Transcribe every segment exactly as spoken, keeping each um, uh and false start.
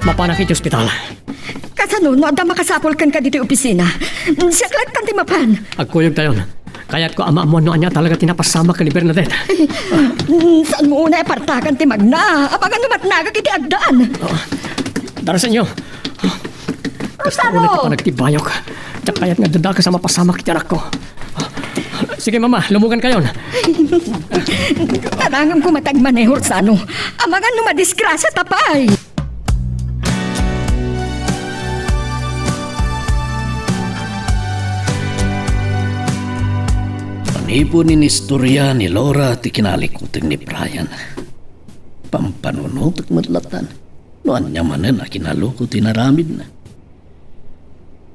Mapanak iti ospital. Kasano no adda makasapul kenka ditoy opisina? Siak laeng ti mapan. Agkuyogtayon. Kayatko a maammuan no ania talaga ti napasamak ken ni Bernadette. Saanmo unay a partakan ti magna? Amangan no matnagak iti agdan. Oh, darasenyo. Kasta unay ti panagtibayok. Diak kayat nga adda dakes a mapasamak iti anakko. Sige, Mama, lumugankayon. Tarangam koma ti agmaneho, Rosano. Amangan no madisgrasiata pay. Manipud inistoria ni Laura ti kinalikuteng ni Brian, pampanunotek met latta no ania manen a kinaluko ti inaramidna.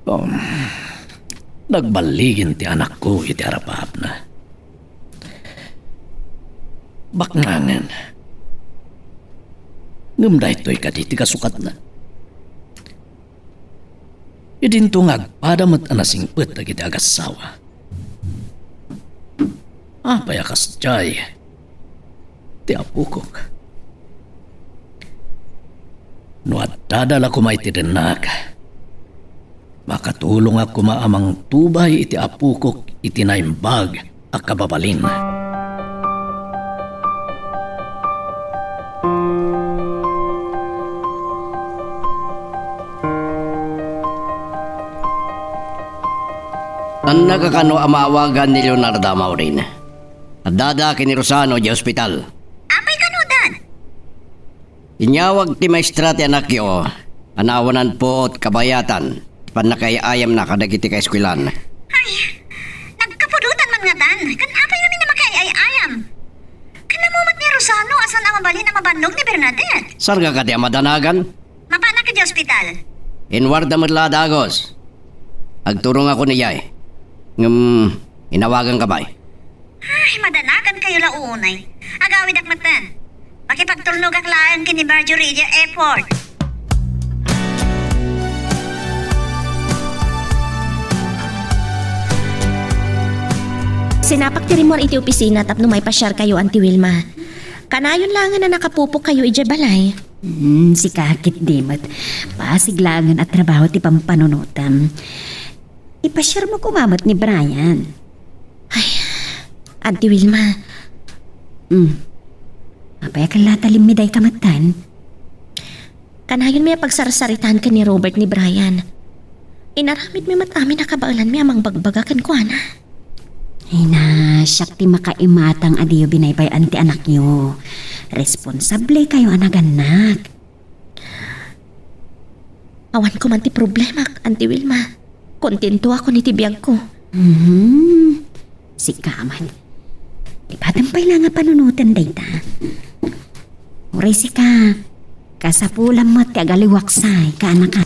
Um, nagballigen ti anakko iti arap-apna. Baknangen. Ngem daytoy kadi ti kasukatna. Idinto nga agpada met a nasingpet dagiti agassawa. Apay a kasdiay ti apokok? No addada la koma iti dennak, makatulongak koma a mangtubay iti apokok iti naimbag a kababalin. Annaka kano a maawagan ni Leonarda, Maureen? Addada ken ni Rosano idiay ospital. Apay kano, Dad? Inyawag ti maestra ti anakyo a naawanan puot kabayatan ti pannakaay-ayamna kadagiti kaeskuelan. Ay, nagkapudotan man ngatan. Ken apay ngamin a makaay-ayam? Ken ammo met ni Rosano a saan a mabalin a mabannog ni Bernadette. Saan nga kadi a madanagan? Mapanak idiay ospital. Inwarda met la a dagus. Agturongakon idiay. Ngem, inawaganka pay. Ay, madanagankayo la unay. Agawidak metten. Makipagtulnogak laeng ken ni Marjorie idiay airport. Sinapak ti rimmuar iti opisina tapno maipasiarkayo, Auntie Wilma. Kanayon laengen a nakapupokkayo idiay balay. Hmm, sika ketdi met. Basig laengen a trabaho ti pampanunotem. Ipasiarmo koma met ni Brian. Ay, Auntie Wilma. Hmm. Apay a kallatalimmi dayta metten? Kanayonmi a pagsarsaritaan ken ni Robert ni Brian. Inaramidmi met amin a kabaelanmi a mangbagbaga kenkuana. Ay na, siak ti makaimatang a diyo binaybay-an ti anakyo. Responsablekayo a nagannak. Awan ko man ti problemak, Auntie Wilma. Kontentoakon iti biagko. Mhm. Sika man. Ipatem pay la nga panunoten dayta. Uray sika, kasapulam met ti agaliwak say, kaanaka.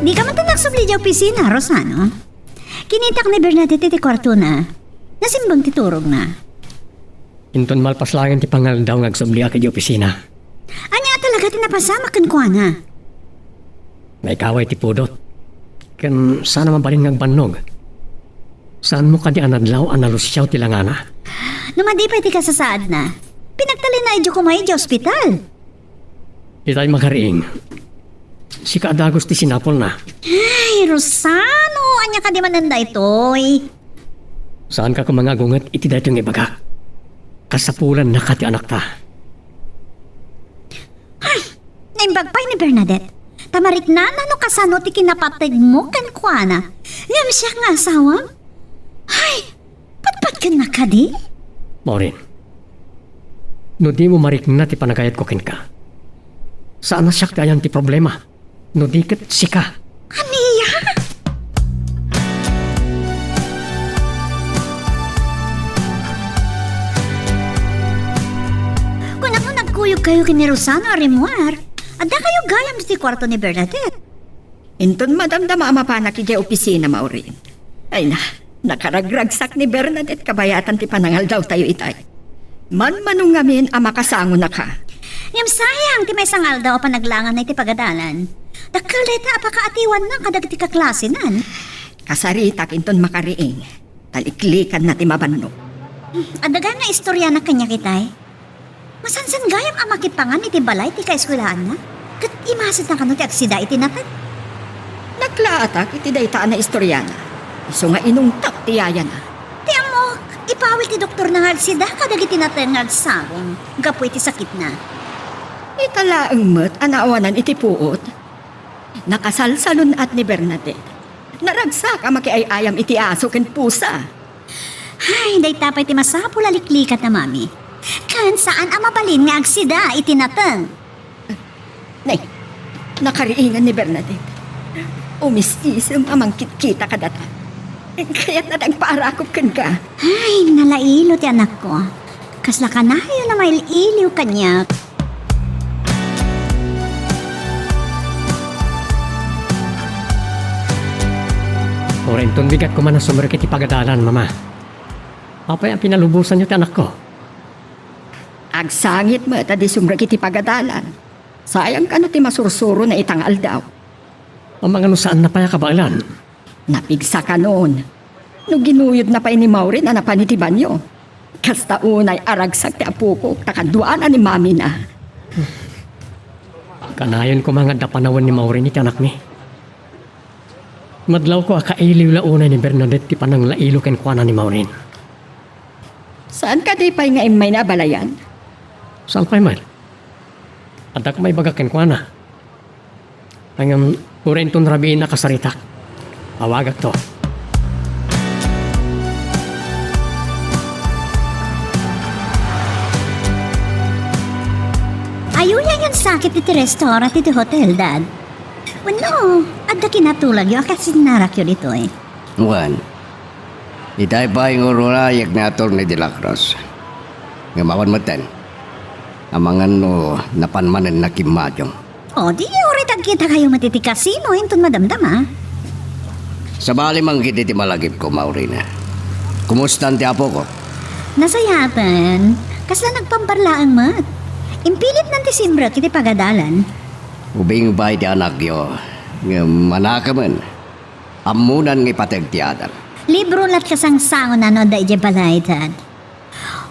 Dika man ti nagsubli idiay opisina, Rosano? Kinitak ni Bernadette iti kuartona. Nasimbeng ti turogna. Inton malpas laeng ti pangaldaw nga agsubliak idiay opisina. Ania talaga ti napasamak kenkuana? Naikaway ti pudot. Ken saan a mabalin nga agbannog. Saanmo kadi a nadlaw a nalusiaw ti langana? No madi pay ti kasasaadna, pinagtalinaenyo koma idiay ospital. Itay makariing. Sika a dagus ti sinapulna. Ay, Rosano, ania kadi manen daytoy? Saanka koma nga agunget iti daytoy nga ibagak. Kasapulannaka ti anakta. Ay, naimbag pay ni Bernadette. Ta mariknana no kasano ti kinapategmo kenkuana. Ngem siak nga asawam? Ay, patpatgenna kadi? Maureen, no dimo marikna ti panagayatko kenka, saan a siak ti ayan ti problema, no di ket sika. Ania? Kunak no nagkuyogkayo ken ni Rosano a rimmuar, addakayo gayam iti kuarto ni Bernadette. Inton madamdama a mapanak idiay opisina, Maureen. Ay na, nakaragragsak ni Bernadette kabayatan ti panangaldawtayo itay. Manmano ngamin a makasangonaka. Ngem sayang ti maysa nga aldaw a panaglanganna iti pagadalan. Dakkel dayta a pakaatiwanna kadagiti kaklasenan. Kasaritak inton makariing. Taliklikanna ti mabannog. Adda gayam nga istoriana kaniak itay. Masansan gayam a makipangan iti balay ti kaeskuelaanna, ket imasidna kano ti agsida iti nateng. Naglaatak iti dayta a naistoriana, isu nga inungtak ti yayana. Ti ammok, ipawil ti doktorna nga agsida kadagiti nateng nga agsarong gapu iti sakitna. Ita laeng met a naawanan iti puot. Nakasalsalun-at ni Bernadette. Naragsak a makiay-ayam iti aso ken pusa. Ay, dayta pay ti masapul a liklikat a mami. Ken saan a mabalin nga agsida iti nateng. Nay, nakariingan ni Bernadette. Umis-isem a mangkitkita kadata. Kayatna ti agpaarakop kenka. Ay, nalailo ti anakko. Kasla kanayon a mail-iliw kaniak. Uray inton bigat koma a sumrek iti pagadalan, Mama. Apay a pinalubosanyo ti anakko? Agsangit met a di sumrek iti pagadalan. Sayang kano ti masursurona ita nga aldaw. Amangan no saanna pay a kabaelan. Napigsa kanon. No ginuyodna pay ni Maureen a napan iti banio. Kasta unay a ragsak ti apokok ta kaduana ni mamina. Kanayon koma nga adda panawen ni Maureen iti anakmi. Madlawko a kailiw la unay ni Bernadette ti pananglailo kenkuana ni Maureen. Saan kadi pay nga immayna a balayan? Saan pay met? Addak maibaga kenkuana. Ngem, uray inton rabiin a kasaritak, awagakto. Ayuya yon sakit iti restaurant iti hotel, Dad. Wenno, adda kinatulagyo a kas innarakyo ditoy? Wen, itay pay nga ururayek ni Attorney de la Cruz. Ngem awan metten. Amangan no napan manen nakimmadiong. O, di uray tagkitakayo met iti kasino inton madamdama. Sabali man ketdi ti malagipko, Maureen. Kumustan ti apoko? Nasayaten. Kasla nagpambar laeng met. Impilitnan ti simrek iti pagadalan. Ubing pay ti anakyo, ngem manakamen. Ammonan nga ipateg ti adal. Libro latta ti sangsangonan no adda idiay balay, Dad.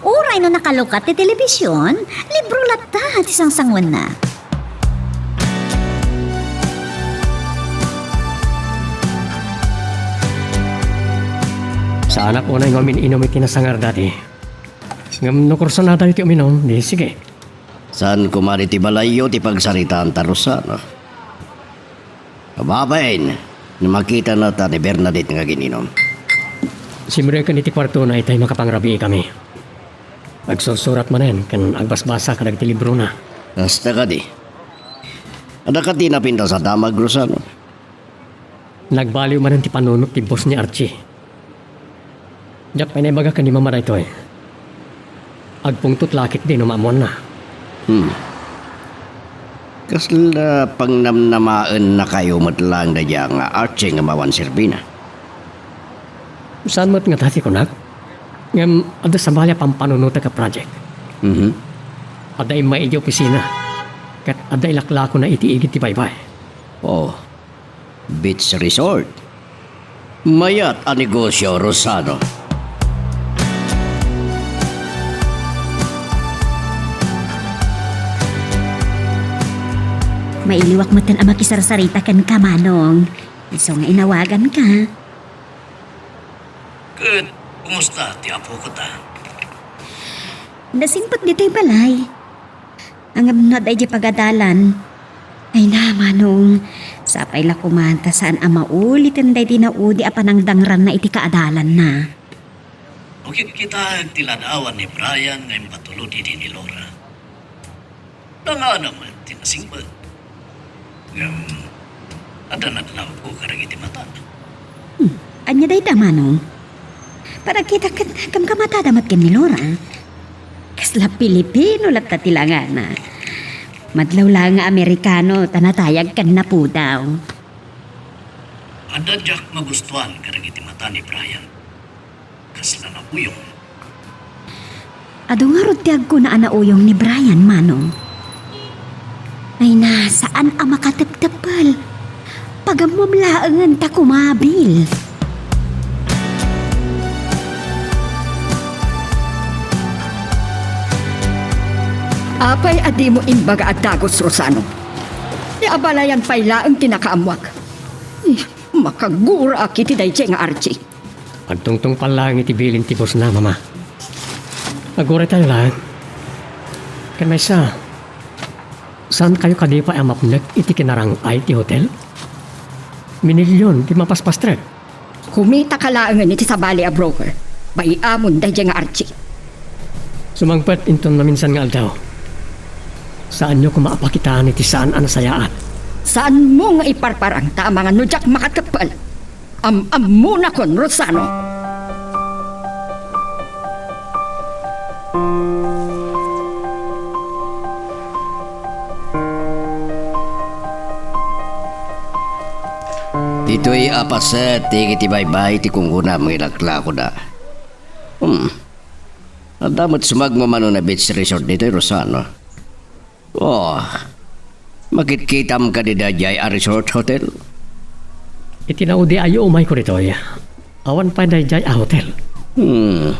Uray no nakalukat ti telebision, libro latta ti sangsangoanna. Saanak unay nga umin-inum iti nasangar, Daddy. Ngem no kursunadayo ti uminum, di sige. Saan koma iti balayyo ti pagsaritaanta, Rosano. Ababain, no makitana ta ni Bernadette nga agin-inum. Simreken iti kuartona itay makapangrabii kami. Agsursurat manen ken agbasbasa kadagiti librona. Kasta kadi. Adda kadi napintas a damag, Rosano? Nagbaliw manen ti panunot ti boss ni Archie. Diak pay naibaga ken ni Mama daytoy. Agpungtot la ketdi no maammoanna. Hmm. Kasla pangnamnamaennakayo met laeng daydiay nga Archie ngem awan serbina? Saan met ngata ti kunak? Ngem adda sabali a pampanunotek a project. Mhm. Adda immay idiay opisina, ket adda ilaklakona iti igid ti baybay. Oh. Beach Resort. Mayat a negosyo, Rosano. Mailiwak metten a makisarsarita kenka, Manong. Isu nga inawaganka. Ket, kumusta ti apokota? Nasingpet ditoy balay. Ngem no adda idiay pagadalan. Ay na, Manong. Sapay la koma ta saan a mauliten daydi naudi a panangdangranna iti kaadalanna. Makitkitaek ti ladawan ni Brian nga impatulod idi ni Laura. Dangana met ti nasingpet. Ngem, adda nadlawko kadagiti mata. Hmm, ania dayta, Manong? Panagkitak ket kamkamatada met ken ni Laura. Kasla Pilipino latta ti langana. Madlaw la nga Amerikano ta natayag ken napudaw. Adda diak magustuan kadagiti mata ni Brian. Kasla nauyong. Adu ngarud ti agkuna a nauyong ni Brian, Manong. Ay na, saan a makateptepel. Pagammom laengen ta kumabil. Apay a dimo imbaga a dagus, Rosano? Ti abalayan pay laeng ti nakaammoak. Eh, makagurak iti daydiay nga Archie. Agtungtungpal laeng iti bilin ti bossna, Mama. Aguraytayo laeng. Ken maysa, saankayo kadi pay a mapnek iti kinarang-ay ti hotel? Minilyon ti mapaspastrek. Kumitaka laengen iti sabali a broker. Bay-amon daydiay nga Archie. Sumangpet inton maminsan nga aldaw. Saanyo koma a pakitaan iti saan a nasayaat. Saanmo nga iparparang ta amangan no diak makatkeppel. Am-ammonakon, Rosano. Ditoy a paset ti iti baybay ti kungkunam nga ilaklakoda. Hmm. Adda met sumagmamano a beach resort ditoy, Rosano. Oh, makitkitam kadi daydiay a resort hotel? Iti naudi a yuumayko ditoy, awan pay daydiay a hotel. Hmm.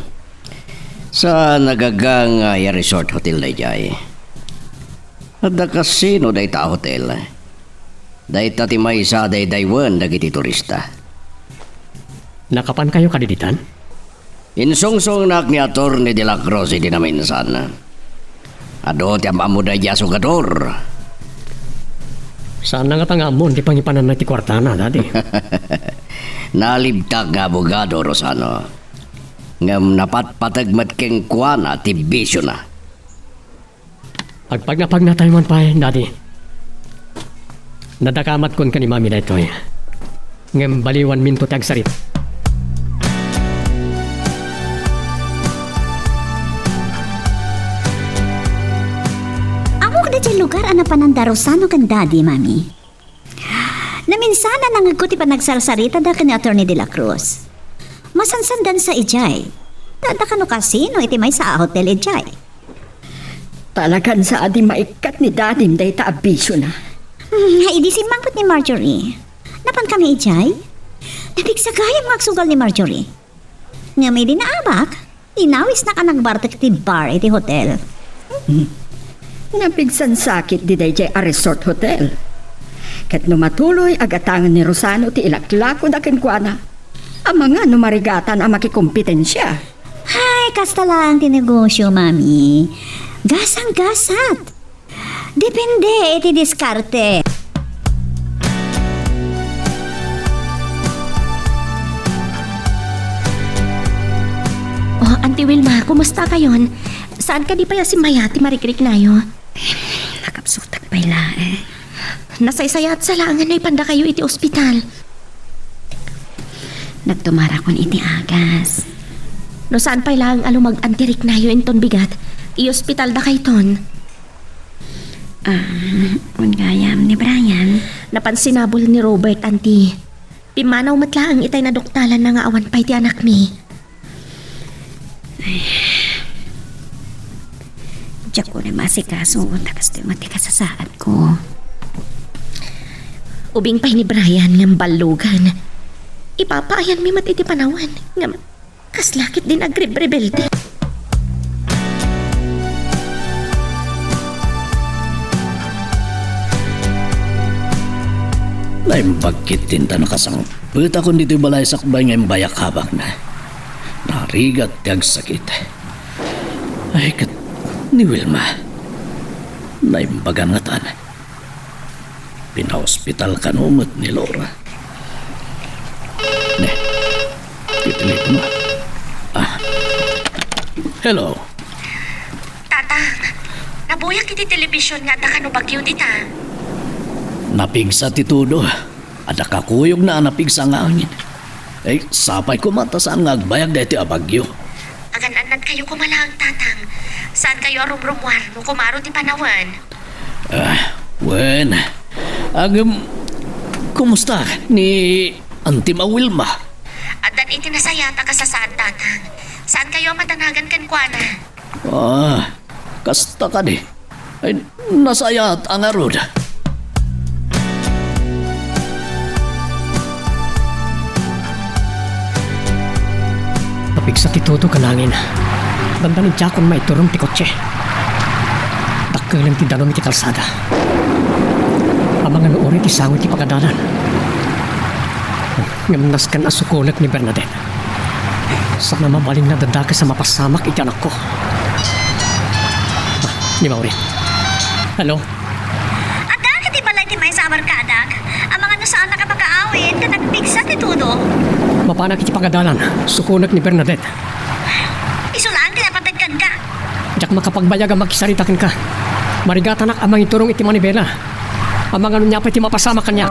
Saan a gagangay a resort hotel daydiay? Adda kasino dayta a hotel? Dayta ti maysa a daydaywen dagiti turista. Nakapankayo kadi ditan? Insungsongnak ni Attorney de la Cruz idi naminsan. Adu ti am-ammo daydiay a sugador. Saanna ngata nga ammon ti pangipananna iti kuartana, Daddy? Nalibtak nga abogado, Rosano. Ngem napatpateg met kenkuana ti bisiona. Agpagnapagna tayo man pay, Daddy. Nadakamatkon ken ni Mami daytoy. Ngem baliwanminto ti agsarit. Ammok daydiay lugar a napananda Rosano ken Daddy, Mami. Naminsan a nangngegko ti panagsarsaritada ken ni Attorney de la Cruz. Masansandansa idiay. Adda kano kasino iti maysa a hotel idiay. Talagan sa a di maikkat ni Dadim dayta a bisiona. Hmm, idi simmangpet ni Marjorie, napankami idiay. Napigsa gayam nga agsugal ni Marjorie. Ngem idi naabak, inawisnak a nagbartek iti bar iti hotel. Hmm. Napigsansakit di daydiay a resort hotel. Ket no matuloy a gatangen ni Rosano ti ilaklakoda kenkuana, amangan no marigatan a makikompetensia. Ay, kasta laeng ti negosio, Mami. Gasang-gasat. Depende iti diskarte. Oh, Auntie Wilma, kumusta kayon? Saan kadi pay a simmaya ti marikriknayo? Nakapsutak pay laeng. Nasaysayaat sa laeng nga naipandakayo iti ospital. Nagtumarakon iti agas. No saan pay laeng a lumag-an ti riknayo inton bigat, iospitaldakayton. Ah, wen gayam ni Brian? Napan sinabol ni Robert, Auntie. Pimmanaw met laeng itay naduktalanna nga awan pay ti anakmi. Ay. Diak unay maasikaso, ta kastoy met ti kasasaadko. Ubing pay ni Brian ngem ballugan. Ipapaayanmi met iti panawen, ngem kasla ketdin agrebrebelde. Naimbag ketdin ta nakasangpetakon ditoy balay sakbay nga imbayak habakna. Narigat ti agsakit. Ay, ket ni Wilma, naimbagan ngatan. Pinaospital kano met ni Laura. Ne, ti telepono. Ah. Hello. Tatang, nabuyak iti telebision nga adda kano bagyo dita. Napigsa ti todo. Adda kakuyogna a napigsa nga angin. Ay, sapay koma ta saan nga agbayag daytoy a bagyo. Agan-annadkayo koma laeng, Tatang. Saankayo a rumrumuar no kumaro ti panawen. Ah, wen. Agem, kumusta ni Antim a Wilma? Addan iti nasayaat a kasasaad, Tatang. Saankayo a madanagan kenkuana. Ah, kasta kadi. Ay, nasayaat a ngarud. Napigsa ti todo ken angin. Dandanon ti akon maiturong ti kotse. Ta Dakkel ti danum iti kalsada. Amangan no uray ti sango iti pagadalan. Ngem nasken a sukonek ni Bernadette. Saan a mabalin nga dadakes a mapasamak iti anakko. Ah, ni Maureen. Hello? Adda iti balay ti maysa a barkadak. Amangan no saannak a makaawid ket nagpigsa ti tudo. Mapanak iti pagadalan. Sukonek ni Bernadette. Isu laeng ti napateg kenka. Diak makapagbayag a makisarita kenka. Marigatanak a mangiturong iti manibela. Amangan no ania pay ti mapasamak kaniak.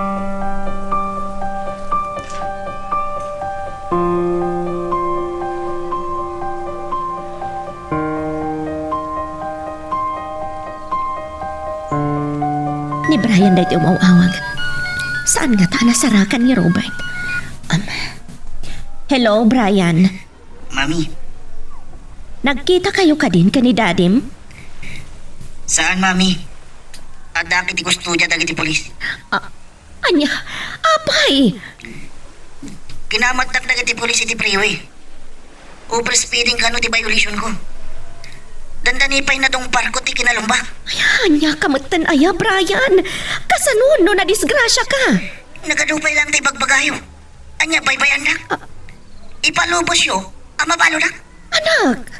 Ni Brian daytoy umaw-awag. Saan ngata a nasarakan ni Robert? Um, hello, Brian. Mami. Nagkitakayo kadin ken ni Dadim? Saan, Mami. Adda iti kustodia dagiti pulis. Ah, ania? Apay! Kinamatdak dagiti pulis iti freeway. Overspeeding kano ti violation ko. Dandani pay nadungparko ti kinalumbak. Ay, ania ka metten aya, Brian? Kasano no nadisgrasya ka? Nagadu pay laeng ti ibagbagayo. Ania, baybay-andak? Ah. Ipalubosyo a mabaludak? Anak!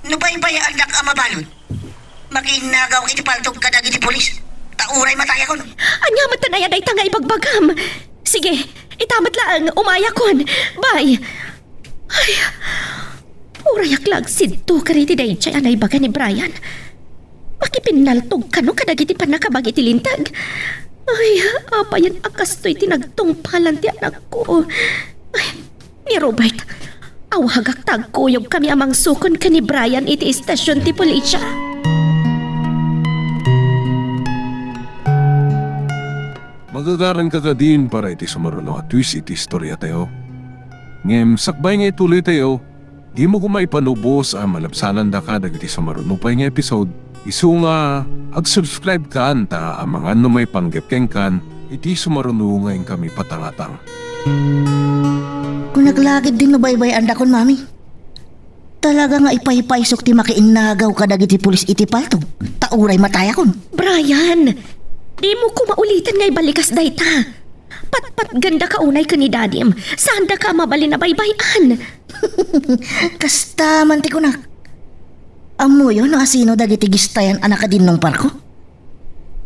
No baybay-andak a mabalud, makiinnagaw iti paltog kadagiti pulis, ta uray matayakon. Ania met aya dayta nga ibagbagam? Sige, ita met laeng, umayakon. Bye! Ay, urayak la agsidto kadagiti daydiay a naibaga ni Brian. Makipinnaltog kano kadagiti pannakabagi ti linteg. Ay, apayen a kastoy ti nagtungpalan ti anakko. Ay, ni Robert, awagak ta agkuyogkami a mangsukon ken ni Brian iti istasion ti pulisya. Magagaranka kadin para iti sumaruno a twist iti istoriatayo. Ngem sakbay nga ituloytayo, dimo koma ipalubos a malabsanandaka dagiti sumaruno pay nga episode, isu nga ag-subscribe kan ta amangan no maipanggep kenkan iti sumaruno nga inkami patangatang. Kunak la ketdin no baybay-andakon, Mami. Talaga nga ipaypaysok ti makiinnagaw kadagiti pulis iti paltog, ta uray matayakon. Brian, dimo koma uliten nga ibalikas dayta. Patpatgandaka unay ken ni Dadim. Saandaka a mabalin a baybay-an. Kasta man ti kunak. Ammoyo no asino dagiti gistayan a nakadinnungparko?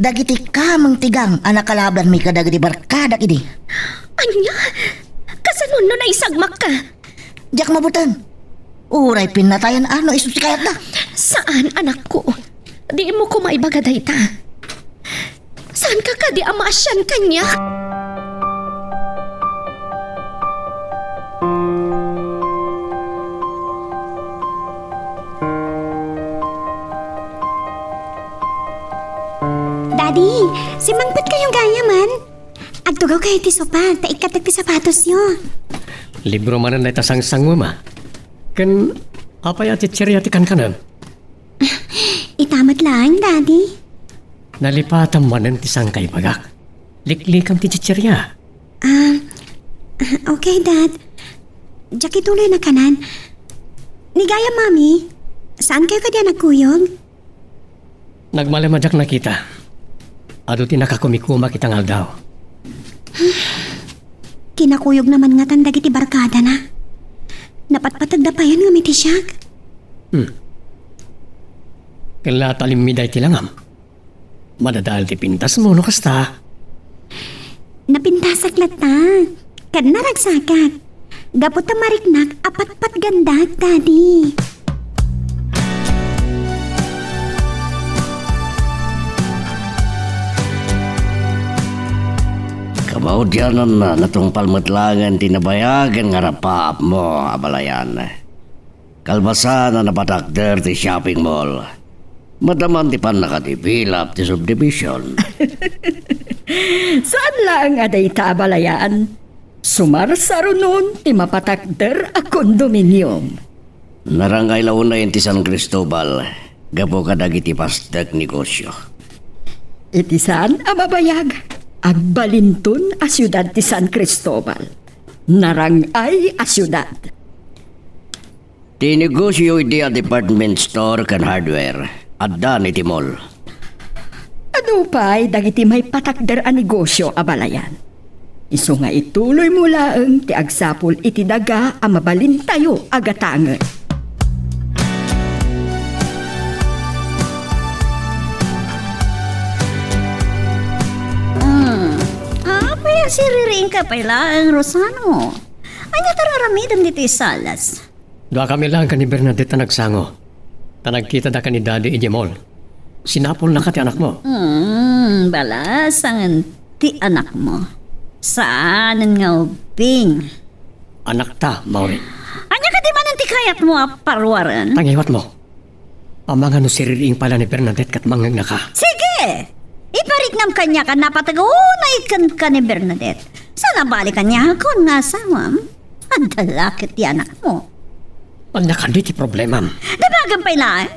Dagiti kameng ti gang a nakalabanmi kadagiti barkadak idi. Ania? Kasano no naisagmakka? Diak mabutan. Uray pinnatayan a no isu ti kayatda. Saan, anakko. Dimo koma ibaga dayta. Saanka kadi a maasian kaniak? Daddy, simmangpet kayo gayam. Agtugaw kayo iti sofa, ta ikkatek ti sapatosyo. Libro manen dayta sangsango, ma. Ken apay a chicheria ti kankanem? Ita met laeng, Daddy. Nalipatam manen ti sangkaibagak. Liklikam ti chicheria. Ah, okay, Dad. Diak ituloy nakanan. Ni gayam, Mami, saan kayo kadi a nagkuyog? Nagmalem a diak nakita. Adu ti nakakumikumak ita nga aldaw. Kinakuyogna man ngatan dagiti barkadana. Napatpategda payen ngem iti siak. Hmm. Ken la talimmi daytoy langam. Madadael ti pintasmo no kasta. Napintasak latta. Ken naragsakak. Gapu ta mariknak a patpatgandak, Daddy. Kamaudiananna, natungpal met laengen ti nabayagen nga rapaapmo, abalayan. Kalpasan a napatakder ti shopping mall, madamam ti pannakadibilap ti subdivision. Saan laeng a dayta, abalayan. Sumarsarunon ti mapatakder a condominium. Narang-ay la unay iti San Cristobal gapu kadagiti pasdek negosio. Iti saan a mabayag, agbalinton a siudad ti San Cristobal. Narang-ay a siudad. Ti negosio idi a department store ken hardware, addan iti mall. Adu pay dagiti maipatakder a negosio a balayan. Isu nga ituloymo laeng ti agsapul iti daga a mabalintayo a gatangen. Hmm. Apay a siririingka pay laeng, Rosano? Ania ti ar-aramidem ditoy salas? Duakami laeng ken ni Bernadette a nagsango. Ta nagkitada ken ni Daddy idiay mall. Sinapulnaka ti anakmo. Hmm, balasangen ti anakmo. Saanen nga ubbing. Anakta, Maureen. Ania kadi manen ti kayatmo a paruaren? Tangiwatmo. Amangan no siririing pay la ni Bernadette ket mangngegnaka. Sige! Ipariknam kaniak a napateg unay kenka ni Bernadette. Saan a bale kaniakon nga asawam? Adda la ket ti anakmo. Ania kadi ti problemam? Damagen pay laeng.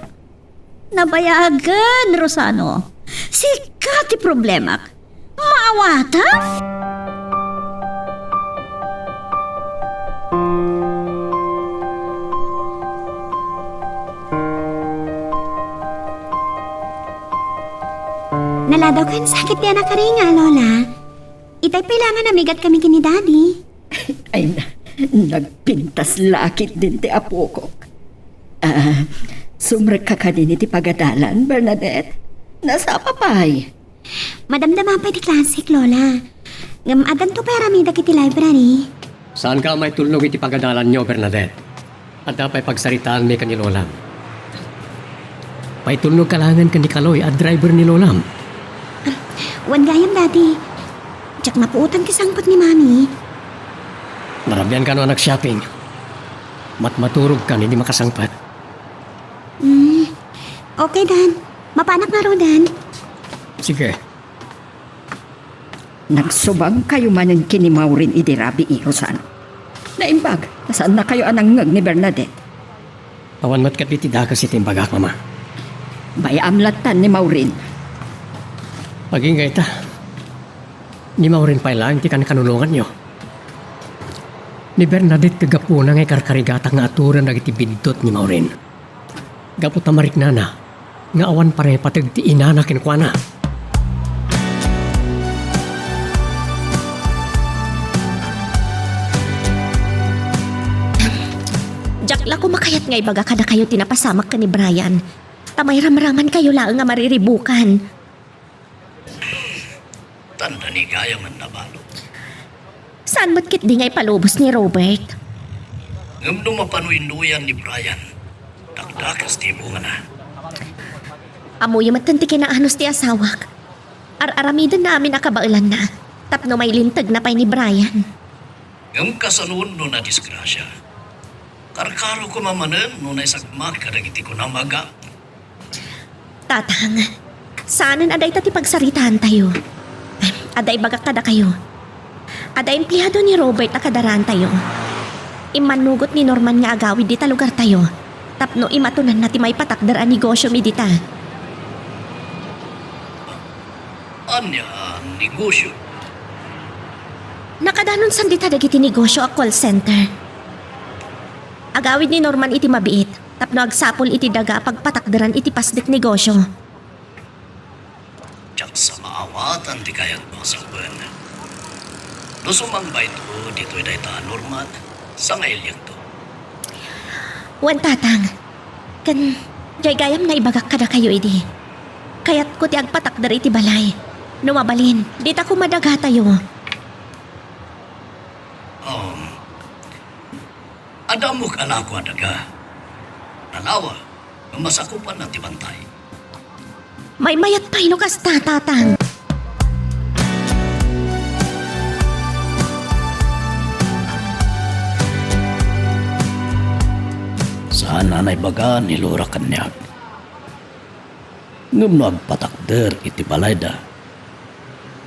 Nabayagen, Rosano. Sika ti problemak. Maawatam? Naladaw ken sakit ti anak a ringa, Lola. Itay pay la nga namigat kami ken ni Daddy. Ay na, nagpintas la ketdin ti apokok. Ah, sumrekka kadin iti pagadalan, Bernadette? Nasapa pay? Madamdama pay ti classic, Lola. Ngem addanto pay aramidek iti library. Saanka a maitulnog iti pagadalanyo, Bernadette? Adda pay pagsaritaanmi ken ni Lolam. Paitulnogka laengen ken ni Kaloy a driver ni Lolam. Wen gayam, Daddy. Diak mapuotan ti sangpet ni Mami. Narabian kano a nag-shopping. Matmaturog kano idi makasangpet. Hmm. Okay, Dan. Mapanak ngaruden. Sige. Nagsubangkayo manen ken ni Maureen idi rabii, Rosano. Naimbag, ta saannakayo a nangngeg ni Bernadette. Awan met kadi ti dakes iti imbagak, Mama. Bay-am lattan ni Maureen. Agingga ita. Ni Maureen pay laeng ti kankanunonganyo. Ni Bernadette ti gapuna nga ikarkarigatak nga aturen dagiti biddut ni Maureen. Gapu ta mariknana nga awan panangipateg ti inana kenkuana. Diak la koma kayat nga ibaga kadakayo ti napasamak ken ni Brian, ta mairamramankayo laeng a mariribukan. Tanda ni gayam a nabalud. Saan met ketdi nga ipalubos ni Robert? Ngem no mapanuy-nuyan ni Brian, dakdakes ti bungana. Ammoyo metten ti kinaanus ti asawak. Ar-aramidenna amin a kabaelanna tapno mailintegna pay ni Brian. Ngem kasano no nadisgrasia? Karkaro koma manen no naisagmak kadagiti kunam a gap. Tatang, saanen a dayta ti pagsaritaantayo. Adda ibagak kadakayo. Adda empleado ni Robert a kadaraantayo. Immannugot ni Norman nga agawid dita lugartayo tapno imatunanna ti maipatakder a negosiomi dita. Ania a negosio? Nakadanon sandita dagiti negosio a call center. Agawid ni Norman iti mabiit tapno agsapul iti daga a pagpatakderan iti pasdek negosio. Diak sa maawatan ti kayatmo a sawen. No sumangbayto ditoy dayta a Norman, sangailiekto. Wen, Tatang. Ken, gaygayam nga ibagak kadakayo idi. Kayatko ti agpatakder iti balay. No mabalin, dita koma dagatayo. Um, adda ammok a lako a daga. Nalawa, nga masakupanna ti bantay. Maymayat pay no kasta, Tatang. Saan a naibaga ni Laura kaniak. Ngem no agpatakder iti balayda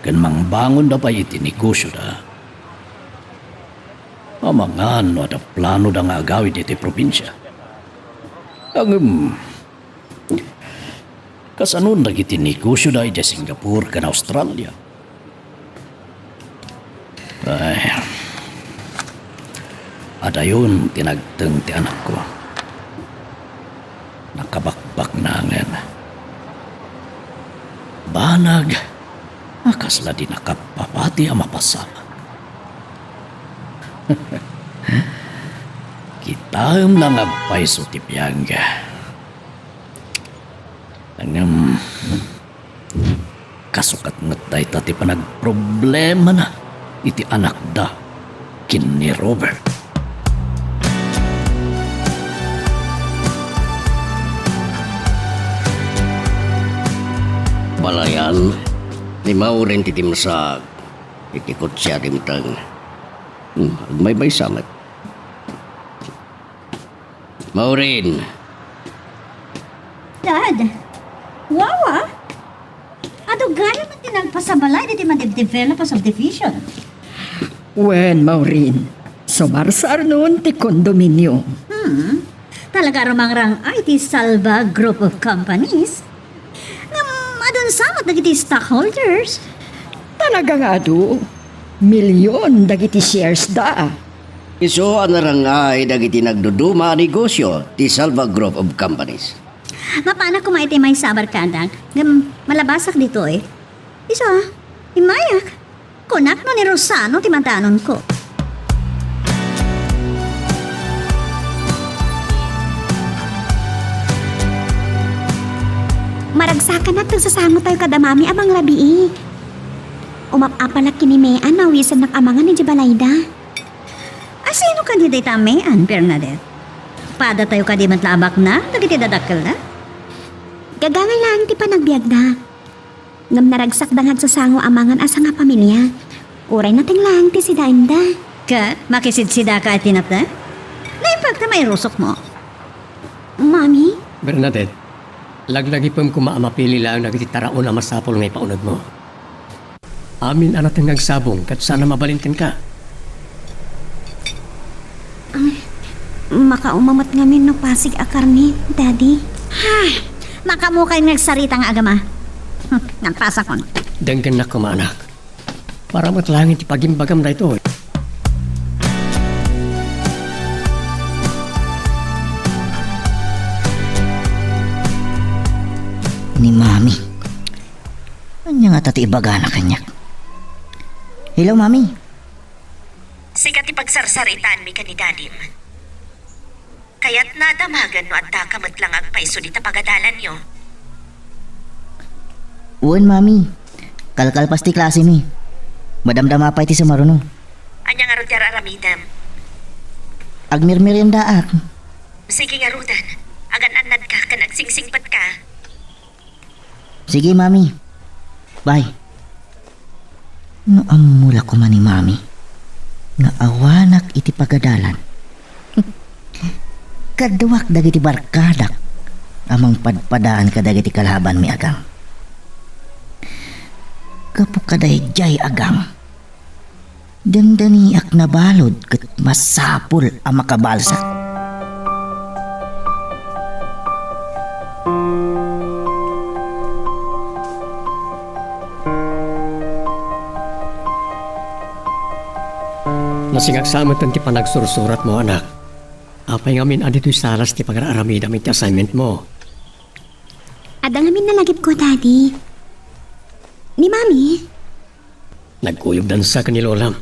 ken mangbangonda pay iti negosioda, amangan no adda planoda nga agawid iti probinsia. Ngem, kasanon dagiti negosioda idiay Singapore ken Australia? Ay, adayon ti nagteng ti anakko. Nakabakbaknangen. Banag a kasla di nakapapati a mapasamak. Kitaem la nga agpayso ti biag. Ngem, kasukat met dayta ti panagproblemana iti anakda ken ni Robert. Balayan, ni Maureen ti dimsaag iti kotse a dimteng. Hmm, agmaymaysa met. Maureen. Dad, Wawa, adu gayam ti nagpasabalay ditoy Madibdib Villa Subdivision. Wen, Maureen, sumarsaruno ti condominium. Hmm. Talaga rumangrang-ay ti Salva Group of Companies. Ngem adun sa met dagiti stockholders. Talaga nga adu, milyon dagiti shares da. Isu a narang-ay dagiti nagduduma a negosio ti Salva Group of Companies. Mapanak koma iti maysa a barkadak, ngem malabasak ditoy. Isu a, immayak. Kunak no ni Rosano ti madanonko. Maragsakanak ta agsasangotayo kada mami a mangrabii. Umap-apalak ken ni Mean no awisannak amangan idiay balayda. Asino kadi dayta Mean, Bernadette? Padatayo kadi met la a baknang dagiti dadakkelda? Gagangan laeng ti panagbiagda. Ngem naragsakda nga agsasango amangan a sangapamilia. Uray nateng laeng ti sidaenda. Ket makisidsidaka iti napna? Naimbag ta mairusokmo. Mami? Bernadette, laglagipem koma a mapili laeng dagiti taraon a masapul nga ipaunegmo. Amin a nateng nga agsabong ket saan a mabalin kenka. Ay, makauma met ngamin no pasig a karne, Daddy. Ay, makaammokayo nga agsarita nga agama. Hmm, napasakon. Denggennak koma, anak. Para met laeng iti pagimbagam daytoy. Ni Mami. Ania ngata ti ibagana kaniak? Hello, Mami. Sika ti pagsarsaritaanmi ken ni Dadim. Kayatna a damagen no addaka met la nga agpayso dita pagadalanyo. Wen, Mami. Kalkalpas ti klasemi. Madamdama pay ti sumaruno. Ania ngarud ti ar-aramidem? Agmermeriendaak. Sige ngaruden. Agan-annadka ken agsingsingpetka. Sige, Mami. Bye. No ammo la koma ni Mami nga awanak iti pagadalan, kaduak dagiti barkadak a mangpadpadaan kadagiti kalabanmi, agang. Gapu kadaydiay, agang, dandaniak nabalud ket masapul a makabalsak. Nasingak sa met ti panagsursuratmo, anak. Apay ngamin a ditoy salas ti pagar-aramidam iti assignmentmo? Adda ngamin nalagipko, Daddy. Ni Mami? Nagkuyogdansa ken ni Lolam.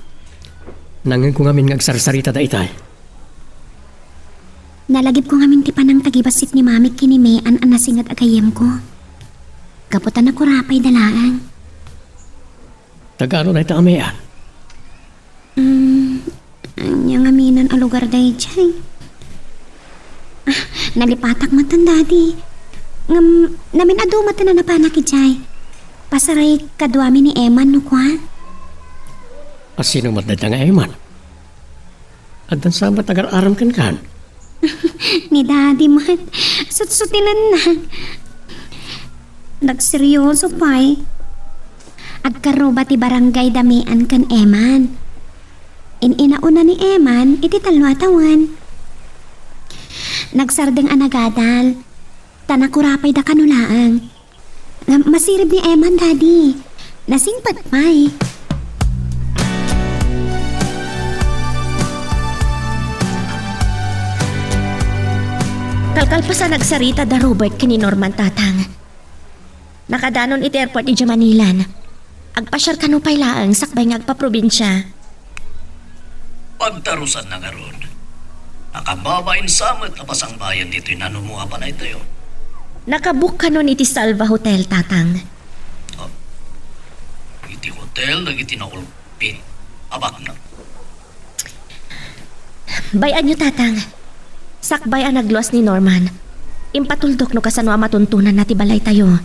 Nangngegko ngamin nga agsarsarita daytay. Nalagipko ngamin ti panangtagibassit ni Mami ken ni Mean a nasinget a gayyemko. Gapu ta nakurapayda laeng. Taga-ano dayta a Mean? Hmm, ania ngaminan a lugar daydiay? Ah, nalipatak metten, Daddy. Ngem, namin-adu metten a napanak idiay. Pasaray kaduami ni Eman no kua. A sino met dayta nga Eman? Addan sa met agar-aram kenkan? Ni Daddy met, sutsutinenna. Nagseryoso pay. Agkarruba ti barangay da Mean ken Eman. In-inauna ni Eman iti tallo a tawen. Nagsardeng a nagadal, ta nakurapayda kano laeng. Nga masirib ni Eman, Daddy. Nasingpet pay. Kalkalpas a nagsarita da Robert ken ni Norman, Tatang, Nakadanon iti airport idiay Manilan. Agpasiar kano pay laeng sakbay nga agpaprobinsia. Pagtarusanna ngarud. Nakababain sa met a pasangbayan ditoy nanumo a balaytayo. Nakabook kanon iti Salva Hotel, Tatang. Ah, iti hotel dagiti naulpit a baknang. Bay-anyo, Tatang. Sakbay a nagluas ni Norman, impatuldok no kasano a matuntonanna ti balaytayo.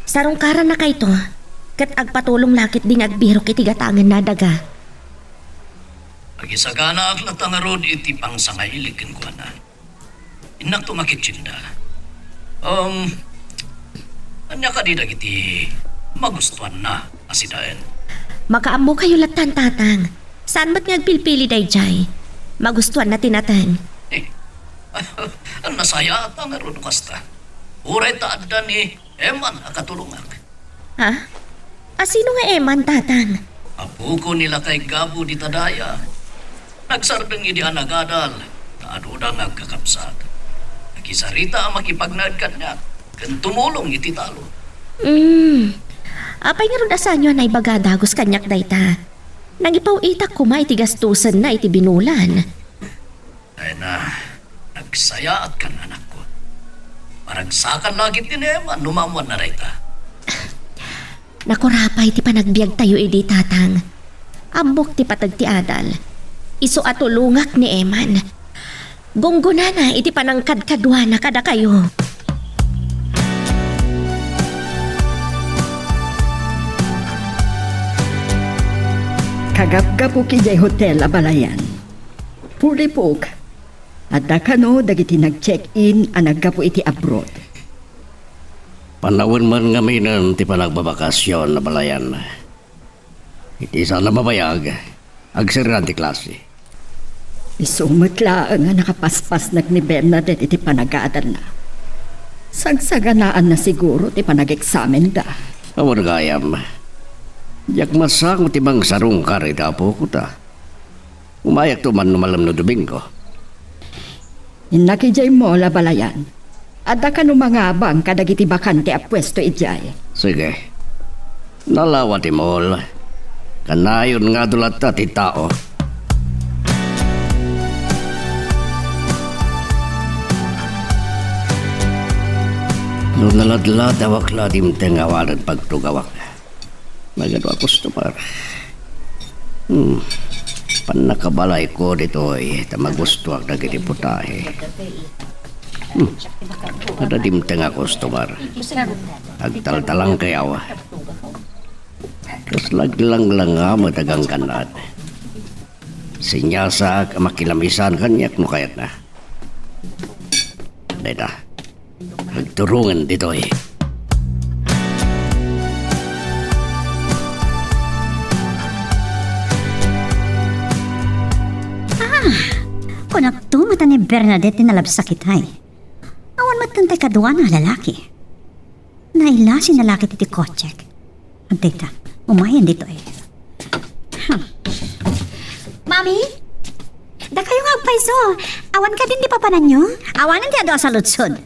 Sarungkarannakayto, ket agpatulong la ketdi nga agbirok iti gatangenna a daga. Agisaganaak latta ngarud iti pangsangailig kenkuana. Innakto makitchinda. Um, ania kadi dagiti magustuanna a sidaen? Makaammokayo lattan, Tatang. Saan met nga agpilpili daydiay? Magustuanna ti nateng. Eh, nasayaat ngarud no kasta. Uray ta adda ni Eman a katulongak. Ha? Asino nga Eman, Tatang? Apoko ni lakay Gabo dita daya. Nagsardeng idi a nagadal, ta aduda nga agkakabsat. Nakisarita a makipagnaed kaniak, ken tumulong iti talo. Hmm. Apay ngarud a saanyo a naibaga a dagus kaniak dayta? Nangipaw-itak koma iti gastusenna iti binulan. Ay na, nagsayaat kan anakko. Maragsakan la ketdi ni Eman no maammoanna dayta. Nakurapay ti panagbiagtayo idi, Tatang. Ammok ti pateg ti adal. Isu a tulongak ni Eman. Gunggonana iti panangkadkaduana kadakayo. Kagapgapok idiay hotel a balayan. Pulipok. Adda kano dagiti nag-check-in a naggapu iti abroad? Panawen man ngaminen ti panagbabakasyon a balayan. Iti saan a mabayag, agserraan ti klase. Isu met laeng a nakapaspasnek ni Bernadette iti panagadalna. Sagsaganaanna siguro ti panageksamenda. Awan gayam. Diak masango ti mangsarungkar iti apokota. Umayakto man no malem no Domingo. Innak idiay mall a balayan. Adda kano mangabang kadagiti bakante a puesto idiay. Sige. Nalawa ti mall. Kanayon nga adu latta ti tao. No naladladawak la, dimteng awanen pagtugawak. Nagadu a customer. Hmm. Pannakabalayko ditoy, ta magustuak dagiti putahe. Hmm. Adda dimteng a customer. Agtaltalangkayaw. Kasla aglanglanga met a gangganad. Sinyasaak a makilamisan kaniak no kayatna. Dayta. Agturongen ditoy. Ah, kunakto met a ni Bernadette ti nalabsak itay. Awan met kantay kaduana a lalaki. Nailasi na lakit iti kotsek. Dayta, umayen ditoy. Hmm. Mami? Dakayo nga agpayso. Awan kadin ti papananyo? Awanen ti adu a saludsod.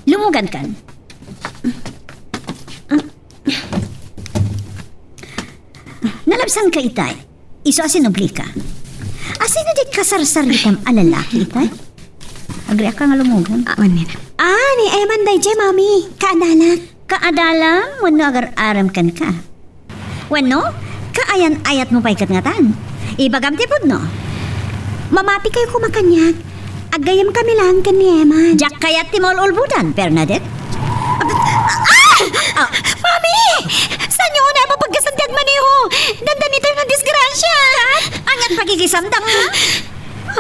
Lumugankan. Nalabsanka itay. Isu a sinoblika. Asino ti kasarsaritam a lalaki itay? Agriak ka nga lumugan. Ah, ni Eman daydiay, Mami. Kaadalak. Kaadalam wenno agar-arem kenka? Wenno, kaayan-ayatmo pay ket ngatan? Ibagam ti pudno. Mamati kayo koma kaniak. Aggayyem kami laeng ken ni Eman. Diak kayat ti maul-ulbodan, Bernadette. Ah! Ah! Mami! Saanyo unay a mapaggasan ti agmaneho? Dandani tayo nga disgrasya! Kat, aniat pagigisamda nga?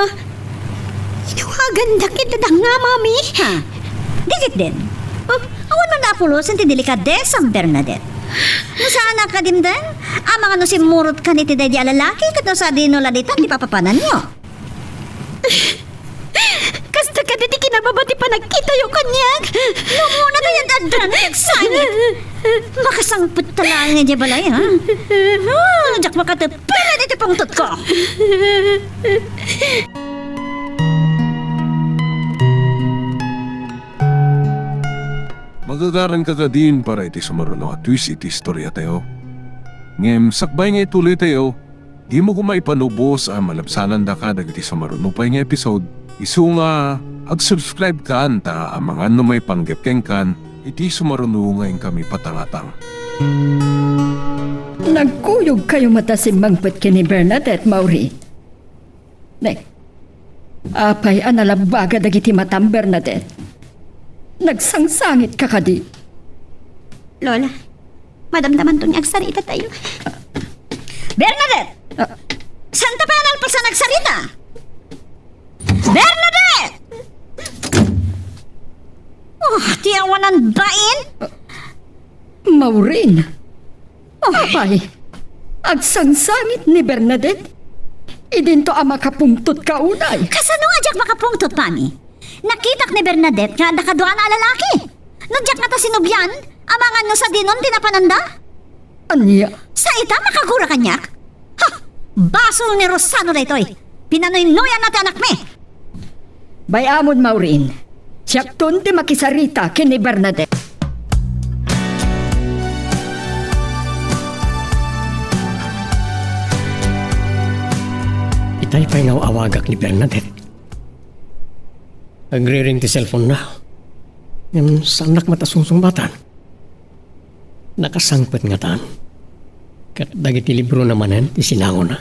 Ah, inawagandak iti danga, Mami. Ha? Di ketdin? Ah, awan man nga apulosen ti delikadesam, Bernadette. No saanak kadin, amangan no simmurotkan iti daydi a lalaki, ket no sadino la dita ti papapananyo. Kasta kadi ti kinababa ti panagkitayo kaniak. No, no, nagayad-addan, nagsangit. Makasangpet ta laeng idiay balay, ha? Ah, diak makatepel iti pungtotko. Agagaranka kadin para iti sumaruno a twist iti istoriatayo. Ngem sakbay nga ituloytayo, dimo koma ipanubos a malabsanandaka dagiti sumaruno pay nga episode. Isu nga ag-subscribe kan ta amangan no maipanggep kenkan iti sumaruno nga inkami patangatang. Nagkuyogkayo met a simmangpet ken ni Bernadette, Maureen? Ne, apay a nalabbaga dagiti matam, Bernadette? Nagsangsangit ka kadi? Lola, madamdamanto nga agsaritatayo. Bernadette! Ah. Saanta pay a nalpasan agsarita? Bernadette! Oh, ti awanan bain? Maureen! Apay, agsangsangit ni Bernadette? Idinto a makapungtot ka unay. Kasano nga diak makapungtot, Mami? Nakitak ni Bernadette nga adda kaduana a lalaki. No diak ngata sinublian, amangan no sadinon ti napananda? Ania? Sa ita, makagura kaniak? Ha! Basol ni Rosano daytoy. Pinanuynuyanna ti anakmi. Bay-amon, Maureen. Siakton ti makisarita ken ni Bernadette. Itay pay nga aw-awagak ni Bernadette. Agriring ti cellphone-na. Ngem saannak met a sungsungbatan. Nakasangpet ngatan. Ket dagiti librona manen ti sinangona.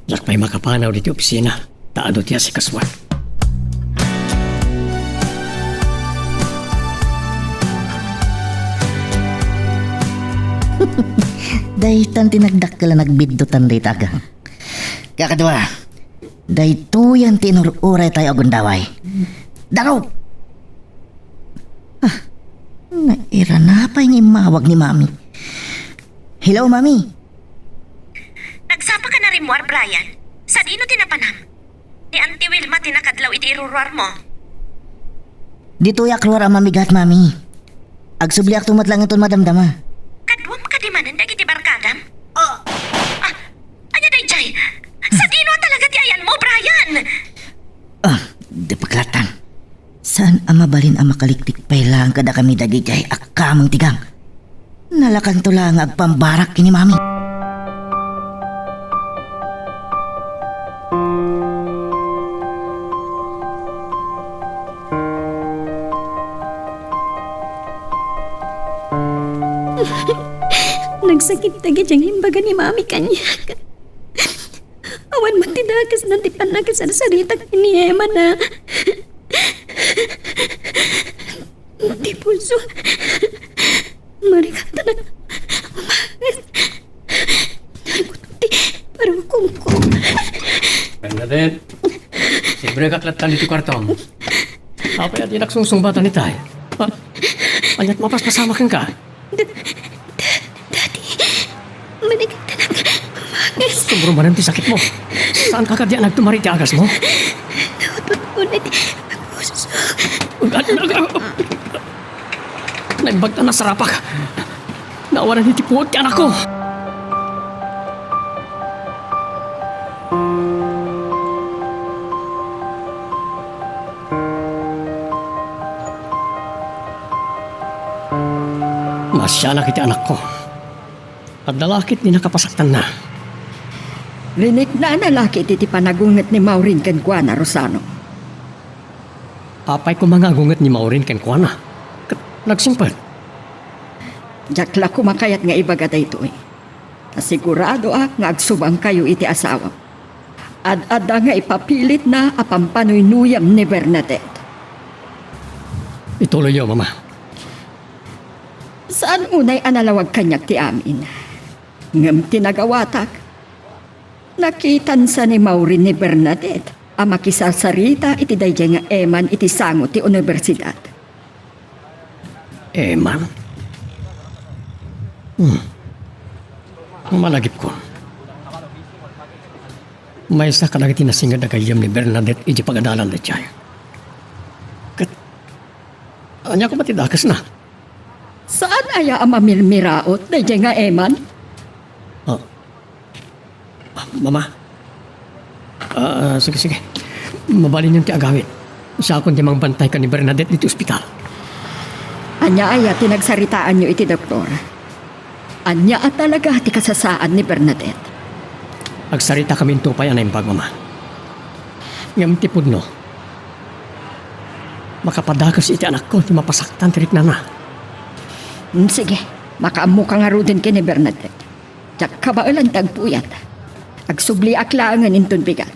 Diak pay makapanaw ditoy opisina, ta adu ti asikasuak. Daytan ti nagdakkel a nagbiddutan dayta a gang. Kakadua, daytoyen ti inur-uraytayo a gundaway. Daro! Ah, nairana pay nga immawag ni Mami. Hello, Mami. Nagsapaka na rimmuar, Brian? Sadino ti napanam? Ni Auntie Wilma ti nakadlaw iti iruruarmo. Ditoyak ruar a mamigat, Mami. Agsubliakto met laeng inton madamdama. Kaduam kadi manen dagiti barkadam? Ah! Ah! Ania daydiay? Sadino a talaga ti ayanmo, Brian? Ah, di paklatan. Saan a mabalin a makaliktik pay laeng kadakami dagijay a kameng ti gang. Nalakanto laeng nga agpambarak ken ni Mami. Nagsakit dagiti imbaga ni Mami kaniak. Awan met ti dakesna ti pannakasarsarita ken ni Emma na. Ti pulso. Marikatanak. Umanges. Nagutod ti parukomko. Bernadette, sibrek latta ditoy kuartom. Apay a dinak sungsungbatan itay? Ha? Aniat mapaspasama kenka? Da-, da-, Daddy, manigitanak. Umanges. Sumro manen ti sakitmo. Saanka kadi a nagtumar iti agasmo? Nautotpon iti puso. Naimbag ta nasarapak. Naawanan iti puot ti anakko. Naasianak iti anakko. Adda la ketdi nakapasaktanna. Riniknana la ketdi ti panagunget ni Maureen kenkuana, Rosano. Apay koma nga agunget ni Maureen kenkuana? Ket nagsingpet. Diak la koma kayat nga ibaga daytoy. Ta siguradoak nga agsubangkayo iti asawam. Ad-adda nga ipapilitna a pampanuynuyam ni Bernadette. Ituloyyo, Mama. Saan unay a nalawag kaniak ti amin. Ngem ti nagawatak, nakitansa ni Maureen ni Bernadette a makisarsarita iti daydiay nga Eman iti sango ti universidad. Eman? Hmm. Malagipkon. Maysa kadagiti nasinged a gayyem ni Bernadette iti pagadalan daydiay. Ket ania koma ti dakesna? Saan aya a mamirmiraot daydiay nga Eman? Ah. Mama. Ah, sige, sige. Mabalinyon ti agawid. Siakon ti mangbantay ken ni Bernadette ditoy ospital. Ania aya ti nagsaritaanyo iti doktor? Ania a talaga ti kasasaan ni Bernadette? Agsaritakami inton pay a naimbag, Mama. Ngem ti pudno, makapadakes iti anakko ti mapasaktan ti riknana. Hmm, sige, makaammoka ngaruden ken ni Bernadette. Diak kabaelan ti agpuyat. Agsubliak laengen inton bigat.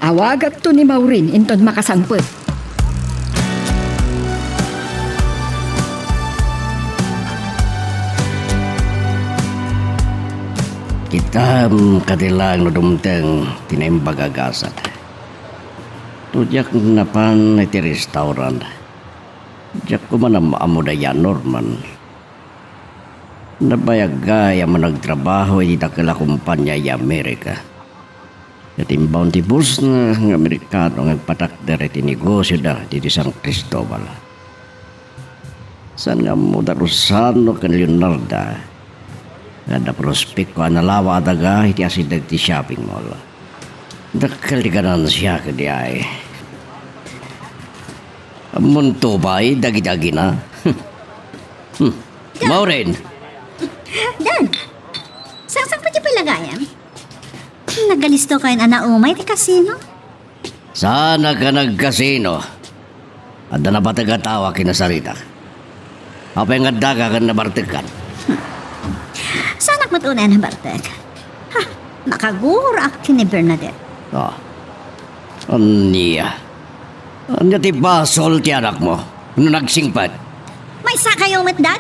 Awagakto ni Maureen inton makasangpet. Kitam kadi laeng no dumteng ti naimbag a gasat. No diak napan iti restaurant, diak koma am-ammo da Norman. Nabayag gayam a nagtrabaho iti dakkel a kompania iti Amerika. Ket imbaon ti bossna nga Amerikano nga agpatakder iti negosioda ditoy San Cristobal. Saan nga ammo da Rosano ken Leonarda nga adda prospekto a nalawa a daga iti asideg ti shopping mall. Dakkel ti ganansia kadi ay. Ammonto pay dagiti agina. Hmm. Maureen! Dan, sangsangpetyo pay la gayam? Nagalisto kayon a naumay ti kasino? Saanak a nagkasino. Adda napateg a tao a kinasaritak. Apay nga addaka ken nabartekkan? Saanak met unay a nabartek. Ha, makaguraak ken ni Bernadette. Ah. Ania? Ania ti basol ti anakmo no nagsingpet? Maysa kayo met, Dad?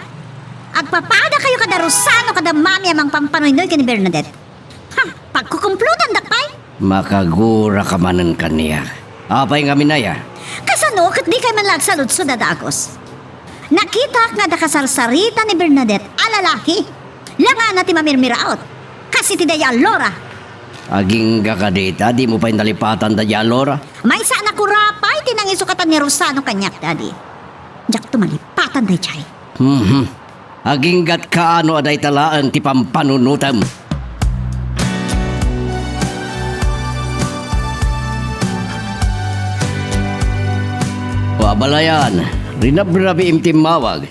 Agpapada kayo kada Rosano, kada Mami a mangpampanuynoy ken ni Bernadette. Ha, pagkukumplotandak pay? Makaguraka manen kaniak. Apay ngamin aya? Kasano ket dikay man la agsaludsod a dagus? Nakitak nga adda kasarsarita ni Bernadette a lalaki. Langana ti mamirmiraot. Kas iti daydi a Laura. Agingga kadi ta dimo pay nalipatan daydi a Laura? Maysa a nakurapay ti nangisukatan ni Rosano kaniak, Daddy. Diakto malipatan daydiay. Mhm. Agingga't kaano a dayta laeng ti pampanunotem. O abalayan, rinabrabiim ti immawag.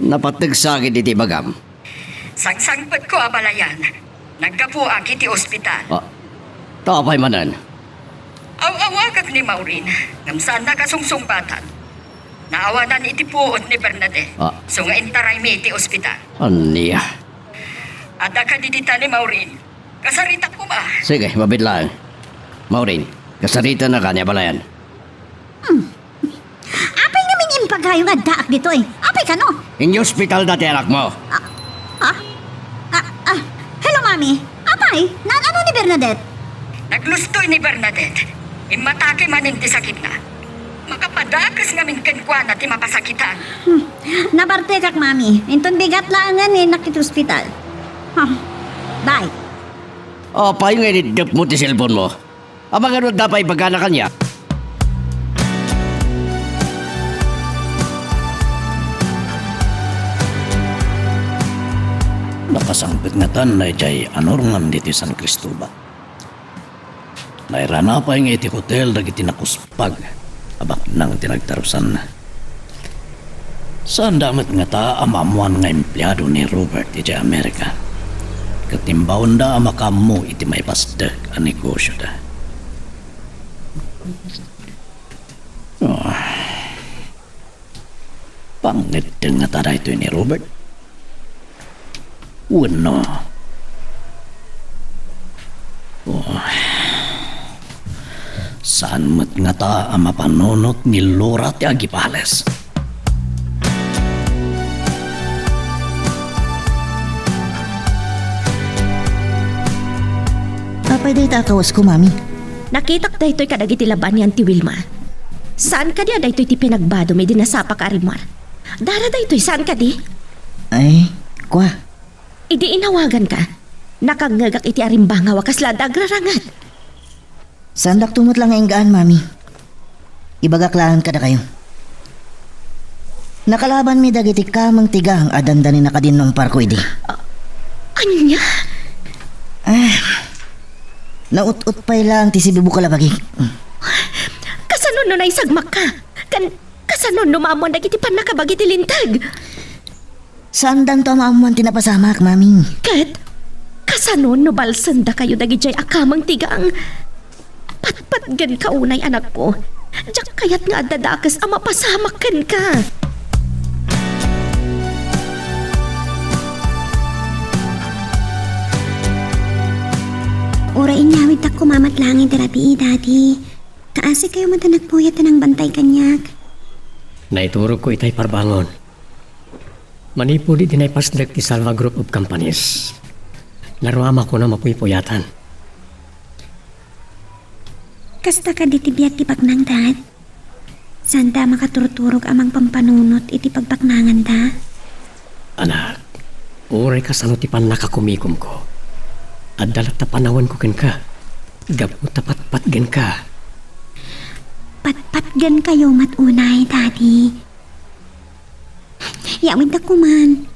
Napateg sa ket iti ibagam. Sangsangpetko, abalayan. Naggapuak iti ospital. Ah, ta apay manen? Aw-awagak ni Maureen, ngem saanna a sungsungpatan. Naawanan iti puot ni Bernadette. Ah. So nga intaraymi iti ospital. Ania? Adda kadi dita ni Maureen. Kasaritak koma. Sige, mabiit laeng. Maureen, kasaritanaka ni abalayan. Hmm. Apay ngamin impagayo nga addaak ditoy? Apay kano? Iniospitalda ti anakmo. Ah, ah, ah, ah, hello, Mami. Apay, naan-ano ni Bernadette? Naglustoy ni Bernadette. Immatake manen ti sakitna. Makapadakes ngamin kenkuana ti mapasakitan. Hmm. Nabartekak, Mami. Inton bigat laengen nga innak iti ospital. Huh. Bye. Apay nga iniddepmo ti cellphone mo? Amangan no adda pay ibagana kaniak. Nakasangpet ngatan daydiay a Norman ditoy San Cristobal. Nairana pay nga iti hotel dagiti nakuspag a baknang ti nagdarusanna. Saanda met ngata a maammoan nga empleado ni Robert idiay Amerika. Ket imbaonda a makaammo iti maipasdek a negosioda. Ah. Pangngeddeng ngata daytoy ni Robert? Wenno? Oh. Saan met ngata a mapanunot ni Laura ti agipales? Apay dayta a kawasko, Mami? Nakitak daytoy kadagiti laban ni Auntie Wilma. Saan kadi a daytoy ti pinagbadom idi nasapak a arimmuar? Dara daytoy, saan kadi? Ay, kua. Idi inawaganka, nakangngegak iti arimbangaw a kasla adda agraranget. Saandakto met la nga inggaan, Mami. Ibagak laeng kadakayo. Nakalabanmi dagiti kameng ti gang a dandanin a kadin no umparko idi. A-, ania? Ah, naut-ot pay laeng ti sibibukal a bagik. Kasano No naisagmakka, ken kasano no maammoan dagiti pannakabagi ti linteg? Saandanto a maammoan ti napasamak, Mami. Ket kasano no balsendakayo dagidiay a kameng ti gang? Patpatgenka unay, anakko. Diak kayat nga adda dakes a mapasamak kenka. Uray inyawidtak koma met laeng iti rabii, Daddy. Kaasikayo met a nagpuyat a nangbantay kaniak. Naiturogko itay parbangon. Manipud iti naipasdek ti Salva Group of Companies, naruamak a mapuypuyatan. Kasta kadi ti biag ti baknang, Dad? Saanda a makaturturog a mangpampanunot iti pagbaknanganda? Anak, uray kasano ti pannakakumikomko, adda latta panawenko kenka, gapu ta patpatgenka. Patpatgenkayo met unay, Daddy. Yawiddak koman.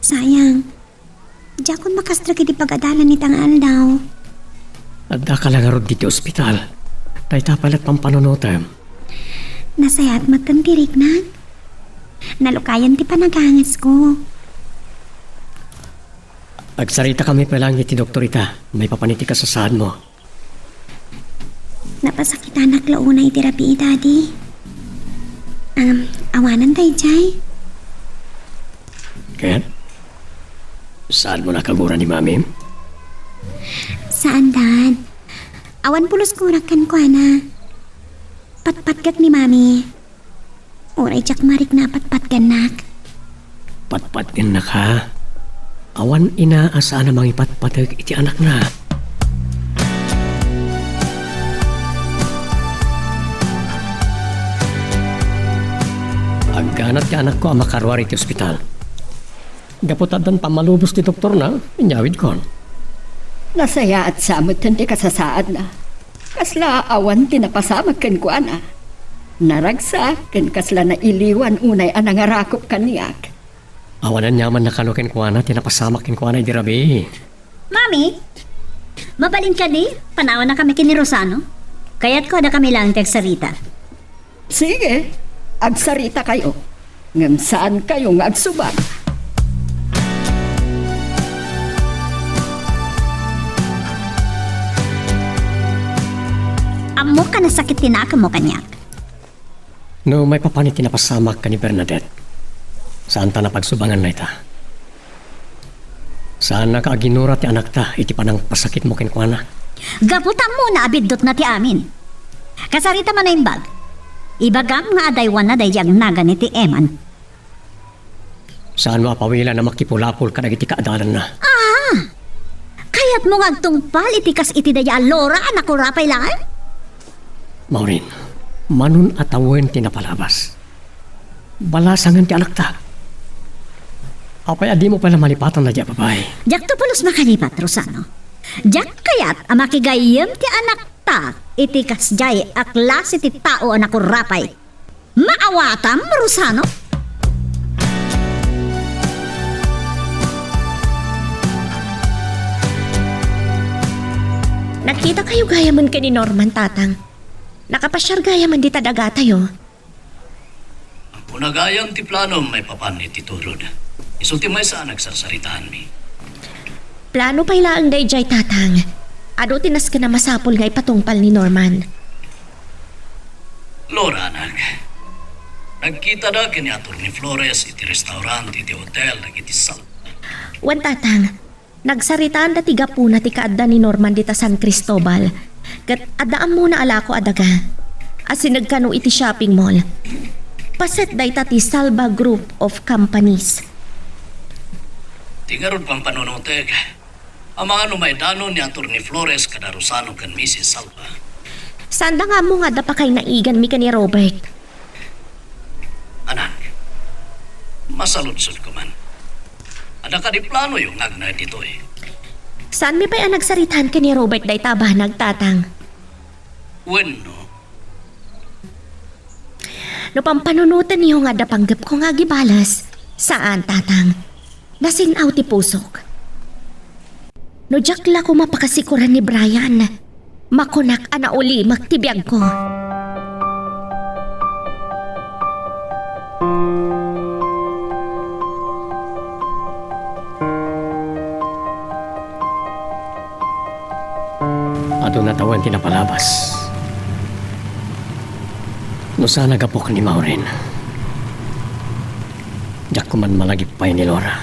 Sayang. Diakon makasdrek iti pagadalan ita nga aldaw. Addaka la ngarud ditoy ospital. Dayta pay la't pampanunotem. Nasayaat metten ti riknam. Nalukayan ti panagangasko. Agsaritakami pay laeng iti doktor ita, maipapan iti kasasaadmo. Napasakitanak la unay iti rabii, Daddy. Um, awanen daydiay? Ket? Saanmo nakaguran ni Mamim? Saan, Dad. Awan pulos kurak kenkuana. Patpatgek ni Mami. Uray diak marikna a patpatgennak. Patpatgennak, ha? Awan ina a saan a mangipatpateg iti anakna. Agganat ti anakko a makaruar iti ospital. Gapu ta addan pammalubos ti doktorna, inyawidkon. Nasayaat sa metten ti kasasaadna. Kasla awan ti napasamak kenkuana. Naragsak ken kasla nailiwan unay a nangarakop kaniak. Awan aniaman a kano kenkuana ti napasamak kenkuana idi rabii. Mami, mabalin kadi, panawannakami ken ni Rosano? Kayatko a dakami laeng ti agsarita. Sige, agsaritakayo, ngem saankayo nga agsubang. Ammok a nasakit ti nakemmo kaniak. No maipapan iti napasamak ken ni Bernadette, saanta a pagsubangan dayta. Saannaka a ginura ti anakta iti panangpasakitmo kenkuana. Gapu ta ammona a biddutna ti amin. Kasarita man a imbag, ibagam nga adaywanna daydi agnagan iti Eman. Saanmo a pawilan a makipulapol kadagiti kaadalanna. Ah! Kayatmo nga agtungpal iti kas iti daydi a Laura a nakurapay laeng? Maureen, manon a tawen ti napalabas. Balasangen ti anakta. Apay a dimo pay la malipatan daydi a babai? Diakto pulos makalipat, Rosano. Diak kayat a makigayyem ti anakta iti kasdiay a klase ti tao a nakurapay. Maawatam, Rosano? Nagkitakayo gayamen ken ni Norman, Tatang. Nakapasiar gayamen dita dagatayo. Ammona gayam ti planom maipapan iti turod. Isu ti maysa a nagsarsaritaanmi. Plano pay laeng daydiay, Tatang. Adu ti nasken a masapul nga ipatungpal ni Norman. Laura, anak. Nagkitada ken ni Attorney Flores iti restaurant iti hotel dagiti Salva. Wen, Tatang. Nagsaritaanda ti gapuna ti kaadda ni Norman dita San Cristobal. Ket adda ammona a lako a daga a sineg kano iti shopping mall. Paset dayta ti Salva Group of Companies. Ti ngarud pampanunotek, amangan no maidanon ni Attorney Flores kada Rosano ken Missus Salva. Saanda nga ammo nga adda pakainaiganmi ken ni Robert. Anak, masaludsodko man. Adda kadi planoyo nga agnaed ditoy? Saanmi pay a nagsaritaan ken ni Robert dayta a banag, Tatang. Wenno? No pampanunotenyo nga adda panggepko nga agibales, saan, Tatang. Nasin-aw ti pusok. No diak la koma pakasikoran ni Brian, makunak a naulimek ti biagko. Awan ti napalabas. No saan a gapu ken ni Maureen, diak koma malagip pay ni Laura.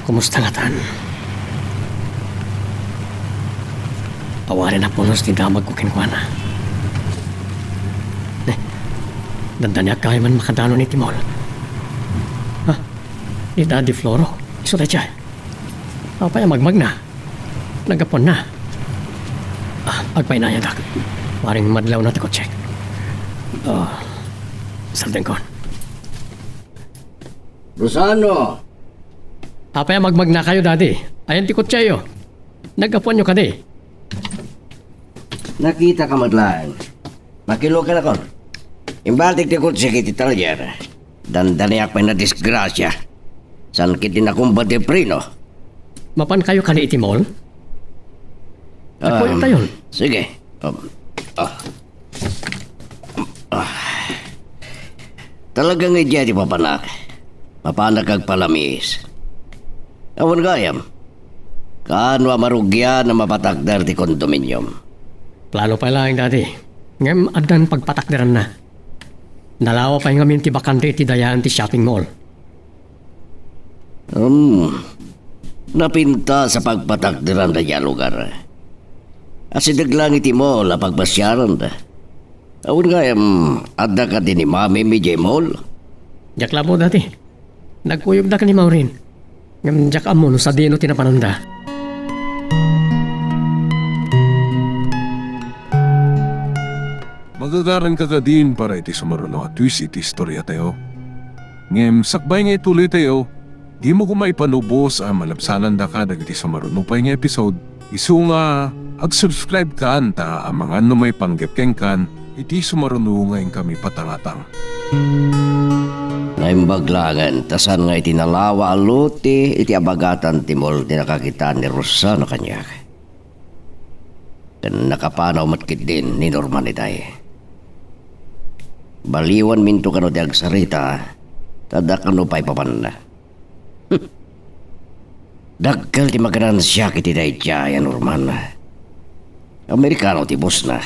Kumusta ngatan? Awan a pulos ti damagko kenkuana. Eh, dandaniak gayamen makadanon iti mall. Ha? Ni Daddy Floro? Isu daydiay. Apay a magmagna? Naggapuanna. Ah, agpaynayadak. Waring madlawna ti kotsek. Ah, sardengkon. Rosano! Apay a magmagnakayo, Daddy? Ayan ti kotseyo. Naggapuanyo kadi? Nakitaka met laeng. Makilukan akon. Imbaltik ti kotsek iti talyer. Dandaniak pay a nadisgrasia. Saan ketdi nakumbad ti preno. Mapankayo kadi iti mall? Agkuyogtayon. Um, sige. Um, ah. Ah. Talaga nga idiay ti papanak. Mapanak agpalamiis. Awan gayam. Kaano a marugian a mapatakder ti condominium? Plano pay laeng, Daddy. Ngem addan pagpatakderanna. Nalawa pay ngamin ti bakante iti dayaan ti shopping mall. Hmm. Napintas a pagpatakderan daydiay a lugar. Asideg laeng iti mall a pagpasiaranda. Awan gayam, adda kadi ni Mami idiay mall? Diak laeng ammo, Daddy. Nagkuyogda ken ni Maureen. Ngem diak ammo no sadino ti napananda. Magagaranka kadin para iti sumaruno a twist iti istoriatayo. Ngem sakbay nga ituloytayo, dimo koma ipanubos a malabsanandaka dagiti sumaruno pay nga episode, isu nga ag-subscribe kan ta amangan no maipanggep kenkan iti sumaruno nga inkami patangatang. Naimbag laengen ta saan nga iti nalawa a lote iti abagatan ti mall ti nakakitaan ni Rosano kaniak. Ken nakapanaw met ketdin ni Norman itay. Baliwanminto kano ti agsarita, ta adda kano pay papanna. Dakkel ti maganansiak iti daydiay a Norman. Amerikano ti bossna.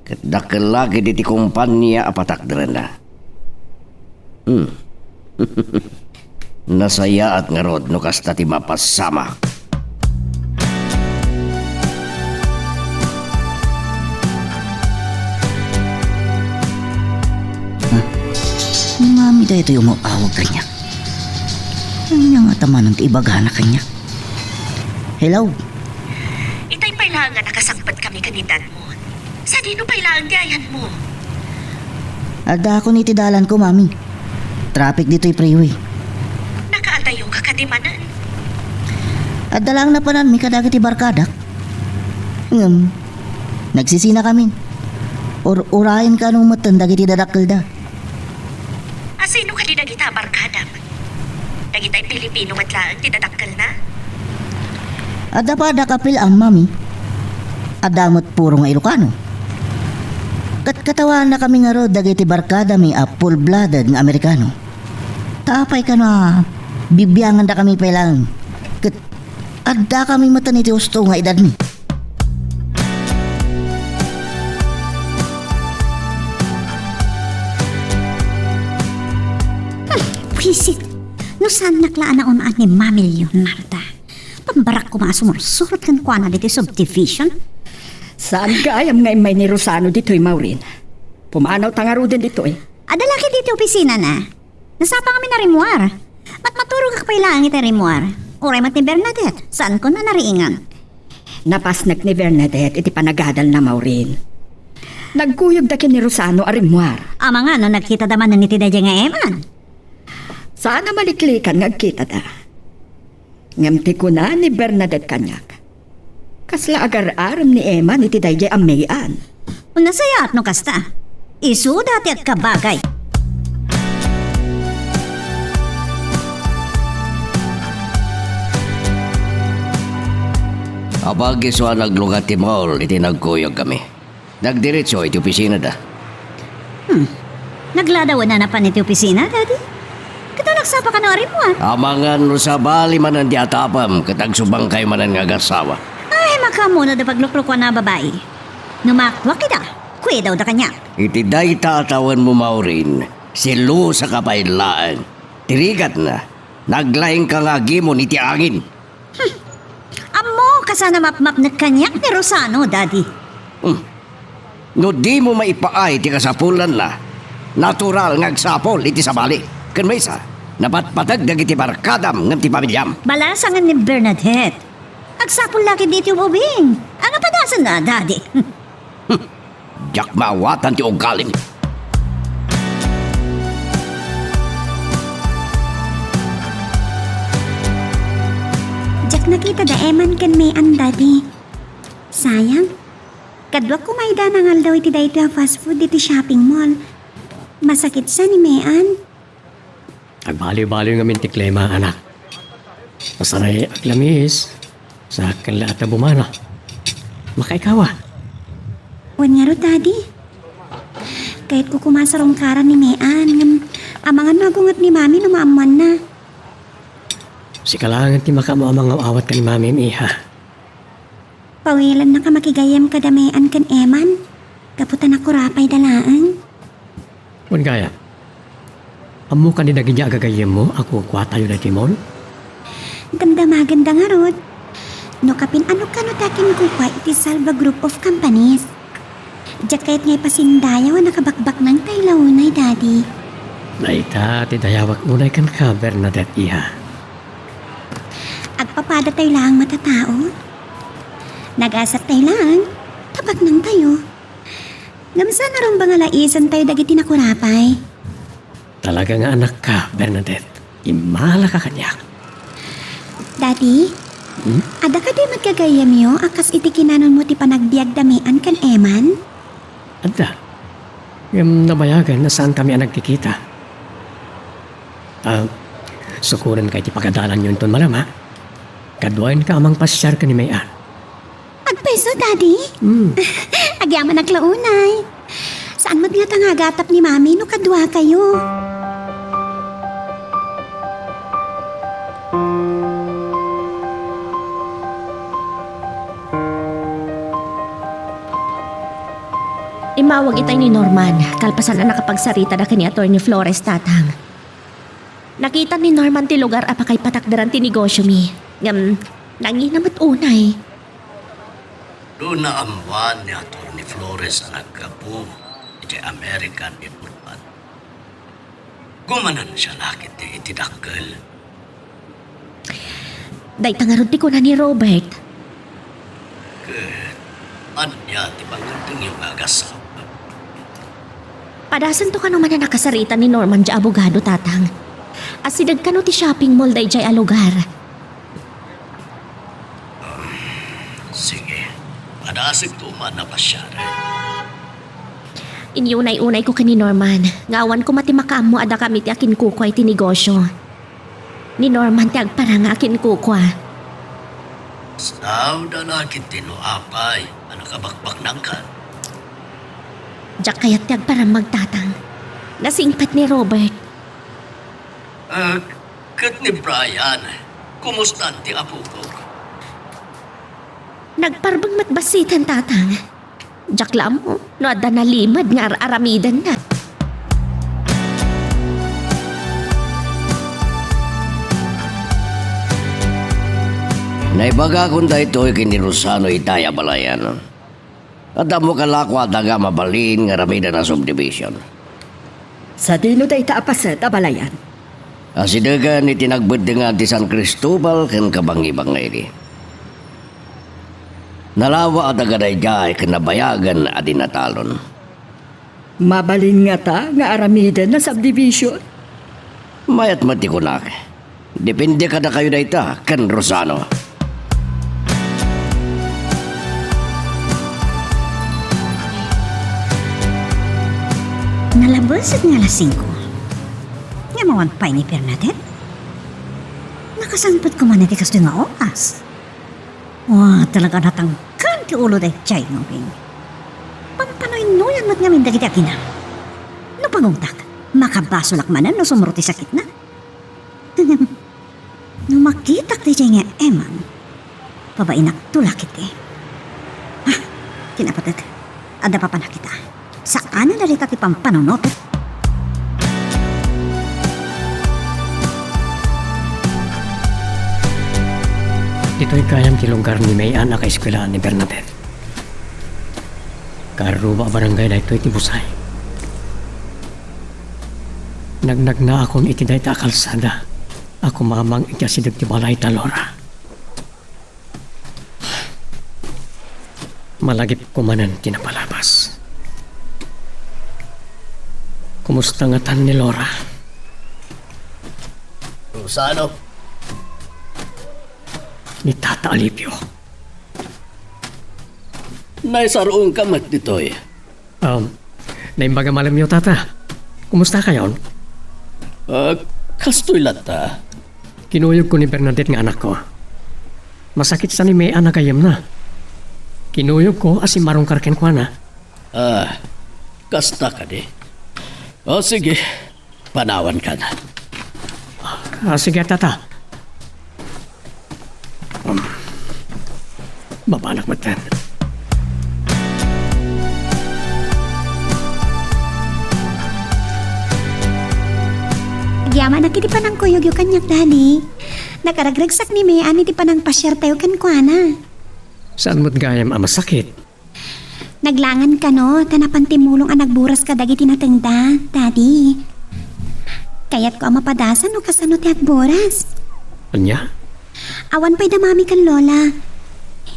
Ket dakkel la ketdi ti kompania a patakderenna. Hmm. Nasayaat ngarud no kasta ti mapasamak. Ha? Ni Mami daytoy umaw-awag kaniak. Ania ngata manen ti ibagana kaniak? Hello? Itay pay laeng nga nakasangpetkami ken ni Dad. Sadino pay laeng ti ayanmo? Addaakon iti dalanko, Mami. Traffic ditoy freeway. Nakaadayoka kadi manen? Adda laeng napananmi kadagiti barkadak. Ngem, nagsisinakamin. Ur-urayen kano metten dagiti dadakkelda. Asino kadi dagita a barkadam? Dagitay Pilipino met laeng ti dadakkelna? Adda padak a pil-am, Mami. Adda met puro nga Ilocano. Katkatawannakami ngarud dagiti barkadami a full-blooded nga Amerikano. Ta apay kano a bibiangandakami pay laeng ket addakami metten iti husto nga edadmi? Hmm, buisit. No saannak la a naun-an ni Mami Leonarda, pambarak koma a sumursurot kenkuana ditoy subdivision. Saan gayam nga immay ni Rosano ditoy, Maureen? Pumanawta ngaruden ditoy. Adda la ketdi iti opisinana. Nasapa ngamin a rimmuar. Matmaturogak pay laeng iti rimmuar. Uray met ni Bernadette, saankon a nariingan. Napasnek ni Bernadette iti panagadalna, Maureen. Nagkuyogda ken ni Rosano a rimmuar. Amangan no nagkitada manen iti daydiay nga Eman? Saan a maliklikan nga agkitada. Ngem ti kuna ni Bernadette kaniak, kasla agar-arem ni Eman iti daydiay a May-an. Nasayaat no kasta. Isuda ti agkabagay. Apag isu a naglugat ti mall iti nagkuyogkami. Nagdiretso iti opisinada. Hmm. Nagladawen a napan iti opisina, Daddy? Ket no Agsapa kano a rimmuar? Amangan no sabali manen ti atapem ket agsubangkayo manen nga agassawa. Ay, makaammoda ti pagluklukuan a babai. No maaktuak ida, kuidawda kaniak. Iti dayta a tawenmo, Maureen, selosa ka pay laeng. Ti rigatna, naglaingka nga agimon iti angin. Ammo, kasano mapmapnek kaniak ni Rosano, Daddy? Hmm. No dimo maipaay ti kasapulanna, natural nga agsapul iti sabali. Ken maysa, napatpateg dagiti barkadam ngem ti pamiliam. Balasangen ni Bernadette. Agsapul la ketdi iti ubing. Ania padasenna, Daddy? Diak maawatan ti ugalim. Diak nakita da Eman ken Mean, Daddy. Sayang. Kaduak koma ida nangaldaw iti daytoy a fast food iti shopping mall. Masakit sa ni Mean. Agbaliw-baliw ngamin ti klima, anak. Masaray aglamiis, sa ken la a ta bumana. Makaikawa. Wen ngarud, Daddy. Kayatko koma a sarungkaran ni Mean, ngem amangan no agunget ni Mami no maammoanna. Sika laengen ti makaammo a mangaw-awat ken ni Mami, iha. Pawilennaka makigayyem kada Mean ken Eman, gapu ta nakurapayda laeng. Wen gayam, ammoka ni dagiti agagayyemmo a kukuatayo daytoy mall? Damdamagenda ngarud. No kapin-ano kano ti akinkukua iti Salva Group of Companies. Diak kayat nga ipasindayaw a nakabakbaknangtayo la unay, Daddy. Dayta ti dayawak unay kenka, Bernadette, iha. Agpapadatayo laeng matatao. Nagasattayo laeng, ta baknangtayo. Ngem saan a rumbeng a laisentayo dagiti nakurapay. Talaga nga anakka, Bernadette. Immalaka kaniak. Daddy, Hmm? Adda kadi met gagayyemyo a kas iti kinanonmo ti panagbiagda Mean ken Eman? Adda. Ngem nabayagen a saankami a nagkikita. Ah, sukorenka iti pagadalanyo inton malem, ha? Kaduaenka a mangpasiar ken ni Mean. Agpayso, Daddy? Hmm. Agyamanak la unay. Saan met ngata nga agatap ni Mami no kaduakayo? Immawag itay ni Norman, kalpasan a nakapagsaritada ken ni Attorney Flores, Tatang. Nakita ni Norman ti lugar a pakaipatakderan ti negosyomi, ngem nangina met unay. No naammoan ni Attorney Flores a naggapu iti American ni Norman, gumanansiak iti, iti dakkel. Dayta ngarud ti kuna ni Robert. Ket ania ti pangngantengyo nga agassawa? Padasento kano man a nakasarita ni Norman diay abogado, Tatang. Asideg kano ti shopping mall daydiay a lugar. Sige, padasek to man a pasiaren. Inyunay-unayko ken ni Norman nga awan koma ti makaammo a dakami ti akinkukua iti negosyo. Ni Norman ti agparang nga akinkukua. Saoda la ketdi no apay a nakabakbaknangkan? Diak kayat ti agparammag, Tatang. Nasingpet ni Robert. Ah, ket ni Brian, kumustan ti apokok? Nagparbeng met bassiten, Tatang. Diak la ammo no adda nalimed nga ar-aramidenna. Naibagakon daytoy ken ni Rosano itay a balayan. Adda ammo kalako a daga mabalin nga aramiden a subdivision. Sadino dayta a paset a balayan? Asidegen iti nagbeddengan ti San Cristobal ken kabangibangiri. Nalawa a daga daydiay ken nabayagen a di natalon. Mabalin ngata nga aramiden a subdivision? Mayat met ti kunak. Depende kadakayo dayta ken Rosano. Nalabeset nga alas singko. Ngem awan pay ni Bernadette. Nakasangpet koma iti kastoy nga oras. Wa, talaga natangkan ti ulo daydiay nga ubing. Pampanuy-nuyan met ngamin dagiti agina. No pagungtak, makabasolak manen no sumro ti sakitna. No makitak daydiay nga Eman, babainakto la ketdi. Ah, kinapatek. Adda papanakita. Saan a dayta ti pampanunotek. Ditoy gayam ti lugar ni May-an a kaeskuelaan ni Bernadette. Karuba a barangay daytoy ti Busay. Nagnagnaakon iti dayta a kalsada a kumamang iti asideg ti balay da Laura. Malagipko manen ti napalabas. Kumusta ngatan ni Laura? Rosano? Ni Tata Alipio. Naisaruenka met ditoy. Um, naimbag a malemyo, Tata. Kumusta kayon? Ah, kastoy latta. Kinuyogko ni Bernadette nga anakko. Masakit sa ni May-an a gayyemna. Kinuyogko a simmarungkar kenkuana. Ah, kasta kadi. O, sige. Panawankan. Ah, sige, Tata. Um, babanak metten. Agyamanak iti panangkuyogyo kaniak, Daddy. Nakaragragsak ni May-an iti panangpasiartayo kenkuana. Saan met gayam a masakit? Naglangan kano, ta napan ti mulong a nagburas kadagiti natengda, Daddy. Kayatko a mapadasan no kasano ti agburas. Ania? Awan pay da Mami ken Lola.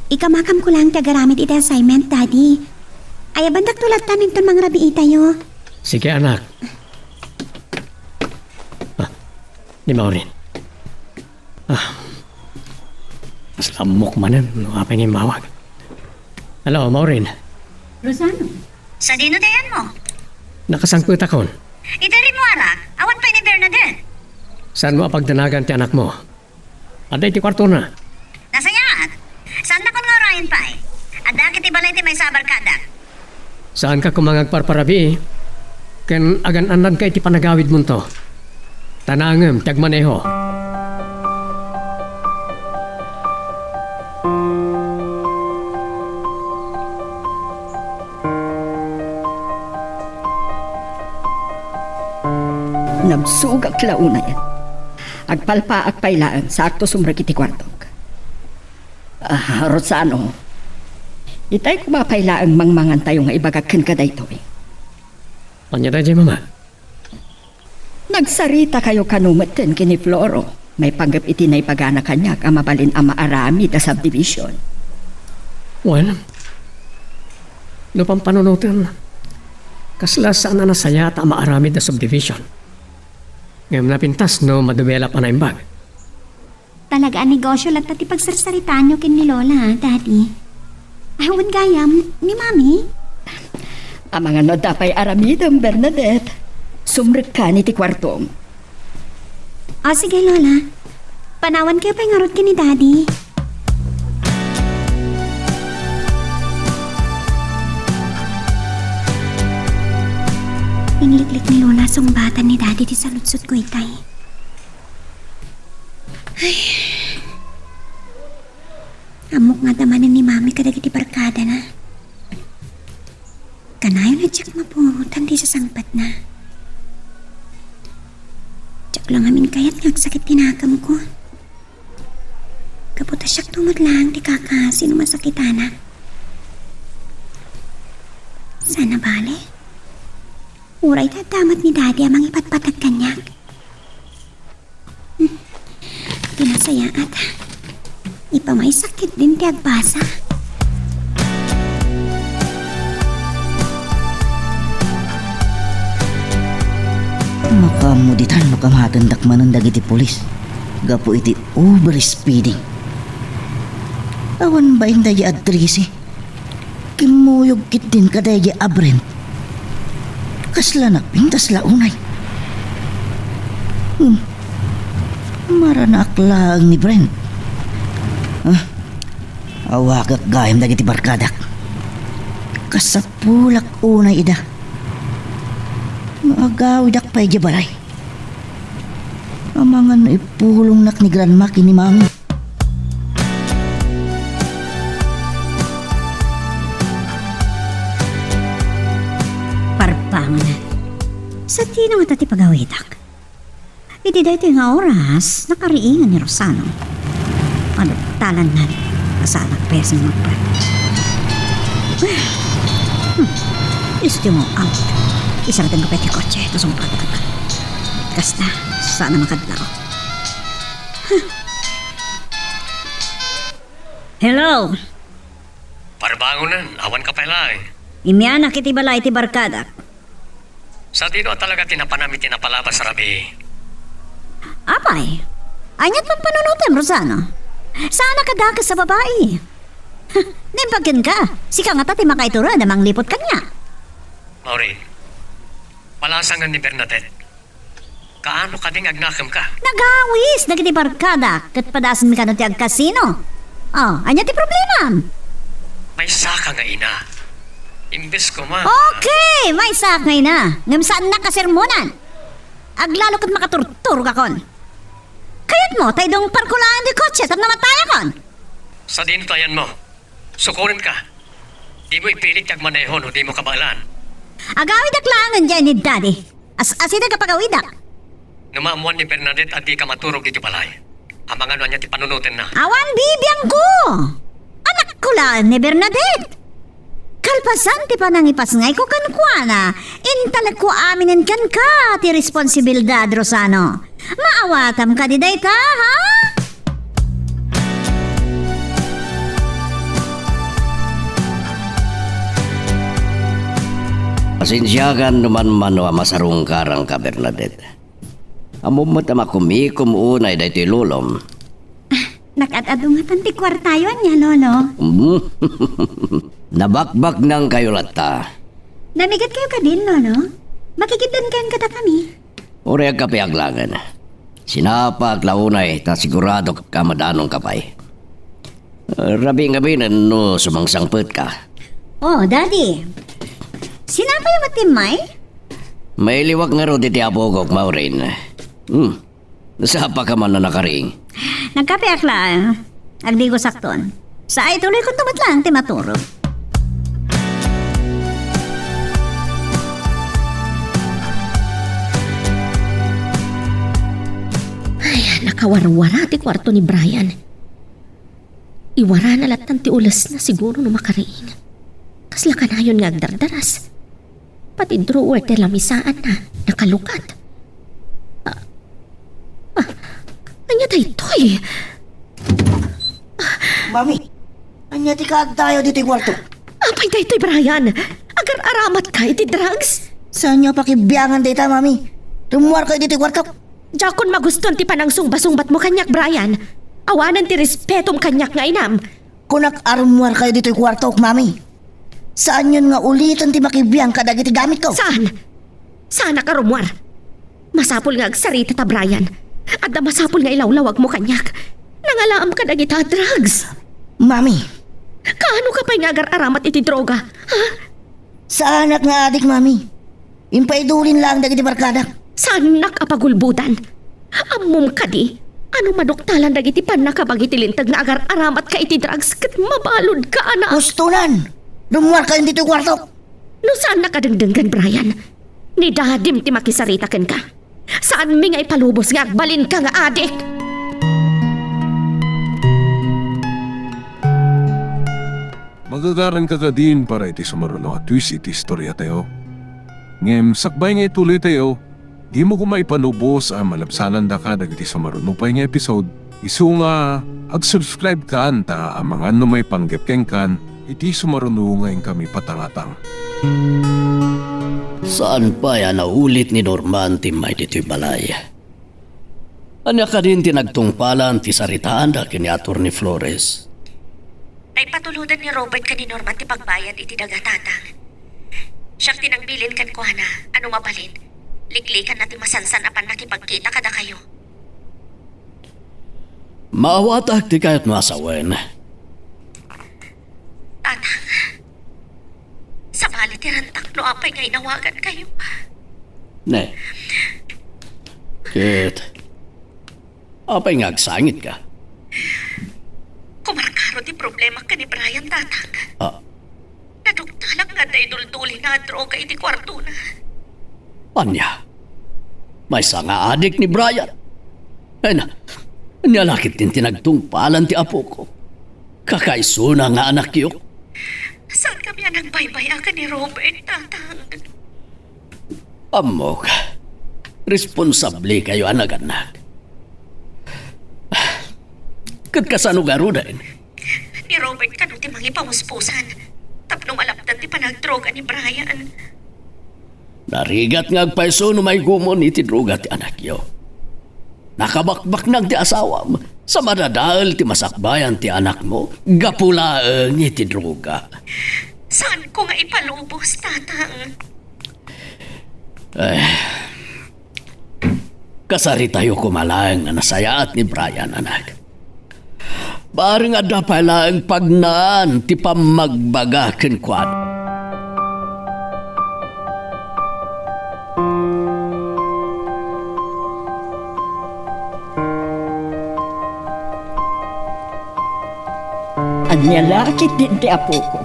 Ikamakamko laeng ti agaramid iti assignment, Daddy. Ayabandakto latta inton mangrabiitayo. Sige, anak. Ah, ni Maureen. Ah, kasla ammok manen no apay nga immawag. Hello, Maureen. Rosano? Sadino ti ayanmo? Nakasangpetakon. Iti rimmuarak, awan pay ni Bernadette. Saanmo a pagdanagan ti anakmo? Adda iti kuartona. Nasayaat. Saannakon nga urayen pay. Addaak iti balay ti maysa a barkadak. Saanka koma nga agparparabii, ken agan-annadka iti panagawidmonto. Ta naangem ti agmaneho. Nabsogak la unay. Agpalpaak pay laeng, saakto sumrek iti kuartok. Ah, Rosano, itay koma pay laeng mangmangantayo nga ibagak kenka daytoy. Ania daydiay, Mama? Nagsaritakayo kano metten ken ni Floro maipanggep iti naibagana kaniak a mabalin a maaramid a subdivision. Wen, no pampanunotem, kasla saan a nasayaat a maaramid a subdivision. Ngem napintas no madevelop a naimbag. Talaga a negosyo latta ti pagsarsaritaanyo ken ni Lola, Daddy. Awan gayam, ni Mami? Amangan no adda pay aramidem, Bernadette. Sumrekkan iti kuartom. O, sige, Lola. Panawankayo pay ngarud ken ni Daddy. Inliklik ni Lola sungbatan ni Daddy ti saludsodko itay. Ay. Ammok nga adda manen ni Mami kadagiti barkadana. Kanayon a diak mapuotan ti sasangpetna. Diak la ngamin kayat nga agsakit ti nakemko. Gapu ta siakto met laeng ti kakaasi no masakitanak. Saan a bale, uray ta adda met ni Daddy a mangipatpateg kaniak. Hmm. Ti nasayaat, ipamaysak ketdin ti agbasa. Makaammo ditan no kamatendak manen dagiti pulis gapu iti overspeeding. Awan bain daydi a trese. Kimmuyog ketdin kadaydi a Brent. Kasla napintas la unay. Hmm. Maranaak laeng ni Brent. Ah, awagak gayam dagiti barkadak. Kasapulak unay ida. No agawidak pay idiay balay. Amangan no ipulongnak ni Granma ken ni Mami. Parbangon. Sadino ngata ti pagawidak? Iti daytoy nga oras, nakariingan ni Rosano. Maduktalan man, asanak pay a simmagpet. Hmm. Isu ti mo out. Isaratenko pay ti kotse, ta sungpatko. Kasta, saan a makadlaw. Huh. Hello? Parbangonen, awan ka pay laeng. Imianak iti balay ti barkadak. Sadino a talaga ti napanam iti napalabas a rabii? Apay, ania't pampanunotem, Rosano? Saanak a dakes a babai. Naimbag kenka, sika ngata ti makaitured a mangliput kaniak. Maureen, palasangen ni Bernadette. Kaano kadi nga agnakemka? Nagawis dagiti barkadak ket padasenmi kano ti agkasino. Oh, ania ti problemam? Maysaka nga ina. Imbes koma. Okay, maysaak nga ina. Ngem saannak a sermonan. Aglalo ket makaturturogakon. Kayatmo, ta idungparko laeng ti kotse tapno matayakon. Sadino ti ayanmo? Sukorenka. Dimo ipilit ti agmaneho no dimo kabaelan. Agawidak laengen diay ni Daddy. As-asideg a pagawidak. No maammoan ni Bernadette a dika maturog iti balay, amangan no ania ti panunotenna. Awan bibiangko! Anakko laeng ni Bernadette! Kalpasan ti panangipasngayko kenkuana, intalekko aminen kenka ti responsibilidad, Rosano. Maawatam kadi dayta, ha? Pasensiakan no manmano a masarungkarangka, Bernadette. Ammom met a makumikom unay daytoy lolom. Ah, nakad-adu ngatan ti kuartayo, ania, Lolo? Mm. Nabakbaknangkayo latta. Namigatkayo kadin, Lolo? Makikitdankayon kadakami. Uray agkapeak laengen. Sinapaak la unay ta siguradok a madanonka pay. Rabii ngaminen no sumangsangpetka. Oh, Daddy. Sinapay met ti may? Mailiwak ngarud iti apokok, Maureen. Hmm. Nasapaka man a nakariing. Nagkapeak laeng. Agdigosakton. Sa ay tuloy ko tumet laeng ti maturog. Ay, nakawarwara ti kuarto ni Brian. Iwarana lattan ti ulesna siguro no makariing. Kasla kanayon nga agdardaras. Pati drawer ti lamisaanna, nakalukat. Ah, ah, ania daytoy? Mami, ania ti kaaddayo ditoy kuarto? Apay daytoy, Brian? Agar-aramatka iti drugs? Saanyo a pakibiangan dayta, Mami? Rummuarkayo ditoy kuartok. Diakon magustuan ti panangsungba-sungbatmo kaniak, Brian. Awanen ti respetom kaniak nga inam. Kunak a rummuarkayo ditoy kuartok, Mami. Saanyon nga uliten ti makibiang kadagiti gamitko. Saan? Saanak a rummuar. Masapul nga agsaritata, Brian. Adda masapul nga ilawlawagmo kaniak. Nangalaam kadagita a drugs. Mami. Kaanoka pay nga agar-aramat iti droga, ha? Saanak nga adik, Mami. Impaidulin laeng dagiti barkadak. Saannak a pagulbodan. Ammom kadi, a no maduktalan dagiti pannakabagi ti linteg nga agar-aramatka iti drugs ket mabaludka, anak. Hustonan! Rummuarkayon ditoy kuartok! No saannak a dengdenggen, Brian, ni Dadim ti makisarita kenka. Saanmi nga ipalubos nga agbalinka nga adik! Magagaranka kadin para iti sumaruno a twist iti istoriatayo. Ngem sakbay nga ituloytayo, dimo koma ipalubos a malabsanandaka dagiti sumaruno pay nga episode, isu nga ag-subscribe kan ta amangan no maipanggep kenkan iti sumaruno nga inkami patangatang. Saan pay a naulit ni Norman ti immay ditoy balay? Ania kadin ti nagtungpalan ti saritaanda ken ni Attorney Flores? Naipatulodan ni Robert ken ni Norman ti pagbayad iti daga, Tatang. Siak ti nagbilin kenkuana a no mabalin, liklikanna ti masansan a pannakipagkita kadakayo. Maawatak ti kayatmo a sawen. Tatang, sabali ti rantak no apay nga inawagankayo. Ne. Ket, Apay nga agsangitka? Kumarkaro ti problema ken ni Brian, Tatang. Ah. Naduktalak nga adda iduldulina a droga iti kuartona. Ania? Maysa nga adik ni Brian? Ay na, ania la ketdin ti nagtungpalan ti apoko? Kakaisuna nga anakyo? Saan kami a nagbaybay-a ken ni Robert, Tatang? Ammok, responsablekayo a nagannak. Ket kasano ngaruden? Ni Robert kano ti mangipamuspusan tapno malapdan ti panagdroga ni Brian. Narigat nga agpayso no maigumon iti droga ti anakyo. Nakabakbaknang ti asawam, sa madadael ti masakbayan ti anakmo, gapu laeng iti droga. Saanko nga ipalubos, Tatang? Ay, kasaritayo koma laeng nga nasayaat ni Brian, anak. Bareng adda pay laeng pagnaan ti pammagbaga kenkuana. Ania la ketdin ti apoko?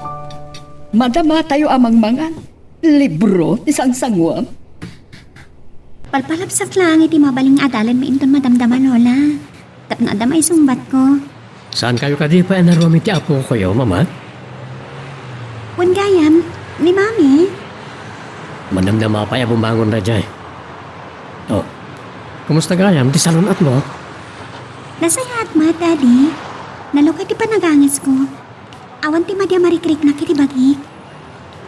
Madamatayo a mangmangan. Libro ti sangsanguam? Palpalabsak laeng iti mabalin nga adalanmi inton madamdama, Lola. Tapno adda maisungbatko. Saankayo kadi pay a naruam iti apokoyo, Mama? Wen gayam, ni Mami. Madamdama pay a bumangon daydiay. Oh, kumusta gayam ti salun-atmo? Nasayaat met, Daddy. Nalukay ti panagangasko. Awan ti madi a marikriknak iti bagik.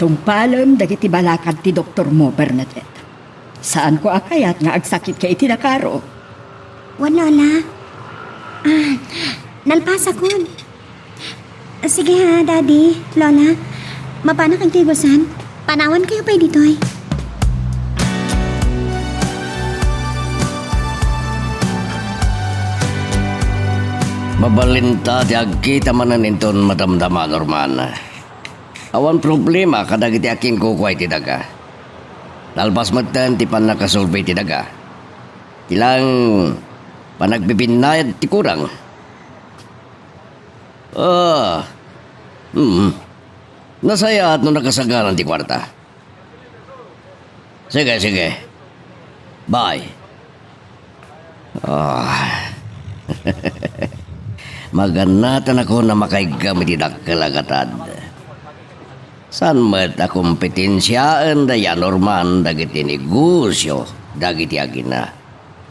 Tungpalem dagiti balakad ti doktormo, Bernadette. Saanko a kayat nga agsakitka iti dakaro. Wen, Lola. Ah, nalpasakon. Sige ha, Daddy, Lola. Mapanak iti gusan. Panawankayo pay ditoy. Mabalinta ti agkita manen inton madamdama, Norman. Awan problema kadagiti akinkukua iti daga. Nalpas metten ti pannakasolbi iti daga. Ti lang panagbibinnayad ti kurang. Ah, hmm. Nasayaat no nakasagaran ti kuarta. Sige, sige. Bye. Ah. Magannatanakon a makaiggam iti dakkel a gatad. Saan met a kompetensiaen da ya Norman dagiti negosio dagiti agina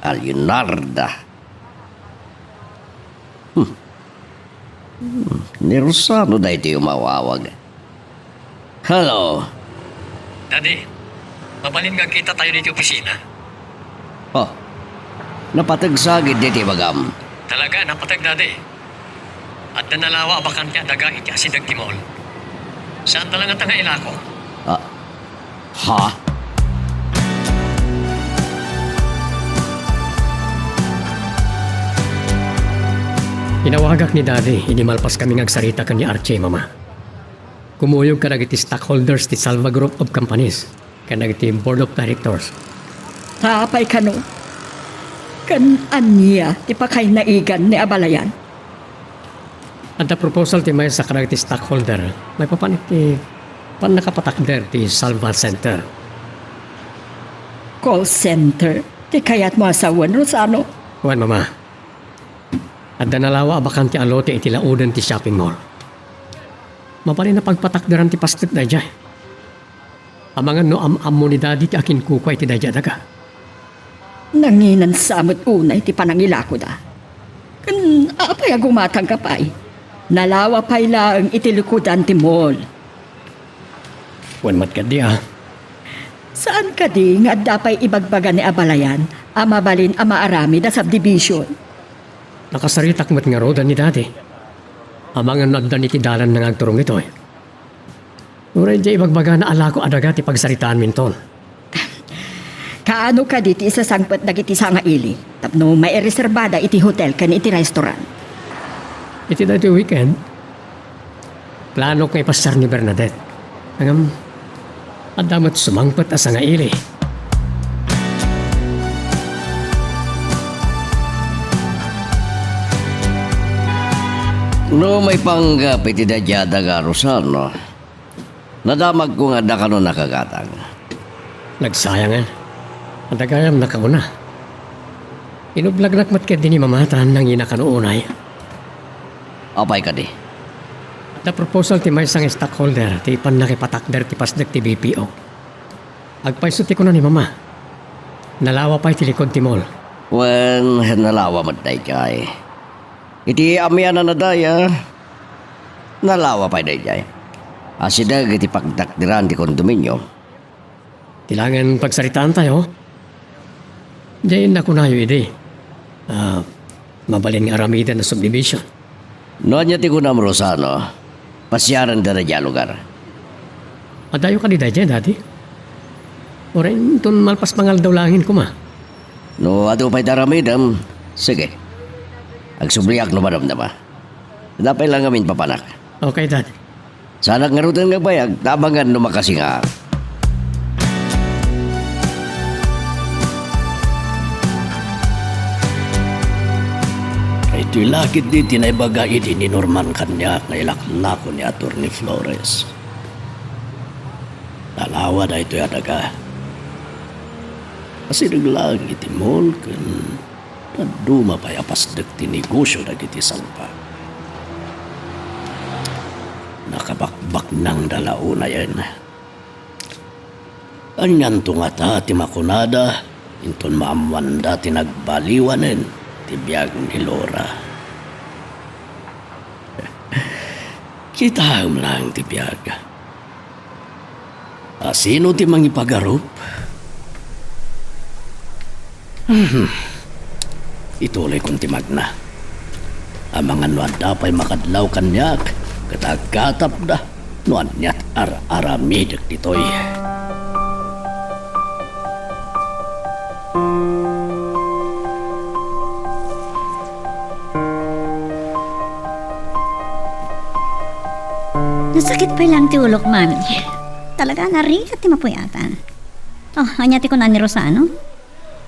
a Leonarda. Hmm. Hmm, ni Rosano daytoy umawawag. Hello. Daddy, mabalin nga agkitatayo ditoy opisina. Oh, napateg sa gid ditoy bagam. Talaga, napateg, Daddy. Adda nalawa a bakante a daga iti asideg ti mall. Saanta la ngata nga ilako? Ah, Ha? Inawagak ni Daddy idi malpaskami nga agsarita ken ni Archie, Mama. Kumuyog kadagiti stockholders ti Salva Group of Companies ken dagiti Board of Directors. Ta apay kano? Ken ania ti pakainaigan ni abalayan? Adda proposal ti maysa kadagiti stockholder maipapan iti pannakapatakder ti Salva Center. Call center ti kayatmo a sawen, Rosano? Wen, Mama. Adda nalawa a bakante a lote iti laoden ti shopping mall. Mabalin a pagpatakderan ti pastek daydiay. Amangan no am-ammo ni Daddy ti akinkukua iti daydiay a daga. Nanginan sa met unay ti panangilakoda. Ken apay a gumatangka pay? Nalawa pay laeng iti likudan ti mall. Wen met kadi a. Saan kadi nga adda pay ibagbaga ni abalayan a mabalin a maaramid a subdivision? Nakasaritak met ngaruden ni Daddy. Amangan no adda ni ti dalanna nga agturong ditoy. Uray diay ibagbagana a lako a daga ti pagsaritaanminton. Kaano kadi ti isasangpet dagiti sangaili tapno maireserbada iti hotel ken iti restaurant? Iti daytoy weekend, planok nga ipasiar ni Bernadette. Ngem, adda met sumangpet a sangaili. No maipanggep iti daydiay a daga, Rosano, nadamagko nga adda kano nakagatang. Nagsayangen. Adda gayam nakauna. Inublagnak met ketdi ni Mama ta nangina kano unay. Apay kadi? Adda proposal ti maysa nga stockholder ti ipanna nga ipatakder ti pasdek ti B P O. Agpayso ti kuna ni Mama. Nalawa pay ti likod ti mall. Wen, nalawa met daydiay. Iti amianan a daya, nalawa pay daydiay. Asideg iti pagtakderan ti kondominium. Ti laengen pagsaritaantayo. Diay nakunayo idi. Ah, mabalin nga aramiden a subdivision. No ania ti kunam, Rosano, pasiarenda daydiay a lugar. Adayo kadi daydiay, Daddy? Uray inton malpas nga aldaw laengen koma. No adu pay ti aramidem, sige. Agsubliak no madamdama. Adda pay la ngamin papanak. Okay, Daddy. Saanak ngaruden nga agbayag, ta amangan no makasingaak. Daytoy la ketdi ti naibaga idi ni Norman kaniak nga ilaklako ni Attorney Flores. Nalawa daytoy a daga. Asideg laeng iti mall ken dadduma pay a pasdek ti negosio dagiti salpa. Nakabakbaknangda la unayen. Anianto ngata ti makunada inton maammoanda ti nagbaliwanen ti biag ni Laura? Kitaem laeng ti biag. A, sino ti mangipagarup? Hmm. Ituloykon ti magna. Amangan no adda pay makadlaw kaniak, ket aggatapda no ania ti ar-aramidek ditoy. Nasakit pay laeng ti ulok, Mami. Talaga, narigat ti mapuyatan. Oh, ania ti kuna ni Rosano?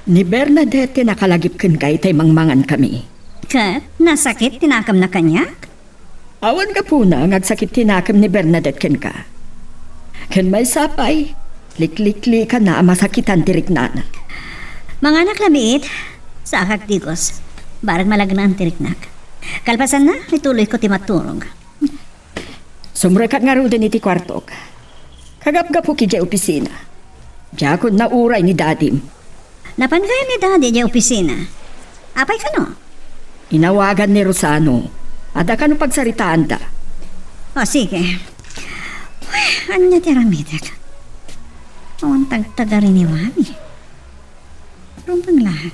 Ni Bernadette ti nakalagip kenka itay mangmangan kami. Ket nasakit ti nakemna kaniak? Awan gapuna nga agsakit ti nakem ni Bernadette kenka. Ken maysa pay, likliklikanna a masakitan ti riknana. Manganak labiit, saakak digos. Barek malagnaen ti riknak. Kalpasanna, ituloyko ti maturog. Sumrekak ngaruden iti kuartok. Kagapgapok idiay opisina. Diakon nauray ni Dadim. Napan gayam ni Daddy idiay opisina. Apay kano? Inawagan ni Rosano. Adda kano pagsaritaanda. O, sige. Uy, ania ti aramidek? Awan tagtagari ni Mami. Rumbeng laeng.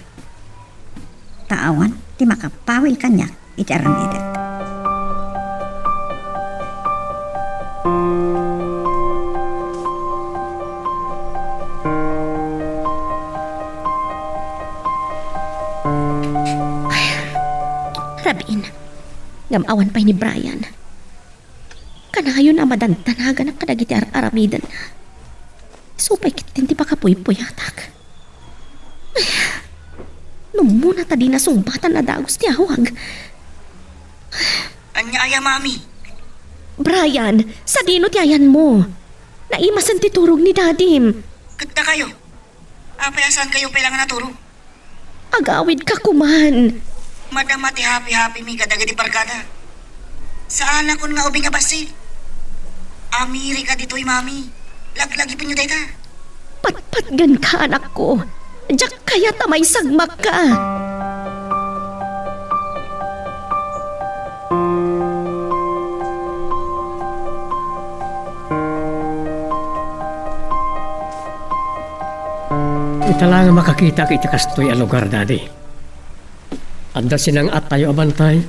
Ta awan ti makapawil kaniak iti aramidek. Ay, rabiin. Ngem awan pay ni Brian. Kanayon a madandanaganak kadagiti ar-aramidenna. Isu pay ketdin ti pakapuypuyatak. Ay, no umuna ta di nasungbatan a dagus ti awag. Ania aya, Mami? Brian, sadino ti ayanmo? Naimasen ti turog ni Dadim. Ket dakayo? Apay a saankayo pay la nga naturog? Agawidka koman. Madama ti happy-happymi kadagiti barkada. Saanakon nga ubing a bassit. Amerika ditoy, Mami. Laglagipenyo dayta. Patpatgenka, anakko. Diak kayat a maisagmakka. Ita la nga makakitak iti kastoy a lugar, Daddy. Adda sinang-attayo a bantay,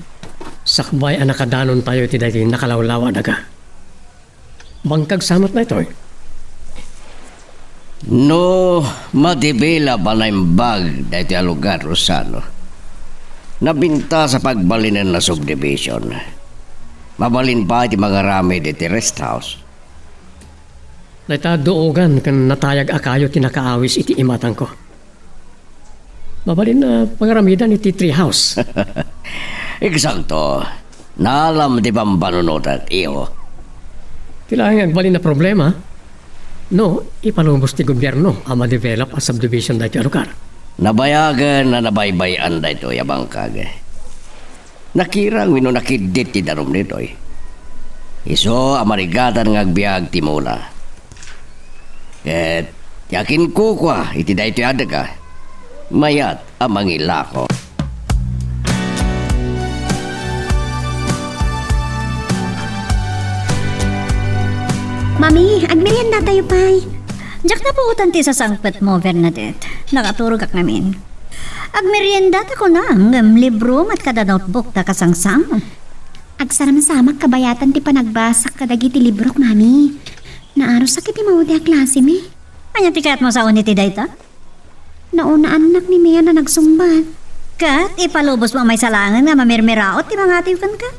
sakbay a nakadanontayo iti daytoy nakalawlawa a daga. Bangkag sa met daytoy. No madibilab a naimbag daytoy a lugar, Rosano, nabintas a pagbalinen a subdivision. Mabalin pay ti mangaramid iti rest house. Dayta duogan ken natayag a kayo ti nakaawis iti imatangko. Mabalin a pangaramidan iti tree house. Eksakto. Naalam ti pampanunotek, iho. Ti laeng agbalin a problema, no ipalubos ti gobierno a ma-develop a subdivision daytoy a lugar. Nabayagen a nabaybay-an daytoy a bangkag. Nakirang wenno nakiddit ti danum ditoy. Isu a marigatan nga agbiag ti mula. Ket ti akinkukua iti daytoy a daga, mayat a mangilako. Mami, agmeriendatayo pay. Diak napuotan ti sasangpetmo, Bernadette. Nakaturogak ngamin. Agmeriendata kunam, ngem libro met kada notebook ta kasangsam. Agsaramsamak kabayatan ti panagbasak kadagiti librok, Mami. Naarusak iti maudi a klasemi. Ania ti kayatmo saon iti dayta? Naunaannak ni Mea a nagsungbat. Ket ipalubosmo maysa laengen nga mamirmiraot ti mangatiw kenka?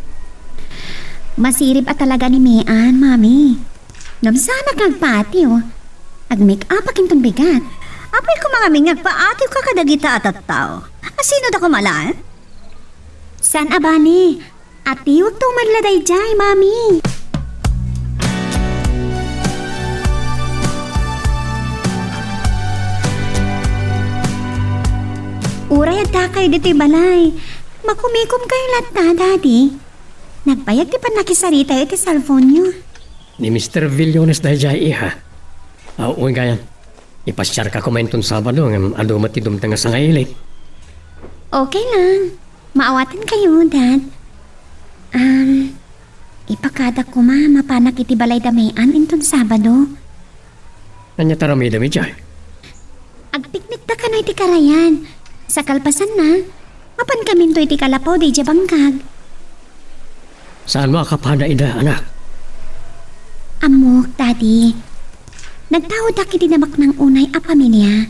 Masirib a talaga ni Mean, Mami. Ngem saanak nga agpaatiw. Ag-make-upak inton bigat. Apay koma ngamin nga agpaatiwka kadagita a tattao? A sinoda koma laeng? Saan a bale. Atiwek ta umadla daydiay, Mami. Uray addakayo ditoy balay, makumikomkayo latta, Daddy. Nagbayag ti pannakisaritayo iti cellphone-yo. Ni Mister Villones daydiay, iha. Aw, uy, gayam. Ipasiarka koma inton Sabado, ngem adu met ti dumteng a sangailit. Okay lang. Maawatankayo, Dad. Um, ipakadak koma, mapanak iti balay da Mean inton Sabado. Ania ti aramidem idiay? Agpiknikta kano iti karayan. Sa kalpasanna, mapankaminto iti kalapaw daydiay a bangkag. Saanmo a kapada ida, anak? Ammok, Daddy. Nagtaodak iti namaknang unay a pamilia.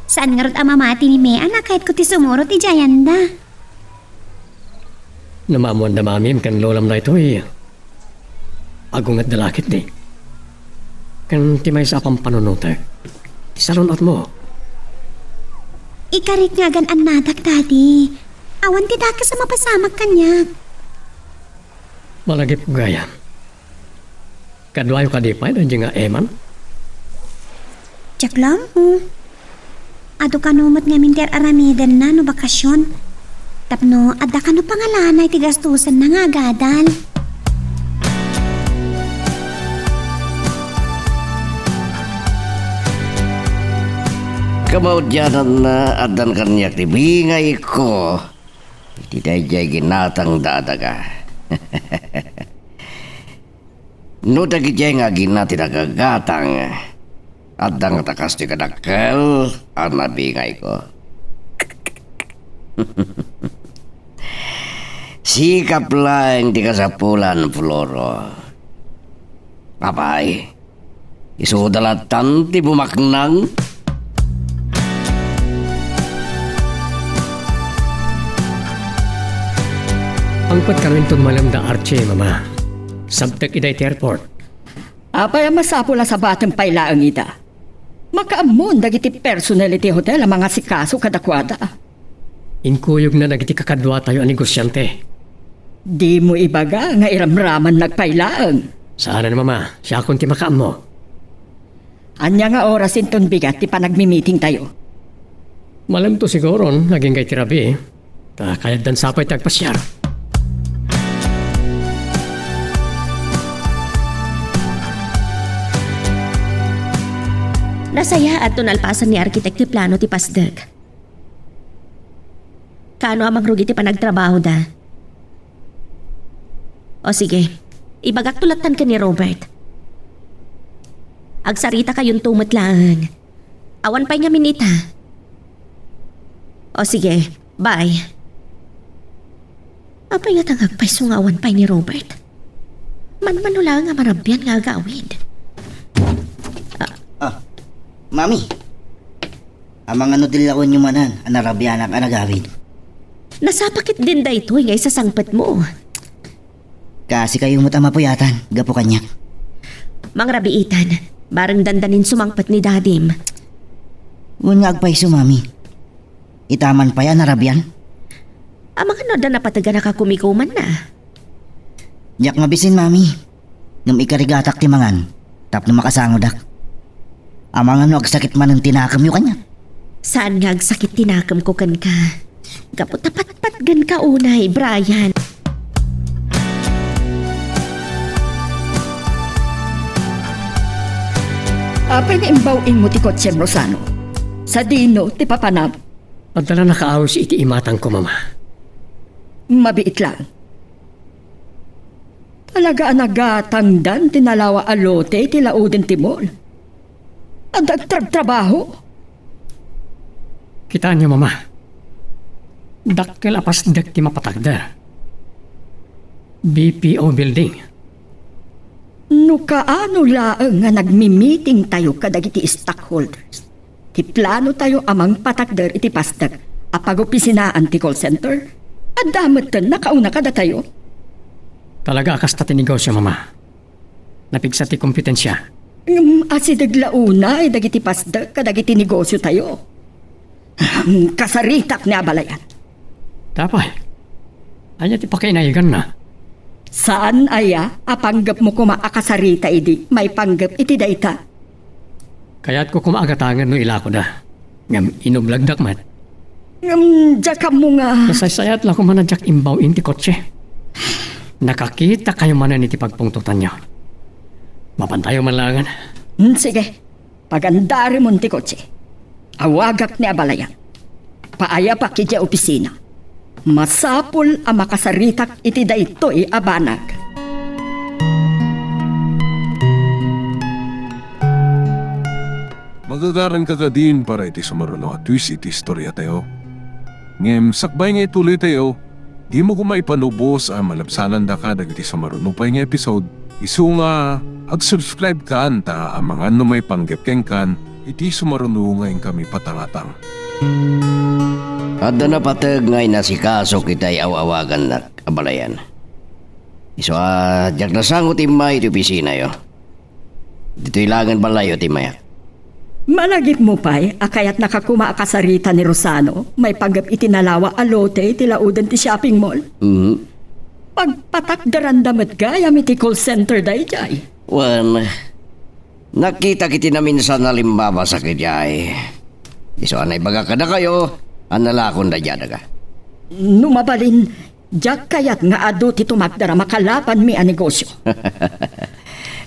Saan ngarud a mamati ni Mean a kayatko ti sumurot idiay anda. No maammoanda, Mamim, ken Lolam daytoy, agungetda la ketdi. Ken ti maysa a pampanunotek, ti salun-atmo. Ikarik nga agan-annadak, Daddy. Awan ti dakes a mapasamak kaniak. Malagipko gayam. Kaduayo kadi pay daydiay nga Eman? Diak laeng. Adu kano met ngamin ti ar-aramidenna no bakasion. Tapno adda kano pangalana iti gastusenna nga agadal. Kamaudiananna, addan kaniak ti bingayko iti daydiay ginatangda a daga. No dagidiay nga agina ti nagagatang, adda ngata kastoy kadakkel a nabingayko. Sikap laeng ti kasapulan, Floro. Apay, isuda lattan ti bumaknang? Angpet kano inton malem da Archie, Mama. Sabtek idiay ti airport. Apay a masapul a sabatem pay laeng ida? Makaammoen dagiti personnel iti hotel a mangasikaso kadakuada. Inkuyogna dagiti kakaduatayo a negosiante. Dimo ibaga nga iramramannak pay laeng. Saanen, Mama. Siakon ti makaammo. Ania nga oras inton bigat ti panagmimitingtayo? Malemto siguron, agingga iti rabii. Ta kayatdan sa pay ti agpasiar. Nasayaat no nalpasan ni Arkitek ti plano ti pasdek. Kaano a mangrugi ti panagtrabahoda? O sige, ibagakto lattan ken ni Robert. Agsaritakayonto met laeng. Awan pay ngamin ita. O sige, bye. Apay nga tangagpayso nga awan pay ni Robert? Manmano laeng a marabian nga agawid. Ah, Mami. Amangan no dillawenyo manen a narabianak a nagawid. Nasapa ketdin daytoy nga isasangpetmo. Kaasikayo met a mapuyatan gapu kaniak. Mangrabiitan, bareng dandanin sumangpet ni Dadim. Wen nga agpayso, Mami. Ita man pay a narabian? Amangan no adda napateg a nakakumikumanna. Diak mabisin, Mami. Ngem ikarigatak ti mangan tapno makasangodak. Amangan no agsakit manen ti nakemyo kaniak. Saan nga agsakit ti nakemko kenka? Gapu ta patpatgenka unay, Brian. Apay nga imbaw-inmo ti kotsem, Rosano? Sadino ti papanam? Adda la nakaawis iti imatangko, Mama. Mabiit laeng. Talaga a nagatangdan ti nalawa a lote iti lauden ti mall. Adda agtrabtrabaho. Kitaenyo, Mama. Dakkel a pasdek ti mapatagder. B P O building. No kaano laeng nga nagmi-meeting tayo kadagiti stockholders, ti plano tayo a mangpatakder iti pasdek a pagopisinaan ti call center, adda metten nakauna kadatayo. Talaga a kasta ti negosyo, Mama. Napigsa ti kompetensia. Ngem asideg la unay dagiti pasdek kadagiti negosyo tayo. Kasaritak ni abalayan. Tapay, ania ti pakainayaganna? Saan aya a panggepmo koma a kasarita idi maipanggep iti dayta? Kayatko koma a gatangen no ilakoda. Ngem inublagdak met. Ngem diak ammo nga. Nasaysayat la koma a diak imbaw-in ti kotse. Nakakitakayo manen iti pagpungtotanyo. Mapantayo man laengen. Hmm, sige. Pagandarimon ti kotse. Awagak ni abalayan. Paayapak idiay opisina. Masapul a makasaritak iti daytoy a banag. Magagaranka kadin para iti sumaruno a twist iti istoriatayo. Ngem sakbay nga ituloytayo, dimo koma ipanubos a malabsanandaka dagiti sumaruno pay nga episode, isu nga agsubscribe kan ta amangan no maipanggep kenkan iti sumaruno nga inkami patangatang. Adda napateg nga inasikasok itay aw-awagannak, abalayan. Isu a diak nasango ti immay iti opisinayo. Ditoy laengen balayyo ti immayak. Malagipmo pay a kayatnaka koma a kasarita ni Rosano maipanggep iti nalawa a lote iti lauden ti shopping mall? Mhm. Pagpatakderanda met gayam iti call center daydiay. Wen, nakitak iti naminsan a limbabas a kadiay. Isu a naibaga kadakayo a nalakon daydiay a daga. No mabalin, diak kayat nga adu ti tumakder a makalabanmi a negosyo.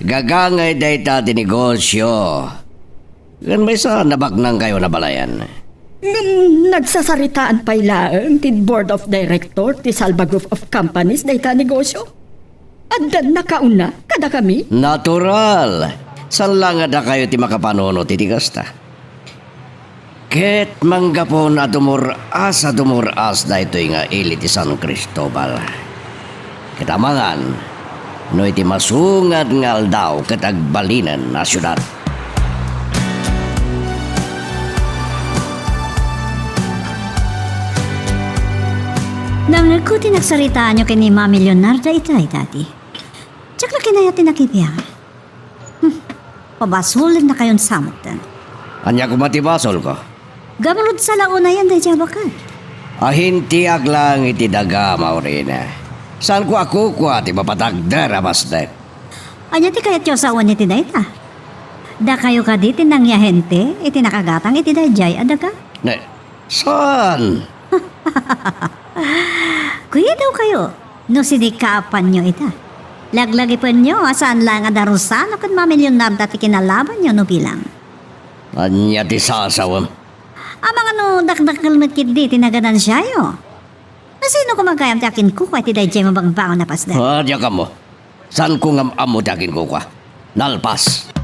Gagangay dayta ti negosyo. Ken maysa, nabaknangkayo, abalayan. Ngem nagsasaritaan pay laeng ti Board of Director ti Salva Group of Companies dayta a negosyo. Addan nakauna kadakami? Natural. Saan la nga dakayo ti makapanunot iti kasta? Ket manggapon a dumur-as a dumur-as daytoy nga ili ti San Cristobal. Ket amangan no iti masungad nga aldaw ket agbalinen a siudad. Nangngegko ti nagsaritaanyo ken ni Mami Leonarda itay, Daddy. Diak la kinayat ti nakibiang. Hmm, pabasolennakayon sa metten. Ania koma ti basolko? Gapu rod sa la unayen daydiay a bakad. Ahintiak laeng iti daga, Maureen. Saanko a kukua ti mapatakder a pasdek. Ania ti kayatyo a sawen iti dayta? Dakayo kadi ti nangiahente iti nakagatang iti daydiay a daga? Ne, saan? Kuidawkayo no sinikaapanyo ita. Laglagipenyo a saan laeng a da Rosano ken Mami Leonarda ti kinalabanyo no bilang. Ania ti sasawem? Amangan no dakdakkel met ketdi ti naganansiayo. Nasino koma gayam ti akinkukua iti daydiay mabangbangon a pasdek? Ah, diak ammo. Saanko nga am-ammo ti akinkukua. Nalpas.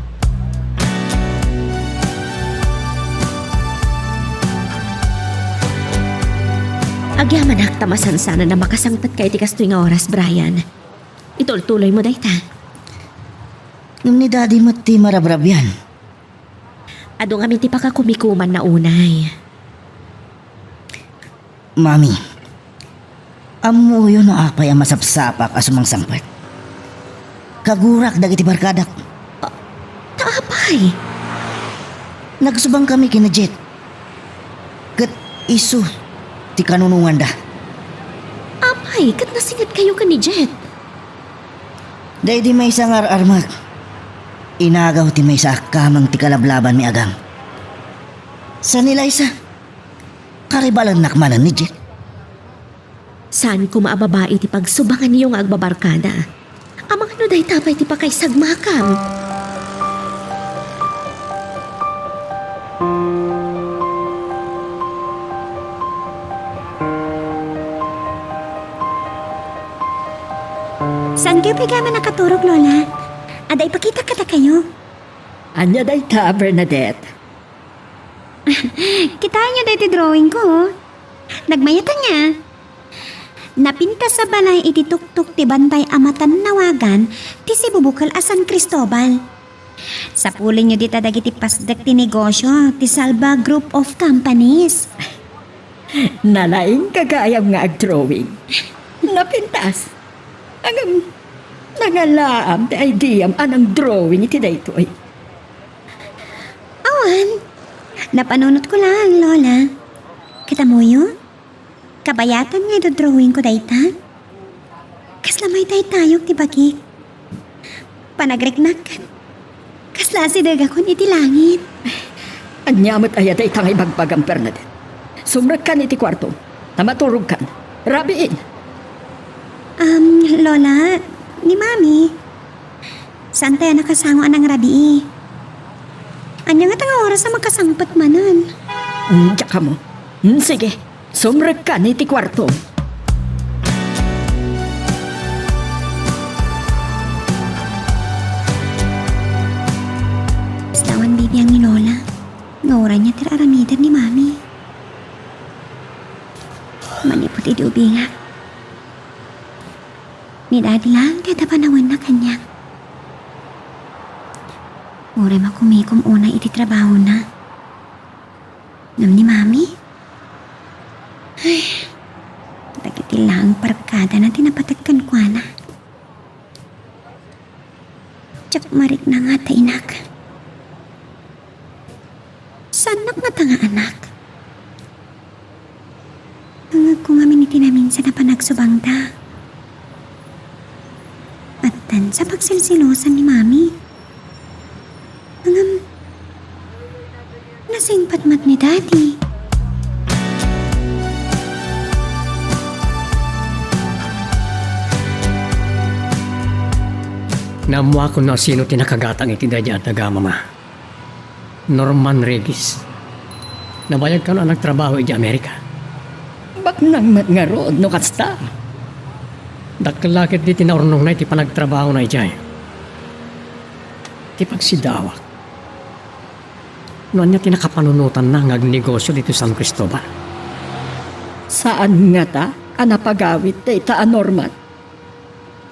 Agyamanak ta masansanan a makasangpetka iti kastoy nga oras, Brian. Itultuloymo dayta. Ngem ni Daddy met ti marabrabian. Adu ngamin ti pakakumikumanna unay. Mami, ammoyo no apay a masapsapak a sumangsangpet? Kagurak dagiti barkadak. Ah, ta apay? Nagsubangkami ken ni Jet. Ket isu ti kanunonganda. Ti ket nasingetkayo ken ni Jet. Daydi maysa nga ar-armek. Inagaw ti maysa a kameng ti kalablabanmi a gang. Sa ni Liza, karibalannak manen ni Jet. Saan koma a babai ti pagsubanganyo nga agbabarkada? Amangan no dayta pay ti pakaisagmakam. Saankayo pay gayam a nakaturog, Lola? Adda ipakitak kadakayo. Ania dayta, Bernadette? Kitaenyo daytoy drawing ko, oh. Nagmayat ania. Napintas a balay iti tuktok ti bantay a matannawagan ti sibubukel a San Cristobal. Sapulenyo dita dagiti pasdek ti negosio ti Salva Group of Companies. Nalaingka gayam nga agdrawing. Napintas. Ngem, nangalaam ti ideam a nangdrawing iti daytoy. Awan. Napanunotko laeng, Lola. Ket ammoyo? Kabayatan nga idodrawingko dayta? Kasla maytaytayog ti bagik. Panagriknak ket kasla asidegakon iti langit. Ania met aya dayta nga ibagbagam, Bernadette? Sumrekkan iti kuartom, ta maturogkan. Rabiin. Um, Lola, ni Mami, saantay a nakasango a nangrabii. Ania ngata nga oras a makasangpet manen? Mm, diak ammo. Mm, sige. Sumrekkan iti kuartom. Kasla awan bibiang ni Lola. Nga uray nia ti ar-aramiden ni Mami. Manipud idi ubingak, ni Daddy laeng ti adda panawenna kaniak. Uray makumikom unay iti trabahona. Ngem ni Mami? Ay, dagiti laeng barkadana ti napatek kenkuana. Diak marikna ngata, inak. Saannak ngata nga anak. Nangngegko ngamin iti naminsan a panagsubangda. Addan sa pagselselosan ni Mami. Ngem, nasingpet met ni Daddy. Naammoakon no sino ti nakagatang iti daydi a daga, Mama. Norman Regis. Nabayag kano a nagtrabaho idiay Amerika? Baknang met ngarud no kasta. Dakkel la ketdi ti naurnongna iti panagtrabahona idiay. Ti pagsidawak. No ania ti nakapanunotanna nga agnegosio ditoy San Cristobal? Saan ngata a napagawid dayta a Norman?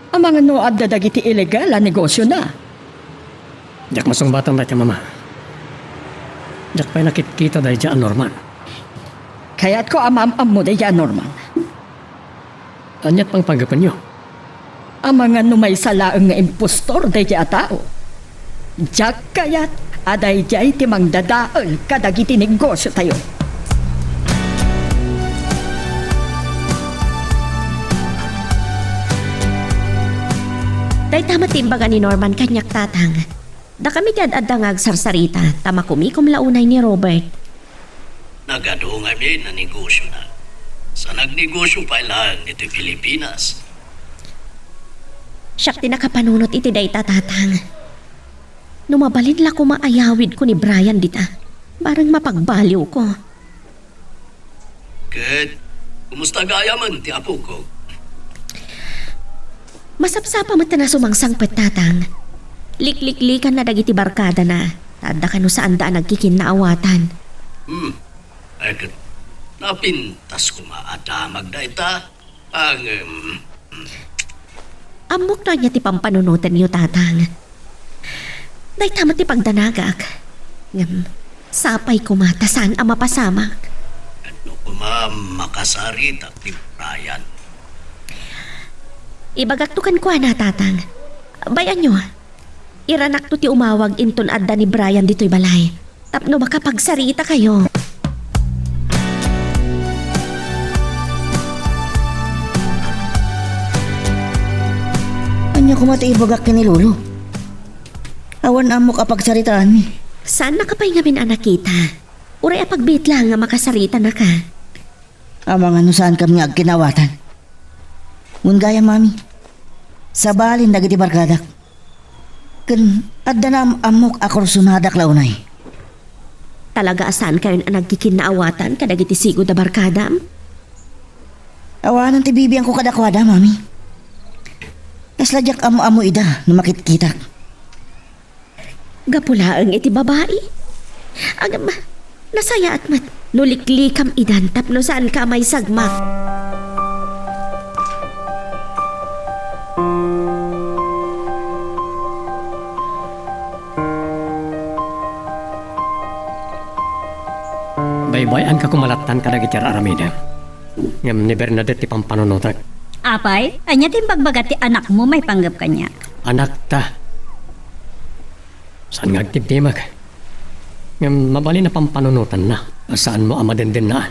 Amangan no adda dagiti illegal a negosiona. Diak masungbatan dayta, Mama. Diak pay nakitkita daydiay a Norman. Kayatko a maam-ammo daydiay a Norman. Ania't pangpagapenyo? Amangan no maysa laeng nga impostor daydiay a tao. Diak kayat a daydiay ti mangdadael kadagiti negosiotayo. Dayta met ti imbaga ni Norman kaniak, Tatang. Dakami ti ad-adda nga agsarsarita, ta makumikom la unay ni Robert. Nagadu ngamin a negosiona. Sa nagnegosio pay laeng ditoy Pilipinas. Siak ti nakapanunot iti dayta, Tatang. No mabalin la koma a yawidko ni Brian dita, bareng mapagbaliwko. Ket, kumusta gayamen ti apok? Masapsapa met a sumangsangpet, Tatang. Likliklikanna dagiti barkadana, ta adda kano saanda a nagkikinnaawatan. Hmm. Ay, ket, napintas koma a damag dayta. Ngem, ammok no ania ti pampanunotenyo, Tatang. Dayta met ti pagdanagak. Ngem, sapay koma ta saan a mapasamak. Tapno koma makasaritak ni Brian. Ibagakto kenkuana, Tatang. Bay-anyo, iranakto ti umawag inton adda ni Brian ditoy balay. Tapno makapagsarita kayo. Koma ti ibagak ken ni Lolo. Awan ammok a pagsaritaanmi. Saannaka pay ngamin a nakita? Uray a pagbiit laeng a makasaritanaka. Amangan no saankami nga agkinaawatan. Ngem gayam, Mami, sabalen dagiti barkadak. Ken adda naam-ammok a kursonadak la unay. Talaga a saankayon a nagkikinnaawatan kadagiti sigud a barkadam? Awanen ti bibiangko kadakuada, Mami. Kasla diak am-ammo ida no makitkitak. Gapu laeng iti babai. Agam, nasayaat met no liklikam idan tapno saanka a maisagmak. Baybay-anka koma lattan kadagiti ar-aramidem. Ngem ni Bernadette ti pampanunotek. Apay, ania ti imbagbaga ti anakmo maipanggep kaniak? Anakta. Saan nga agtimtimek. Ngem mabalin a pampanunotanna a saanmo a madendennaan.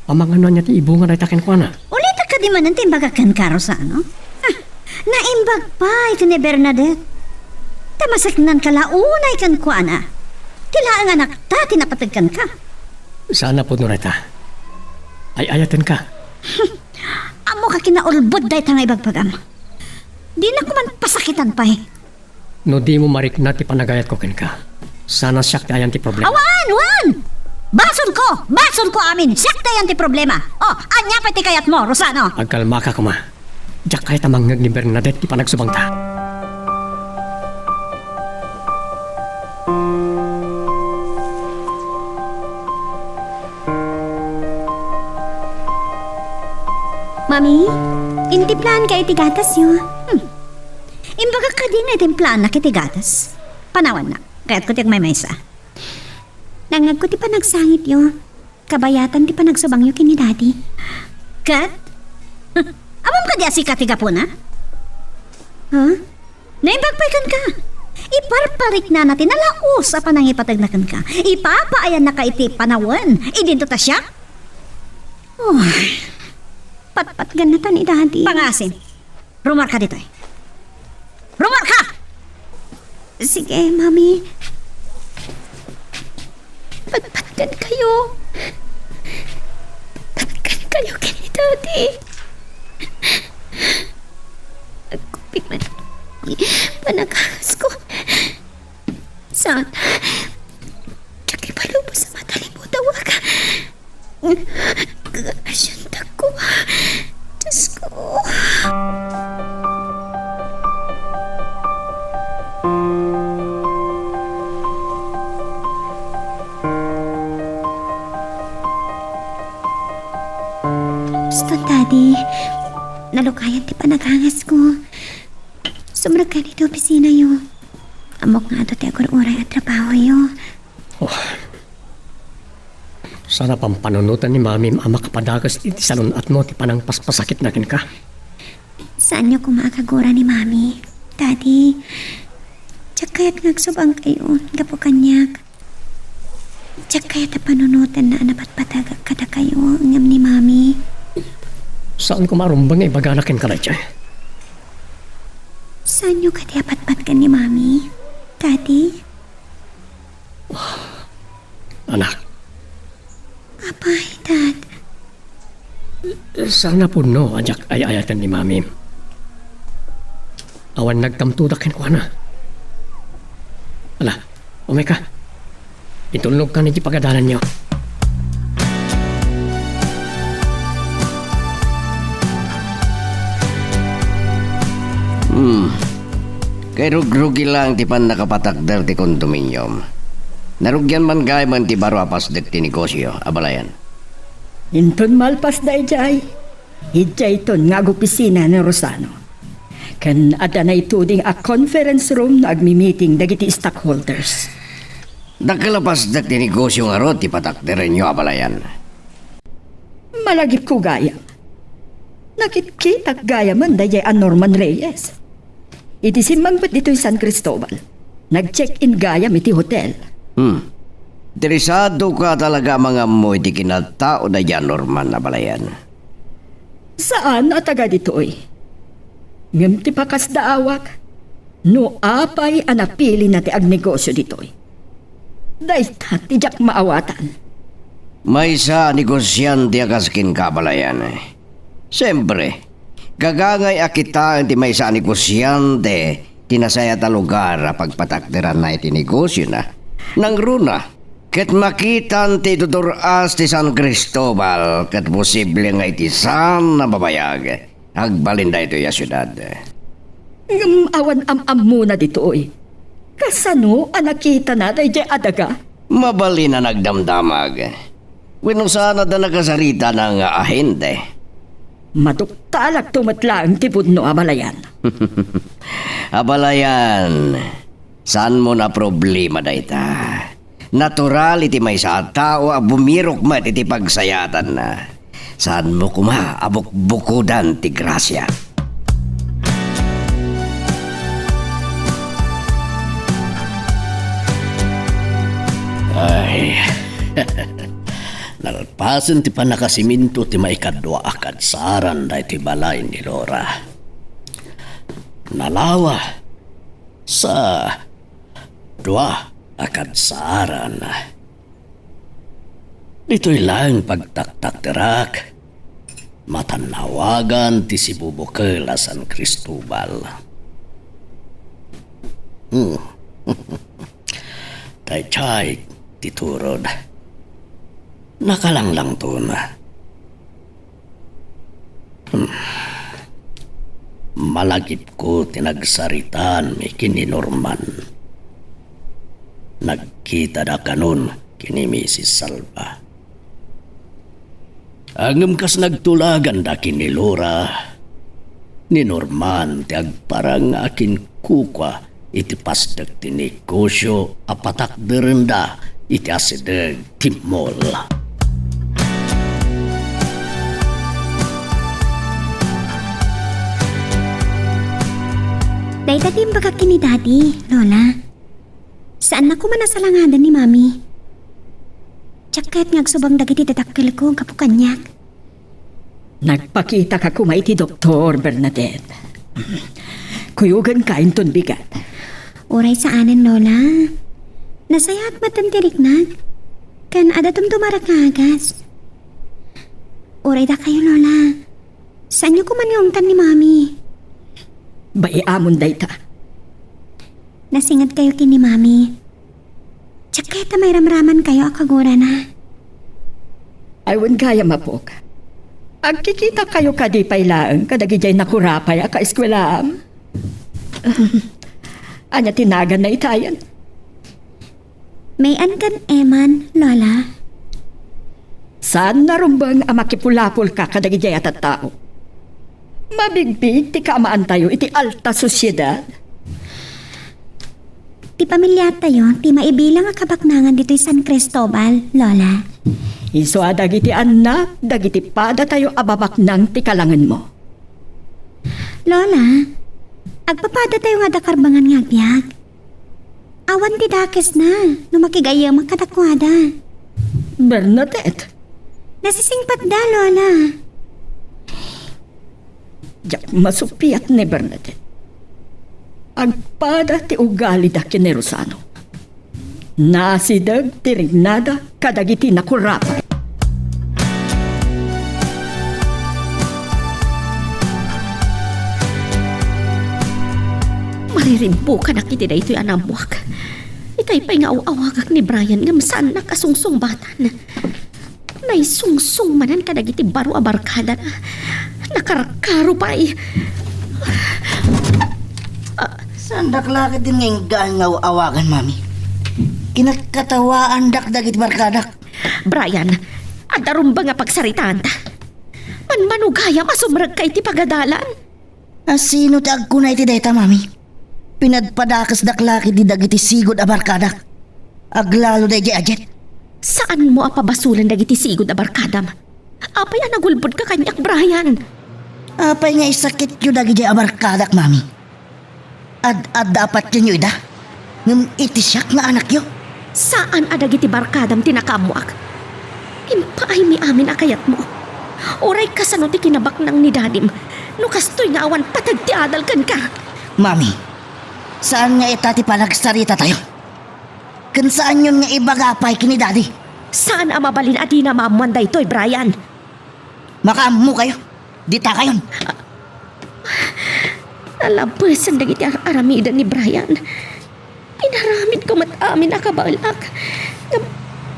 Amangan no ania ti ibunga dayta kenkuana. Ulitek kadi manen ti imbagak kenka, Rosano? Ah, naimbag pay ken ni Bernadette. Ta maseknanka la unay kenkuana. Ti laeng anakta ti napateg kenka. Saan a pudno dayta. Ay-ayatenka. Ammok a kinaulbod dayta nga ibagbagam. Dinak man pasakitan pay. No dimo marikna ti panagayatko kenka, saan a siak ti ayan ti problema. Awan, wan! Basolko! Basolko amin! Siak ti ayan ti problema! O, ania pay ti kayatmo, Rosano? Agkalmaka koma. Diak kayat a mangngeg ni Bernadette ti panagsubangta. Mami, intiplaanka iti gatasyo. Hmm. Imbagak kadi nga itimplaannak iti gatas. Panawannak. Kayatko ti agmaymaysa. Nangngegko ti panagsangityo. Kabayatan ti panagsubangyo ken ni Daddy. Ket? Ammom kadi a sika ti gapuna? Ha? Naimbag pay kenka. Iparpariknana ti nalaus a panangipategna kenka. Ipapaayannaka iti panawen. Idinto ta siak? Oh. Patpatgennata ni Daddy. Pangasim. Rumarka ditoy. Rumarka! Sige, Mami. Patpatgenkayo. Patpatgenkayo ken ni Daddy. Agkuping man panagkakasko. Saan? Diak ipalubos a matalibudawak. Kasiantak ko. Diyos ko. Basta, Daddy, nalukayan ti panaghangas ko. Sumrek kayo iti opisinayo. Ammok nga adu ti agur-uray a trabahoyo. Oh. Saan a pampanunotan ni Mamim a makapadagus iti salun-atmo ti panangpaspasakitna kenka. Saanyo koma a kagura ni Mami. Daddy, diak kayat nga agsubangkayo gapu kaniak. Diak kayat a panunotanna a napatpatagak kadakayo ngem ni Mami. Saan koma a rumbeng nga ibagana kenka daytoy. Saanyo kadi a patpatgen ni Mami, Daddy? Anak. Apay, Dad. Saan a pudno a diak ay-ayaten ni Mamim. Awan nagkamtodak kenkuana. Ala, umayka. Itulnogkan iti pagadalanyo. Hmm. Kay rugrugi lang ti pannakapatakder ti kondominium. Narugian man gayam ti baro a pasdek ti negosio, abalayan. Inton malpas daydiay, idiayton nga agopisina ni Rosano. Ken adda naitu ding a conference room no agmi-meeting dagiti stockholders. Dakkel a pasdek ti negosio ngarud ti patakderenyo, abalayan. Malagipko gayam. Nakitkitak gayamen daydiay a Norman Reyes. Idi simmangpet ditoy San Cristobal, nag-check-in gayam iti hotel. Hmm. Interesadoka talaga a mangammo iti kinatao daydiay a Norman, abalayan. Saan a taga ditoy. Ngem ti pakasdaawak, no apay a napilina ti agnegosio ditoy? Dayta ti diak maawatan. Maysa a negosiante a kas kenka, abalayan. Siempre, gagangay a kitaen ti maysa a negosiante ti nasayaat a lugar a pagpatakderanna iti negosiona. Nangruna, ket makitan ti idudur-as ti San Cristobal ket posible nga iti saan a mabayag, agbalin daytoy a siudad. Ngem awan am-ammona ditoy. Kasano a nakitana daydiay a daga? Mabalin a nagdamdamag. Wenno saan a da nakasarita nga ahente? Maduktalakto met laeng ti pudno, abalayan. Abalayan, saanmon a problema dayta. Natural iti maysa a tao a bumirok met iti pagsayaatanna. Saanmo koma a bukbukodan ti grasia. Ay. Nalpasen ti pannakasiminto ti maikadua a kadsaran daytoy balay ni Laura. Nalawa sa dua a kadsaran. Ditoy laeng pagtaktakderak, matannawagan ti sibubukel a San Cristobal. Hmm. Daydiay ti turod. Nakalanglangton. Hmm. Malagipko ti nagsaritaanmi ken ni Norman. Nagkitada kanon ken ni Misis Salva. Ngem kas nagtulaganda ken ni Laura, ni Norman ti agparang nga akinkukua iti pasdek ti negosio a patakderenda iti asideg ti mall. Dayta ti imbagak ken ni Daddy, Lola. Saannak koma a salangadan ni Mami. Diak kayat nga agsubang dagiti dadakkelko gapu kaniak. Nagpakitaka koma iti doktor, Bernadette. Kuyogenka inton bigat. Uray saanen, Lola. Nasayaat met ti riknak. Ken adda tumtumarek nga agas. Uray dakayo, Lola. Saanyo koma nga ungtan ni Mami. Bay-amon dayta. Nasingadkayo ken ni Mami. Diak kayat a mairamramankayo a kagurana. Ay, wen gayam, apok. Agkikitakayo kadi pay laeng kadagidiay nakurapay a kaeskuelaam? Ania ti naganna itayen? May-an ken Eman, Lola. Saan a rumbeng a makipulapolka kadagidiay a tattao? Mabigbig ti kaamaantayo iti alta sosiedad. Ti pamiliatayo ti maibilang a kabaknangan ditoy San Cristobal, Lola. Isu a dagiti annak dagiti padatayo a babaknang ti kalangenmo. Lola, agpapadatayo nga adda karbengan nga agbiag. Awan ti dakesna no makigayyemak kadakuada. Bernadette! Nasisingpatda, Lola. Diak masuppiat ni Bernadette. Agpada ti ugalida ken ni Rosano. Nasideg ti rignada kadagiti nakurapay. Mariribbukanak iti daytoy a naammoak. Ikay pay nga aw-awagak ni Brian ngem saannak a sungsungbatan. Naisungsong manen kadagiti baro a barkadana. Nakarkaro pay. Ah. Saandak la ketdin nga inggaan nga aw-awagan, Mami. Kinakkatawaandak dagiti barkadak. Brian, adda rumbeng a pagsaritaanta. Manmanugayam a sumrekka iti pagadalan. A, sino ti agkuna iti dayta, Mami? Pinadpadakesdak la ketdi dagiti sigud a barkadak. Aglalo daydiay a jet. Saanmo a pabasolen dagiti sigud a barkadam? Apay a nagulbodka kaniak, Brian? Apay nga isakityo dagidiay a barkadak, Mami? Ad-adda a patienyo ida, ngem iti siak nga anakyo. Saan a dagiti barkadam ti nakaammoak. Impaaymi amin a kayatmo. Uray kasano ti kinabaknang ni dadim, No kastoy nga awan pateg ti adal kenka. Mami, saan nga ita ti panagsaritatayo? Ken saanyon nga ibaga pay ken ni Daddy? Saan a mabalin a dina maammuan daytoy, Brian. Makaammokayo. Ditakayon. Nalabesen dagiti ar-aramiden ni Brian. Inaramidko met amin a kabaelak. Ngem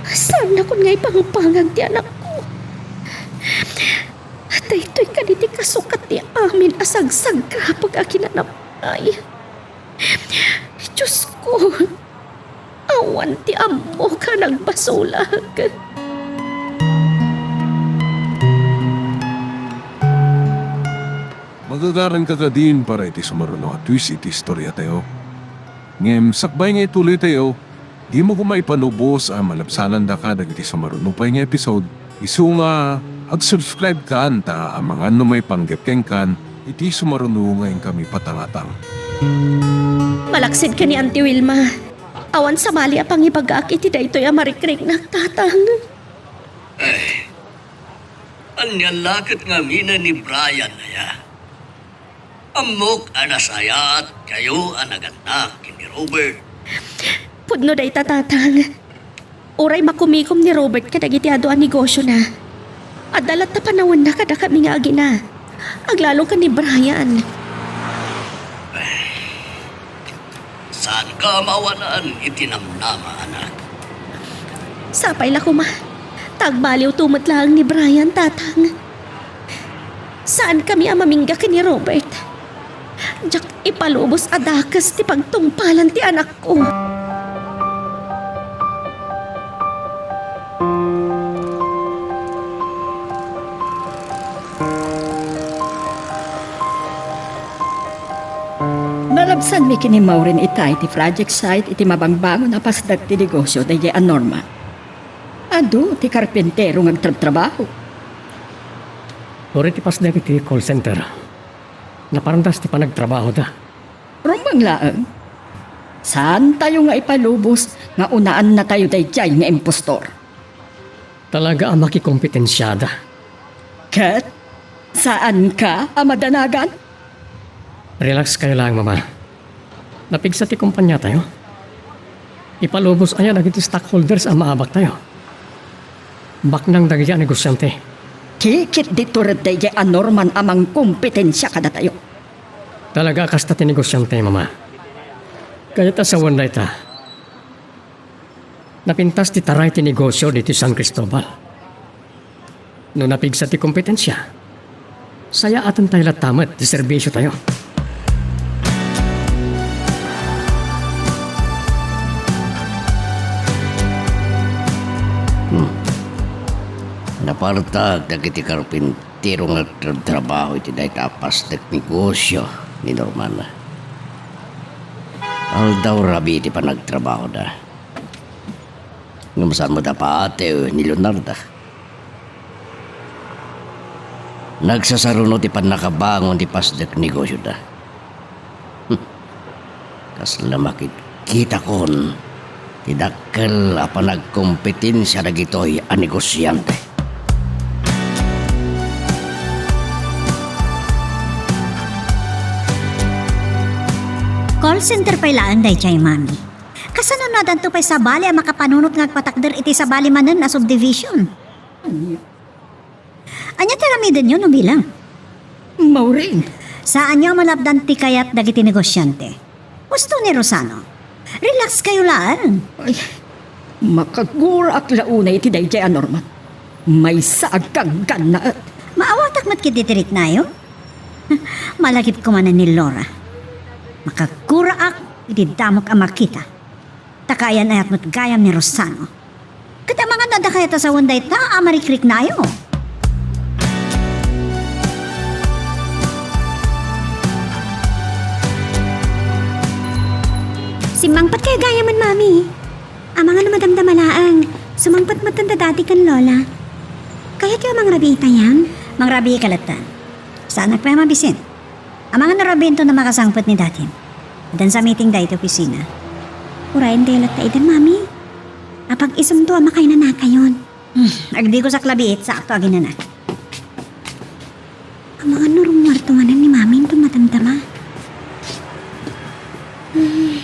saannakon nga ipangpangag ti anakko. Daytoy kadi ti kasukat ti amin a sagsagrapek a kinanam-, ay. Diosko, awan ti ammok a nagbasolak. Magagaranka kadin para iti sumaruno a twist iti istoriatayo. Ngem sakbay nga ituloytayo, dimo koma ipalubos a malabsanandaka dagiti sumaruno pay nga episode. Isu nga, ag-subscribe kan ta amangan no maipanggep kenkan iti sumaruno nga inkami patangatang. Malaksid ken ni Auntie Wilma, awan sabali a pangibagak iti daytoy a marikriknak, Tatang. Ania la ket ngaminen ni Brian aya? Ammok a nasayaatkayo a nagannak ken ni Robert. Pudno dayta, Tatang. Uray makumikom ni Robert kadagiti adu a negosiona, adda latta panawenna kadakami nga agina. Aglalo ken ni Brian. Saanka a maawanan iti namnama, anak. Sapay la koma, ta agbaliwto met laeng ni Brian, Tatang. Saankami a mamingga ken ni Robert. Diak ipalubos a dakes ti pagtungpalan ti anakko. Nalabsanmi ken ni Maureen itay ti project site iti mabangbangon a pasdek ti negosio daydiay a Norman. Adu ti karpintero nga agtrabtrabaho. Uray ti pasdek iti call center, naparantas ti panagtrabahoda. Rumbeng laeng. Saantayo nga ipalubos nga unaannatayo daydiay nga impostor. Talaga a makikompetensiada. Ket saanka a madanagan? Relax kayo laeng, Mama. Napigsa ti kompaniatayo. Ipalubos aya dagiti stockholders a maabaktayo. Baknang dagiti a negosiante. Kikit ditoy daydiay a Norman a mangkompetensia kadatayo. Talaga a kasta ti negosiante, Mama. Kayat a sawen dayta. Napintas ti taray ti negosio ditoy San Cristobal. No napigsa ti kompetensia, sayaatentayo latta met ti serbisiotayo. Hmm. Napartak dagiti karpintero nga agtratrabaho iti dayta a pasdek negosio ni Norman. Aldaw rabii ti panagtrabahoda. Ngem saan met a paatew ni Leonarda. Nagsasaruno ti pannakabangon ti pasdek negosioda. Hmm. Kasla makitkitakon ti dakkel a panagkompetensia dagitoy a negosiante. Call center pay laeng daydiay, Mami. Kasano no addanto pay sabali a makapanunot nga agpatakder iti sabali manen a subdivision? Ania ti aramidenyo no bilang? Maureen. Saanyo a malapdan ti kayat dagiti negosiante. Husto ni Rosano. Relax kayo laeng. Ay, makaguraak la unay iti daydiay a Norman. Maysa a ganggannaet. Maawatak met ketdi ti riknayo. Malagipko manen ni Laura. Makaguraak iti damok a makita. Ta kaayan-ayat met gayam ni Rosano. Ket amangan no adda kayat a sawen dayta a marikriknayo. Simmangpet kayo gayamen, Mami. Amangan no madamdama laeng. Sumangpet met da Daddy ken Lola. Kayatyo a mangrabii ita, Yam? Mangrabii ka latta. Saanak pay a mabisin. Amangan no rabiinto no makasangpet ni Dadim. Addan sa meeting dayta iti opisina. Urayen kayo latta itan, Mami. Apag-isunto a makainanakayon. Hmm, agdikosak labiit, sakto aginana. Amangan no rummuarto manen ni Mami inton madamdama. Hmm.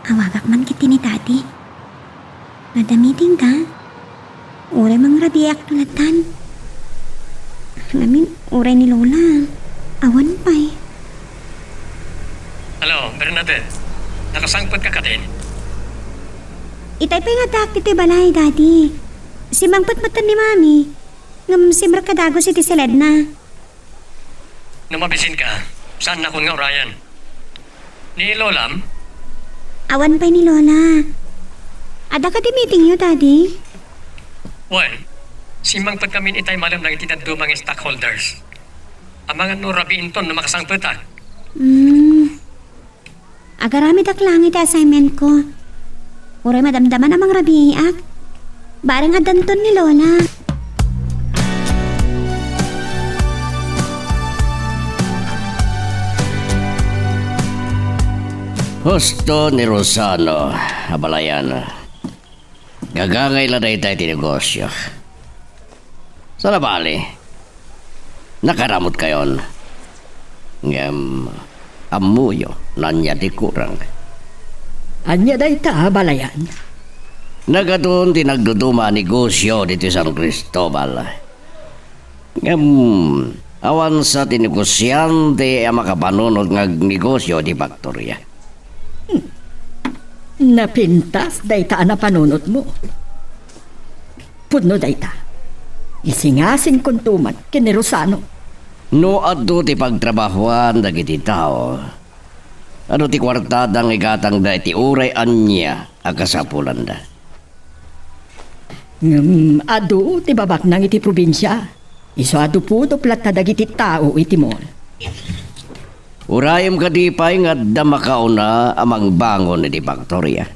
Awagak man ketdi ni Daddy. Mada-meeting ka? Uray mangrabiiak no lattan. Ngamin, uray ni Lola. Awan pay. Hello, Bernadette. Nakasangpet ka kadin? Itay pay nga addaak ditoy balay, Daddy. Simmangpet metten ni Mami. Ngem simrek a dagus iti siledna. No mabisin ka, saannakon nga urayan. Ni Lolam? Awan pay ni Lola. Adda kadi meetingyo, Daddy? Wen, simmangpet ngamin itay malem dagiti dadduma nga stockholders. Amangan no rabiinton no makasangpetak. Hmm. Agaramidak laeng iti assignment ko. Uray madamdama a mangrabiiak. Bareng addanton ni Lola. Husto ni Rosano, abalayan. Gagangay la dayta iti negosio. Saan a bali, nakaramutkayon. Ngem, ammoyo no ania ti kurang. Ania dayta, abalayan? Nagadun ti nagduduma a negosio ditoy San Cristobal. Ngem, awan sa ti negosiante a makapanunot nga agnegosio iti faktoria. Hmm. Napintas dayta a napanunotmo. Pudno dayta. Isingasingkonto met ken ni Rosano. No adu ti pagtrabahoan dagiti tao, adu ti kuartada nga igatangda iti uray ania a kasapulanda. Ngem adu ti babaknang iti probinsia. Isu a dupudup latta dagiti tao iti mall. Urayem kadi pay nga adda makauna a mangbangon iti faktoria.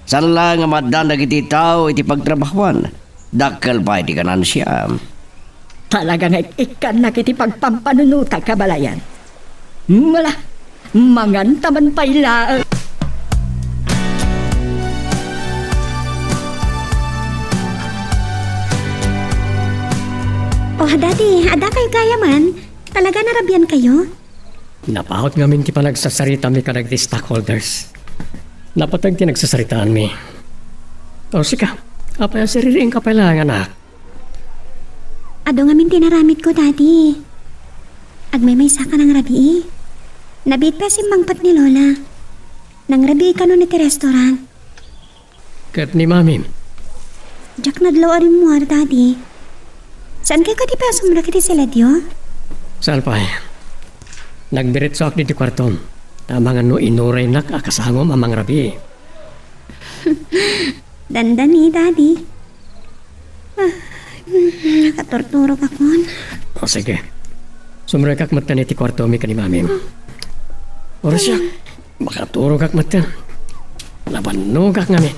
Saan la nga maaddan dagiti tao iti pagtrabahoan. Dakkel pay ti ganansia. Talaga nga ik-ikkannak iti pagpampanunotak, abalayan. Mala, manganta man pay laeng. Oh, Daddy, adda kayo gayaman? Talaga narabian kayo? Napaut ngamin ti panagsasaritami kadagiti stockholders. Napateg ti nagsasaritaanmi. O, sika, apay a siririingka pay laeng, anak? Adu ngamin ti inaramidko, Daddy. Agmaymaysa ka nangrabii. Nabiit pay a simmangpet ni Lola. Nangrabii kanon iti restaurant. Ket ni Mamim? Diak nadlaw a rimmuar, Daddy. Saan kayo kadi pay a sumrek iti siledyo? Saan pay. Nagdiretsoak ditoy kuartom. Ta amangan no inuraynak a kasangom a mangrabii. Dandani, Daddy. Ah, nakaturturogakon. O, sige. Sumrekak metten iti kuartomi ken ni Mamim. Orasyak. Makaturogak metten. Nabannogak ngamin.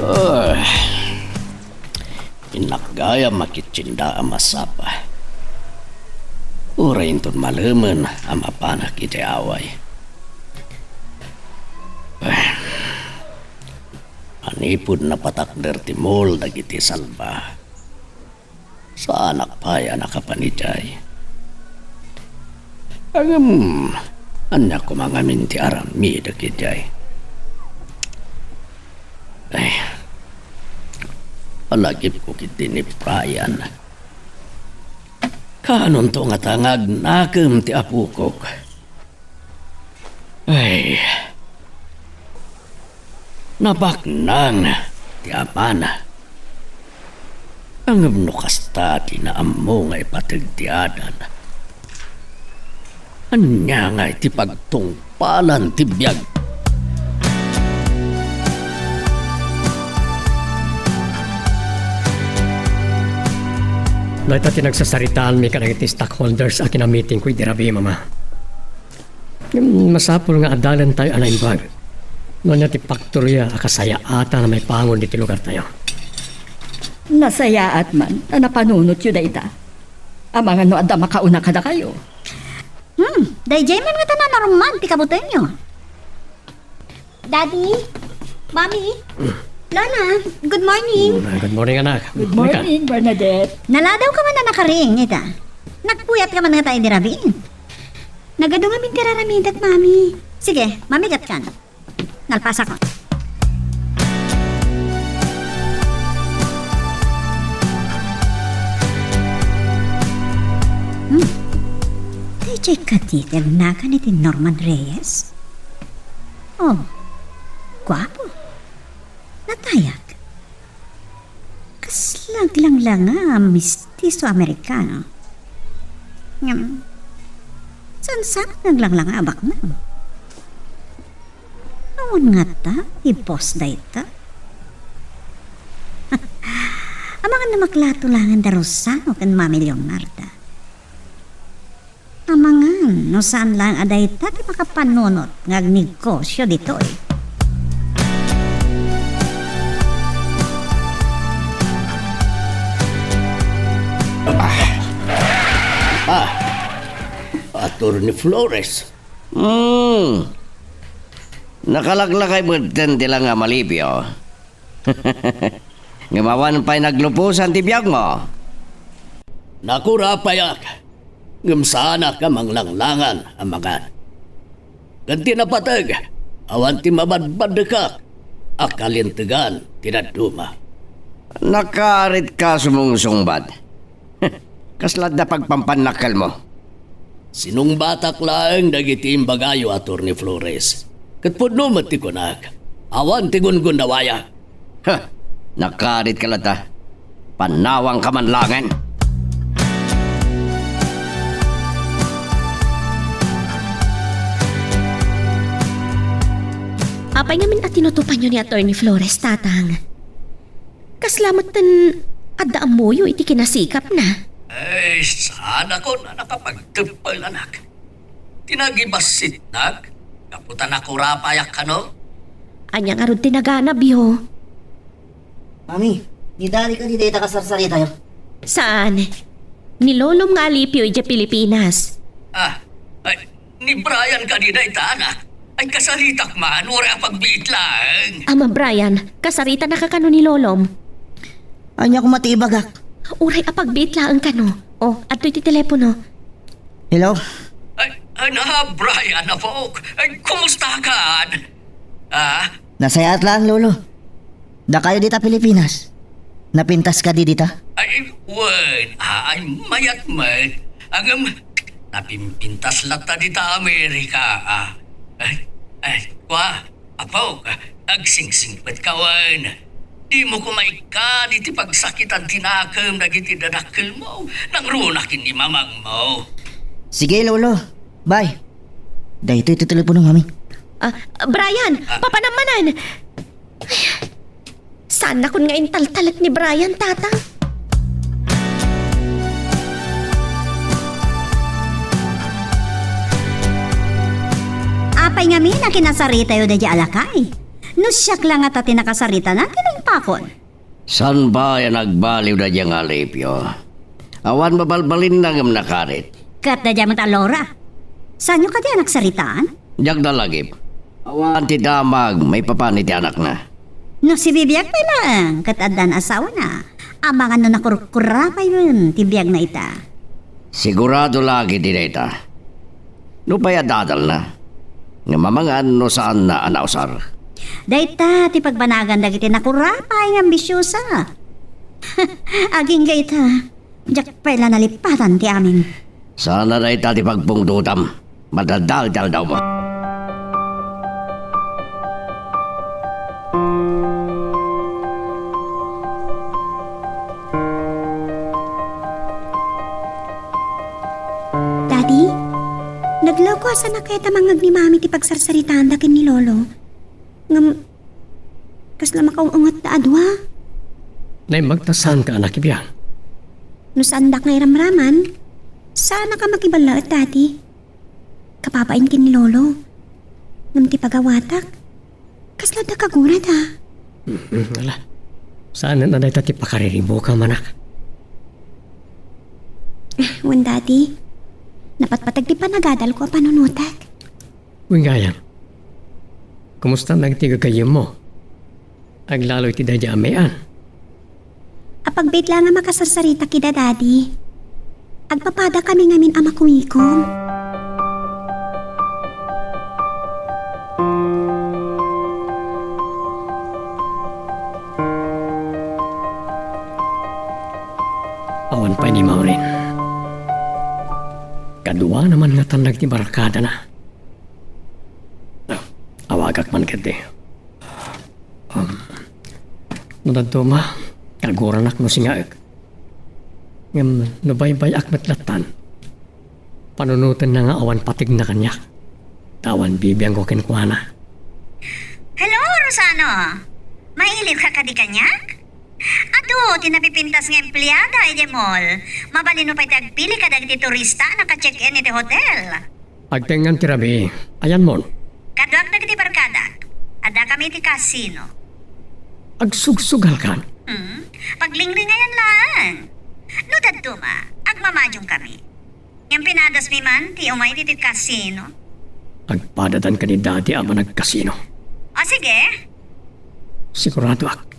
Ah. Innak gayam a kitchenda a masapa. Uray inton malemen a mapanak iti away. Manipud napatakder ti mall dagiti salba, saanak pay a nakapan idiay. Ngem, ania koma ngamin ti aramidek idiay? Ay, alagipko ketdi ni Brian. Kaanonto ngata nga agnakem ti apokok? Ay, nabaknang ti amana. Ngem no kasta ti naammo nga ipateg ti adan, ania ngay ti pagtungpalan ti biag? Dayta ti nagsasaritaanmi kadagiti stockholders a kinamitingko idi rabii, Mama. Masapul nga adalentayo a naimbag no ania ti paktoria a kasayaatan a maipangon iti lugartayo. Nasayaat man a napanunotyo dayta. Amangan no adda makauna kadakayo. Hmm, daydiay man ngata a narumman ti kabutenyo. Daddy? Mommy? Lola, good morning. Mm, good morning, anak. Good morning, Bernadette. Naladaw ka man a nakaring, ita. Nagpuyat ka man ngata idi rabiin. Nagadu ngamin ti raramidak, Mami. Sige, mamigat kan. Nalpasakon. Hmm. Daydiay kadi ti agnagan iti Norman Reyes? Oh, guapo. Natayag. Kasla aglanglanga a mestizo Amerikano. Ngem, saan-saan nga aglanglanga a baknang. Awan ngata ti boss dayta. Amangan no maklato laengen da Rosano ken Mami Leonarda. Amangan no saan laeng a dayta ti makapanunot nga agnegosio ditoy. Ah. Ah. Attorney Flores. Hmm. Nakalaklakay metten ti langam, Alipio. Ngem awan pay nagluposan ti biagmo. Nakurapayak, ngem saanak a manglanglangan, amangan. Ken ti napateg, awan ti mabadbaddekak a kalintegan ti dadduma. Nakaarit ka sumungsungbat. Kasla adda pagpampannakkelmo. Sinungbatak laeng dagiti imbagayo, Attorney Flores. Ket pudno met ti kunak, awan ti gungunnawayak. Ha! Nakaarit ka latta. Pannawangka man laengen. Apay ngamin a tinutupanyo ni Attorney Flores, Tatang? Kasla metten adda ammoyo iti kinasikapna. Ay, saanakon a nakapagteppel, anak. Ti nagibassitnak, gapu ta nakurapayak kano. Ania ngarud ti naganabyo? Mami, ni Daddy kadi dayta kasarsaritayo? Saan? Ni Lolom nga Alipio idiay Pilipinas. Ah, ay, ni Brian kadi dayta, anak? Ay, kasaritak man, uray apagbiit laeng. Ama Brian, kasaritanaka kano ni Lolom? Ania koma ti ibagak? Uray apagbiit laeng kano. O, adtoy ti telepono. Hello? Ay, ay, na, Brian, apok. Ay, kumusta ka? Ah? Nasayaat laeng, Lolo. Dakayo dita Pilipinas. Napintas kadi dita? Ay, wen, ah, ay, mayat met. Ngem, napimpintas latta dita Amerika, ah. Ay, ay, kwa, Apo, agsingsingpet ka wen. Dimo koma ikkan iti pagsakitan ti nakem dagiti dadakkelmo, nangruna ken ni mamangmo. Sige, Lolo. Bye. Daytoy ti telepono, Mami. Ah, Brian, Ah. papanam manen. Ay, saannakon nga intaltalek ni Brian, Tatang. Apay ngamin a kinasaritayo daydiay a lakay? No siak la ngata ti nakasaritana, ti naimpakon. Saan pay a nagbaliw daydiay nga Alipio? Awan mabalbalinna ngem nakarit. Ket daydiay met a Laura. Saanyo kadi a nagsaritaan? Diak nalagip. Awan ti damag maipapan iti anakna. No sibibiag pay laeng ket addan asawana, amangan no nakurkurapaywen ti biagna ita. Sigurado la ket dayta. Nupay adda adalna, ngem amangan no saanna a nausar. Dayta ti pagbanagan dagiti nakurapay nga ambisyosa. Agingga ita, diak pay la nalipatan ti amin. Saan a dayta ti pagpungtotam. Madadael ti aldawmo. Daddy, nadlawko a saanak kayat a mangngeg ni Mami ti pagsarsaritaanda ken ni Lolo. Ngem, kasla makaung-unget ta a dua. Naimbag ta saanka a nakibiag. No saandak nga iramraman, saanak a makiballaet, Daddy. Kababain ken ni Lolo. Ngem ti pagawatak, kasla adda kagurada. Mhm, ala. Saan a dayta ti pakariribukam, anak? Wen, Daddy. Napatpateg ti panagadalko a panunotek. Wen gayam. Kumusta dagiti gagayyemmo? Aglalo iti daydi a May-an. Apagbiit la nga makasarsarita kida, Daddy. Agpapadakami ngamin a makumikom. Awan pay ni Maureen. Kaduana man ngatan dagiti barkadana. Ah, awagak man ketdi. Um, no dadduma, kaguranak no singaek. Ngem no baybay-ak met lattan, panunotenna nga awan patigna kaniak. Ta awan bibiangko kenkuana. Hello, Rosano! Mailiwka kadi kaniak? Adu ti napipintas nga empleada idiay mall. Mabalinmo pay ti agpili kadagiti turista a naka-check-in iti hotel. Agtengngan ti rabii. Ayanmon? Kaduak dagiti barkadak. Addakami iti casino. Agsugsugalkan? Hmm? Paglingringayan laeng. No dadduma, agmamadiongkami. Ngem pinadasmi man ti umay ditoy casino. Agpadadanka ni Daddy a managkasino. O, sige. Siguradoak.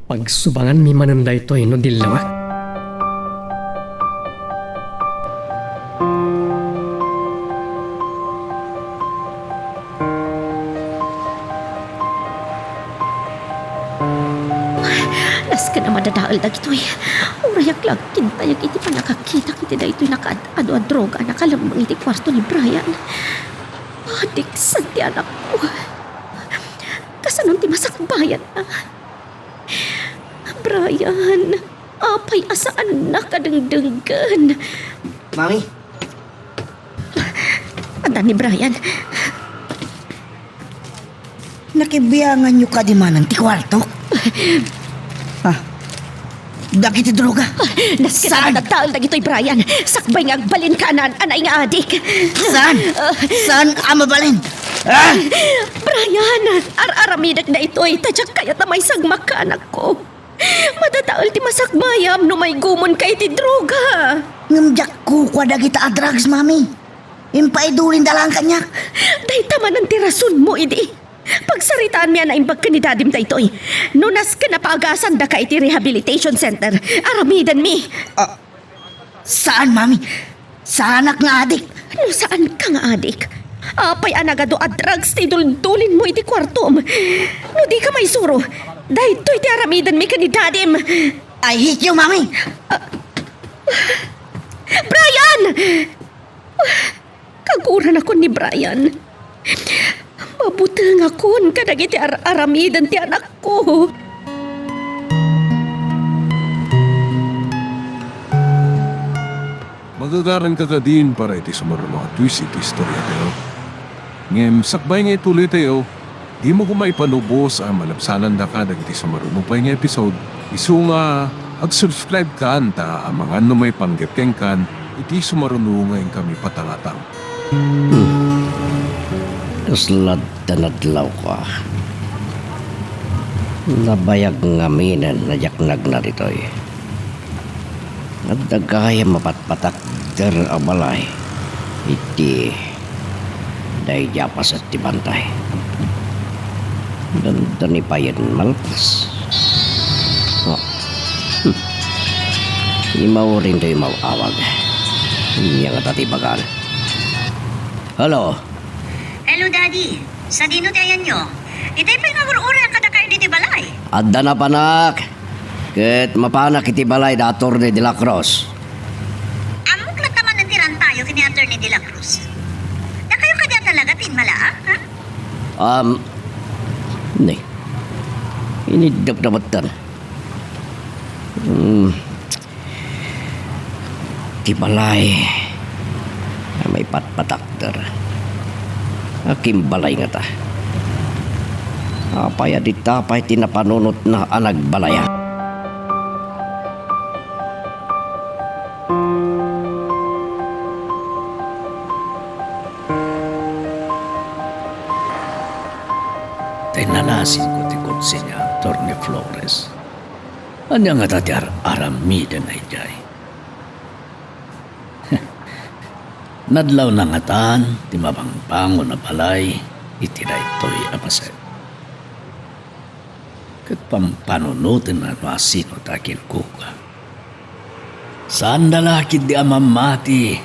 Pagsubanganmi manen daytoy no dillawek. Nasken a madadael dagitoy. Uray ak la agkintayak iti pannakakitak iti daytoy nakaad-ado a droga a nakalemmeng iti kuarto ni Brian. Adik, saan ti anakko? Kasanon ti masakbayanna? Brian, apay a saannak a dengdenggen? Mami? Adda ni Brian. Nakibianganyo kadi manen ti kuartok? Ah, dagiti droga. Nasken a madadael dagitoy, Brian. Sakbay nga agbalinka a naan-anay nga adik. Saan? Ah. Saan a mabalin? Ah! Brian, ar-aramidek daytoy, ta diak kayat a maisagmakka, anakko. Madadael ti masakbayam no maigumonka iti droga. Ngem diak kukua dagita a drugs, Mami. Impaidulinda laeng kaniak. Dayta manen ti rasonmo idi. Pagsaritaanmi a naimbag ken ni Dadim daytoy. No nasken a paagasandaka iti rehabilitation center, aramidenmi. Ah, saan, Mami. Saanak nga adik. No saanka nga adik, apay a nagadu a drugs ti iduldulinmo iti kuartom? No dika maisuro, daytoy ti aramidenmi ken ni Dadim. I hate you, Mami! Ah, Brian! Kaguranakon ni Brian. Mabutengakon kadagiti ar-aramiden ti anakko. Magagaranka kadin para iti sumaruno a twist iti istoriatayo. Ngem sakbay nga ituloytayo, dimo koma ipanubos a malabsanandaka dagiti sumaruno pay nga episode. Isu nga ag-subscribe kan ta amangan no maipanggep kenkan iti sumaruno nga inkami patangatang. Hmm. Kasla adda nadlawko. Nabayag ngaminen a diak nagna ditoy. Adda gayam a patpatakder a balay iti daydi a paset ti bantay. Dandani payen malpas. Oh. Hmm. Ni Maureen ti imaw-awag. Ania ngata ti ibagana? Hello? Hello, Daddy. Sadino ti ayanyo? Itay pay nga ur-urayak kadakayo ditoy balay. Adda napanak. Ket mapanak iti balay da Attorney de la Cruz. Ammok latta manen ti rantayo ken ni Attorney de la Cruz. Dakayo kadi a talaga ti immalaak, ha? Um, ni. Iniddep na metten. Hmm. Ti balay a maipatpatakder. Akin balay ngata. Apay a dita pay ti napanunotna a nagbalaya? Tay nalasinko ti kotse ni Attorney Flores. Ania ngata ti ar-aramidna idiay? Nadlawna ngatan ti mabangbangon a balay iti daytoy a paset. Ket pampanunotenna no asino ta kinkukua. Saanda la ketdi a mammati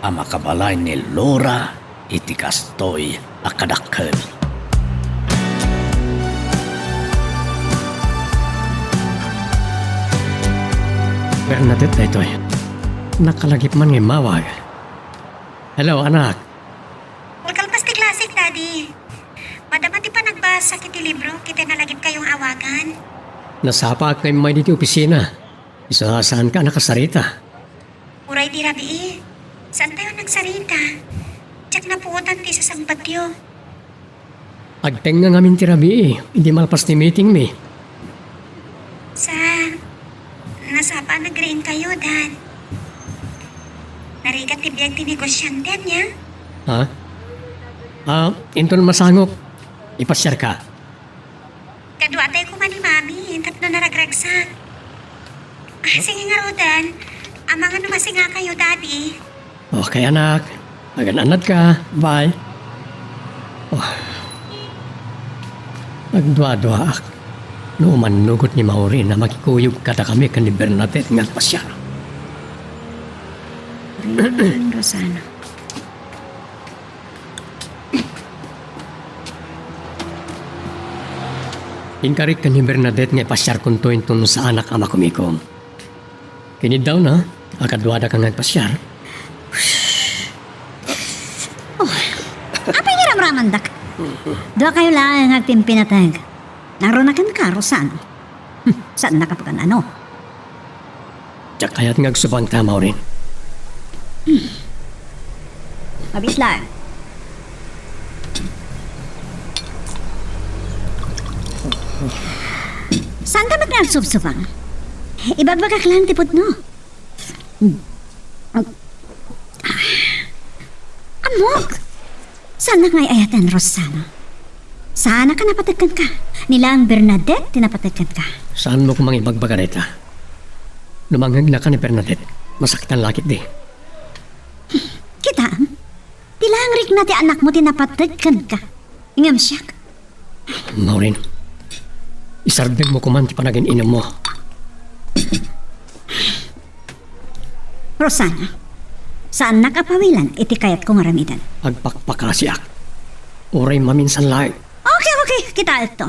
a makabalay ni Laura iti kastoy a kadakkel. Bernadette daytoy. Nakalagip man nga immawag. Hello, anak. Nakalpas ti klasik, Daddy. Madama ti panagbasa iti libro, ket nalagipkayo nga awagan. Nasapaak nga immay ditoy opisina. Isu a saanka a nakasarita. Uray ti rabii, saantayo nagsarita. Diak napuotan ti sasangpetyo. Agtengnga ngamin ti rabii, idi malpas ti meetingmi. Sa, nasapa a nagriingkayo, Dad. Narigat ti biag ti negosiante, ania? Ha? Ah, inton masangok, ipasiarka. Kaduatay koma ni Mami tapno naragragsak. Ah, sige ngaruden. Amangan no masingakayo, Daddy. Okay, anak. Agan-annadka. Bye. Oh. Nagduaduaak no umannugot ni Maureen a makikuyog kadakami ken ni Bernadette nga agpasiar. Rosana. Inkarik ken ni Bernadette nga ipasiarkonto inton saanak a makumikom. Kiniddawna, a kaduadaka nga agpasiar. Oh, apay nga ramramandak? Duakayo laeng nga agpimpinateg. Nangruna kenka, Rosana. Hmm, saannaka pagkan-ano? Diak kayat nga agsubangta, Maureen. Mabitlan. Saanka met nga agsubsubang? Ibagbagak laeng ti pudno. Ammok! Saannak nga ay-ayaten, Rosana. Saanak a napateg kenka. Ni laeng Bernadette ti napateg kenka. Saanmo koma nga ibagbaga dayta? No mangngegna ken ni Bernadette, masaktan la ketdi. Kitaem, ti laeng rikna ti anakmo ti napateg kenka. Ngem siak, Maureen, isardengmo koman ti panagin-inummo. Rosana, saannak a pawilen iti kayatko nga aramiden. Agpakpakasiak. Uray maminsan laeng. Okay, okay, kitaento.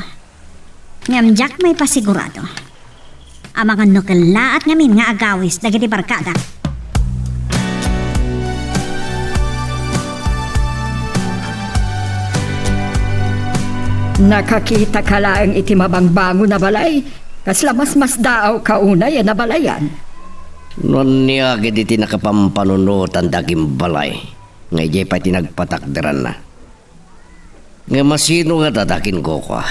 Ngem diak maipasigurado. Amangan no kellaat ngamin nga agawis dagiti barkadak. Nakakitaka laeng iti mabangbangon a balay, kasla masmasdaawka unay a nabalayan. No ania ketdi ti nakapampanunotan ti akimbalay, nga idiay pay ti nagpatakderanna. Ngem asino ngata ti akinkukua?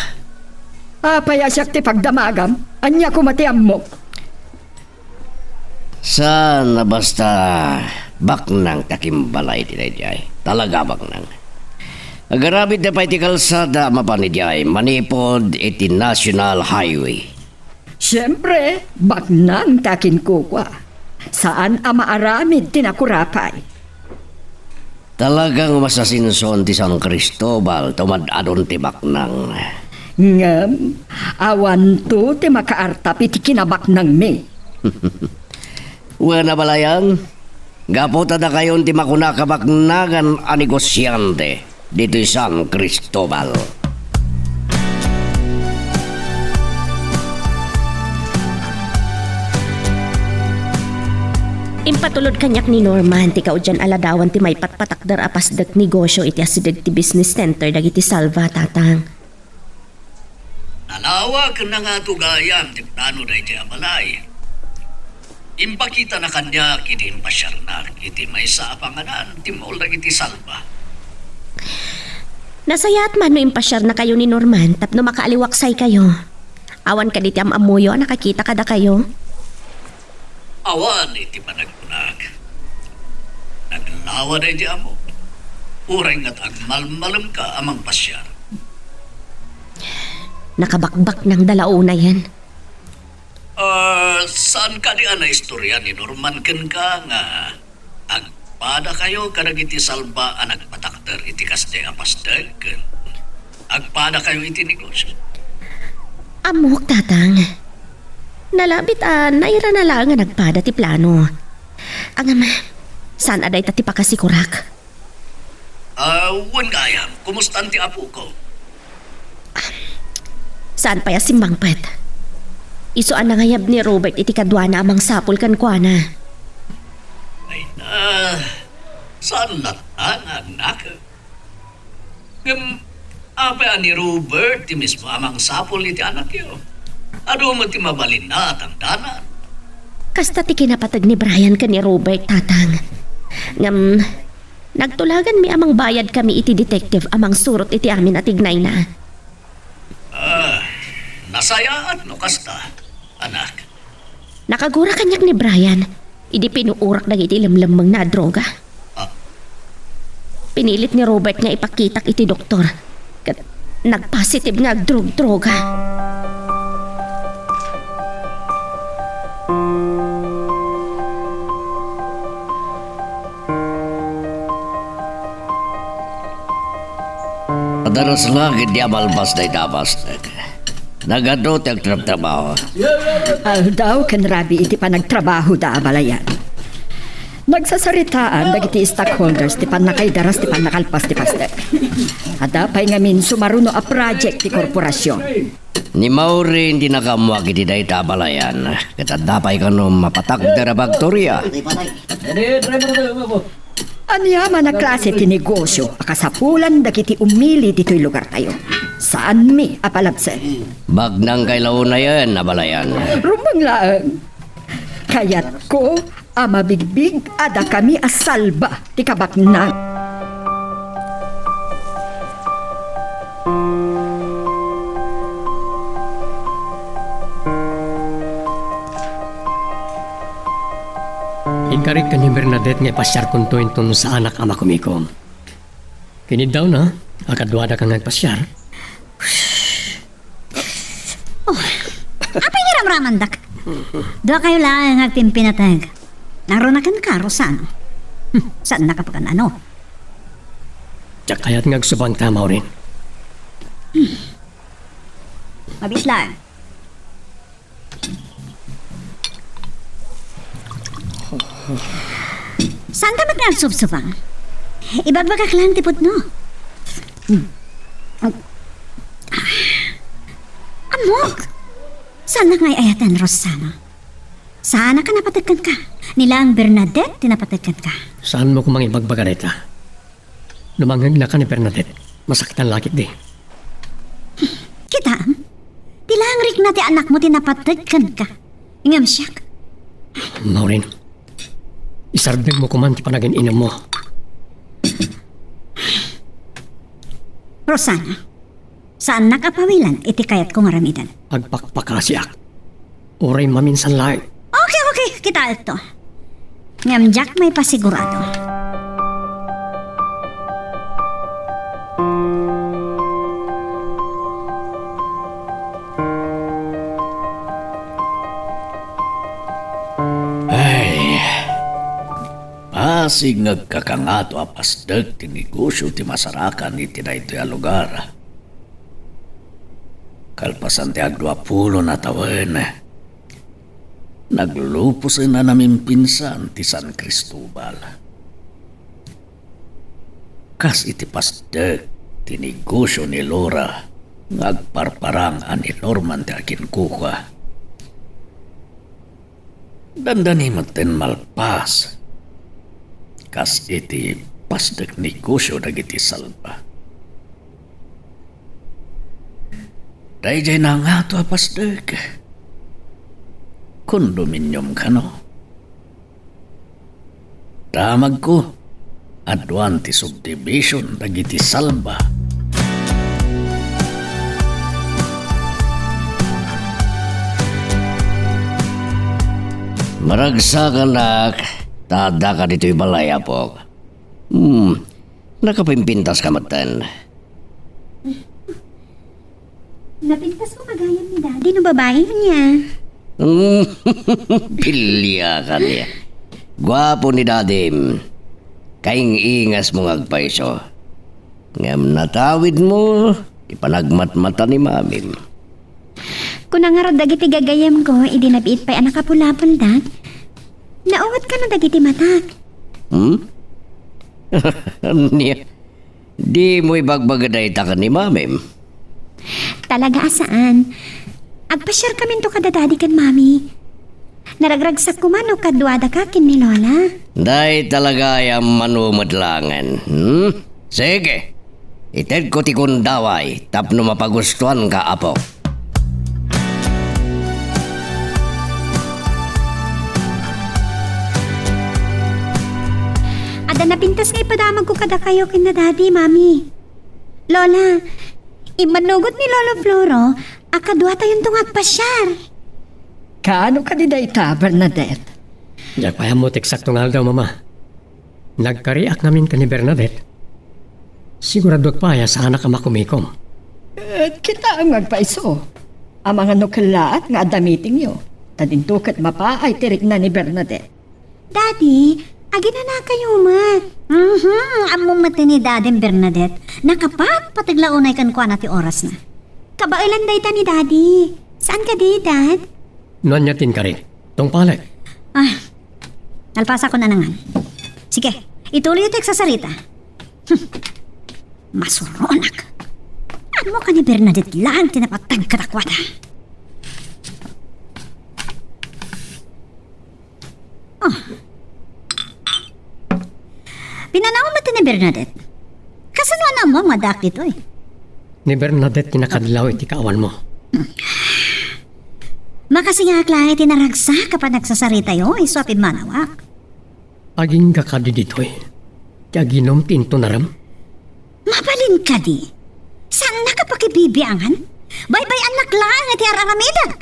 Apay a siak ti pagdamagam? Ania koma ti ammok? Saan a basta baknang ti akimbalay ti daydiay. Talaga baknang. Agaramidda pay ti kalsada a mapan idiay manipud iti National Highway. Siempre, baknang ti akinkukua. Saan a maaramid ti nakurapay. Talagang masasinson ti San Cristobal ta umad-adon ti baknang. Ngem, awanto ti makaartap iti kinabaknangmi. Wen a balayan, gapu ta dakayon ti makuna a kabaknangan a negosiante ditoy San Cristobal. Impatulod kaniak ni Norman ti kaudian a ladawan ti maipatpatakder a pasdek negosio iti asideg ti business center dagiti Salva, Tatang. Nalawa ken nangato gayam ti plano daydiay a balay. Impakitana kaniak idi impasiarnak iti maysa a panganan ti mall dagiti Salva. Nasayaat man no impasiarnakayo ni Norman tapno makaaliwaksaykayo. Awan kadi ti am-ammoyo a nakakita kadakayo? Awan iti panagkunak. Naglawa daydi amok. Uray ngata agmalmalemka a mangpasiar. Nakabakbaknangda la unayen. Ah, saan kadi a naistorya ni Norman kenka nga agpadakayo kadagiti Salva a nagpatakder iti kasdi a pasdek? Agpadakayo iti negosyo. Ammok, Tatang. Nalabit a nairana laeng nga nagpada ti plano. Ngem, saan a dayta ti pakasikurak. Ah, wen gayam, kumustan ti apoko? Saan pay a simmangpet. Isu a nangayab ni Robert iti kaduana a mangsapul kenkuana. Ay, ah, saan latta nga agnakem? Ngem, apay a ni Robert ti mismo a mangsapul iti anakyo? Adu met ti mabalinna a tangdanan. Kasta ti kinapateg ni Brian ken ni Robert, Tatang. Ngem, nagtulaganmi a mangbayad kami iti detective a mangsurot iti amin a tignayna. Ah, nasayaat no kasta, anak. Nakagura kaniak ni Brian idi pinuorak dagiti lemlemmengna a droga. Ah. Pinilit ni Robert nga ipakitak iti doktor ket nagpositive nga agdrugdroga. Adaras la ket di a malpas dayta a pasnek. Nagadu ti agtrabtrabaho. Aldaw ken rabii iti panagtrabahoda a balayan. Nagsasaritaan dagiti stockholders ti pannakaidaras ti pannakalpas ti pasnek. Adda pay ngamin sumaruno a project ti korporasion. Ni Maureen ti nakaammuak iti dayta a balayan, ket adda pay kano mapatakder a faktoria. Ania man a klase ti negosio a kasapulan dagiti umili ditoy lugartayo? Saanmi a palabsen. Bagnang kay la unayen a balayan. Rumbeng laeng. Kayatko a mabigbig a dakami a salba ti kabagnang. Inkarik ken ni Bernadette nga ipasiarkonto inton saanak a makumikom. Kiniddawna a kaduadaka nga agpasiar. Oh, apay nga ramramandak? Duakayo laeng nga agpimpinateg. Naruna kenka, Rosana. Hmm, saannak a pakan-ano? Diak kayat nga agsubangta, Maureen. Hmm. Mabiit laeng. Saanka met nga agsubsubang? Ibagbagak laeng ti pudno. Hmm. Ammok! Saannak nga ay-ayaten, Rosana. Saanak a napateg kenka. Ni laeng Bernadette ti napateg kenka. Saanmo koma nga ibagbaga dayta? No mangngegnaka ni Bernadette, masaktan la ketdi. Kitaem? Ti laeng rikna ti anakmo ti napateg kenka. Ngem siak? Maureen, isardengmo koman ti panagin-inummo. Rosana, saannak a pawilen iti kayatko nga aramiden. Agpakpakasiak. Uray maminsan laeng. Okay, okay, kitaekto. Ngem diak maipasigurado. Ay, basig nga agkakangato a pasdek ti negosio ti masarakan iti daytoy a lugar. Kalpasan ti agduapulo a tawen, nagluposen a namimpinsan ti San Cristobal. Kas iti pasdek ti negosio ni Laura nga agparparang a ni Norman ti aginkukua. Dandani metten malpas, kas iti pasdek negosio dagiti Salva. Daydiay nangato a pasdek, condominium kano. Damagko, aduan ti subdivision dagiti Salva. Maragsakanak, ta addaka ditoy balay, apok. Hmm, nakapimpintaska metten. Napintasko gayam ni Daddy no babai ania. Hmm, piliaka ania. Guapo ni Dadim. Kaing-ingasmo nga agpayso. Ngem natawidmo, ti panagmatmata ni Mamim. Kuna ngarud dagiti gagayyemko idi nabiit pay a nakapulapuldak, naungetkano dagiti matak. Hmm? Ania? Dimo ibagbaga dayta ken ni Mamim? Talaga a saan. Agpasiarkaminto kada Daddy ken Mami. Naragragsak koma no kaduadaka ken ni Lola. Dayta la gayam mano met laengen, hmm? Sige. Itedko ti gundaway tapno mapagustuanka, apo. Adda napintas nga ipadamagko kadakayo ken ni Daddy, Mami. Lola, immanugot ni Lolo Floro a kaduatayonto nga agpasiar. Kaano kadi dayta, Bernadette? Diak pay ammo ti eksakto nga aldaw, Mama. Nagkariak ngamin ken ni Bernadette. Siguradoak pay a saanak a makumikom. Eh, kitaem nga agpaiso. Amangan no kellaat nga adda meetingyo. Ta dinto ket mapaay ti rikna ni Bernadette. Daddy, aginanakayo met. Mhm, ammom met ni Daddy, Bernadette. Nakapatpateg la unay kenkuana ti orasna. Kabaelan dayta ni Daddy. Saan kadi, Dad? No ania ti inkarik? Tungpalek. Ah, nalpasakon a nangan. Sige, ituloyyo ti agsasarita. Hmm. Masuronak. Ammok a ni Bernadette laeng ti napateg kadakuada. Ah. Pinanaw met ni Bernadette. Kasano a naammo nga addaak ditoy? Ni Bernadette ti nakadlaw iti kaawanmo. Makasingak laeng iti naragsak a panagsasaritatayo, isu a pimmanawak. Agingga kadi ditoy ti aginum ti intunarem? Mabalin kadi? Saannak a pakibibiangan? Baybay-annak laeng iti ar-aramidek.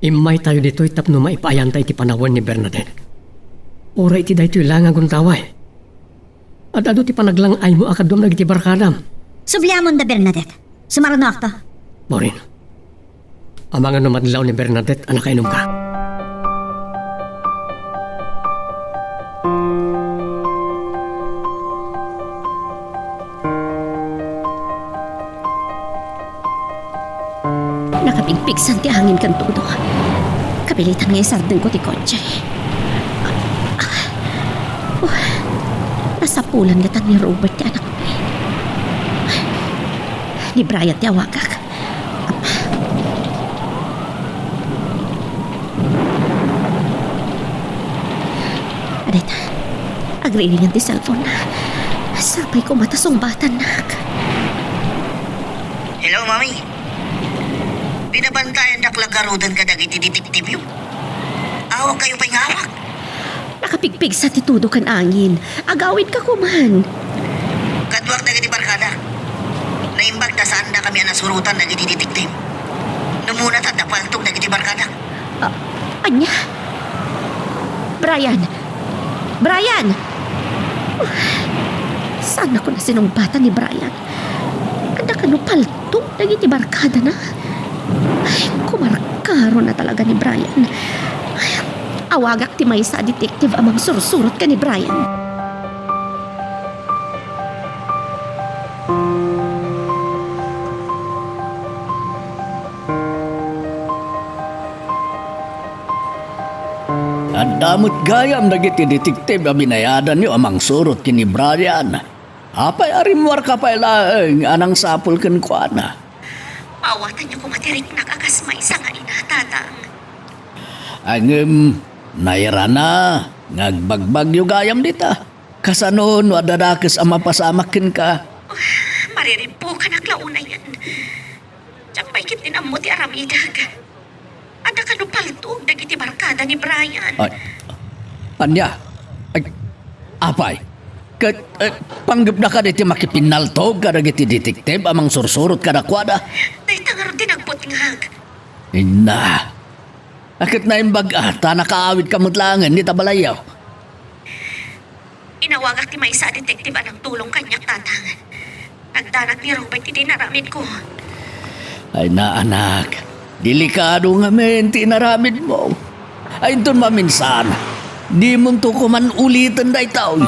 Immaytayo ditoy tapno maipaayanta iti panawen ni Bernadette. Uray iti daytoy laeng a gundaway. Ad-adu ti panaglang-aymo a kaduam dagiti barkadam. Subliamon da Bernadette. Sumarunoakto. Maureen, amangan no madlaw ni Bernadette a nakainumka. Nakapigpigsan ti angin ken todo. Kapilitan nga isardengko ti kotse. Oh, nasapulan ngata ni Robert ti anakmi. Ni Brian ti awagak. Adayta, agriringan ti cellphone-na. Sapay koma ta sungbatannak. Hello, Mami. Binabantayandak la garuden kadagiti detektibyo. Awagkayo pay nga awag. Nakapigpigsa ti todo ken angin. Agawidka koman. Kaduak dagiti barkada. Naimbag ta saandakami a nasurotan dagiti detektib. Numuna ta adda paltog dagiti barkada. Ah, ania? Brian! Brian! Saannakon a sinungbatan ni Brian. Adda kano paltog dagiti barkadana? Ay, kumarkarona talaga ni Brian. Ay, awagak ti maysa a detective a mangsursurot ken ni Brian. Adda met gayam dagiti detektib a binayadanyo a mangsurot ken ni Brian. Apay a rimmuarka pay laeng a nangsapul kenkuana? Maawatanyo koma ti riknak a kas maysa nga ina, Tatang. Ngem, nairana nga agbagbagyo gayam dita. Kasano no adda dakes a mapasamak kenka? Mariribbukanak la unayen. Diak pay ketdin ammo ti aramidek. Adda kano paltog dagiti barkada ni Brian. Ay, ania? Ay, apay, ket, eh, panggepna kadi ti makipinnaltog kadagiti detektib a mangsursurot kadakuada? Dayta ngarud ti nagbutngag. Inna, a ket naimbag-a ta nakaawidka met laengen ita balayyo. Inawagak ti maysa a detektibo a nangtulong kaniak, Tatang. Nagdanag ni Robert iti inaramidko. Ay, naanak, delikado ngamin ti inaramidmo. Ay, inton maminsan, dimonto koman uliten daytoy.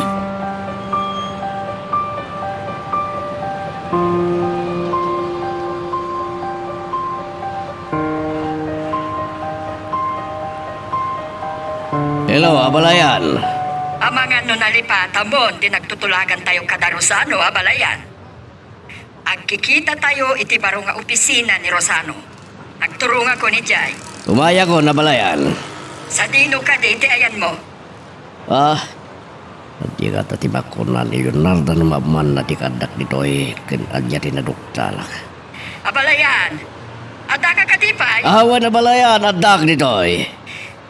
Hello, abalayan. Amangan no nalipatamon ti nagtutulagantayo kada Rosano, abalayan. Agkikitatayo iti baro nga opisina ni Rosano. Agturongakon idiay. Umayakon, abalayan. Sadino kadi ti ayanmo? Ah, diak ta ti makuna ni Leonardo no mamanna ti kaaddak ditoy ken ania ti naduktalak. Abalayan, addaka kadi pay? Awan, abalayan, addak ditoy.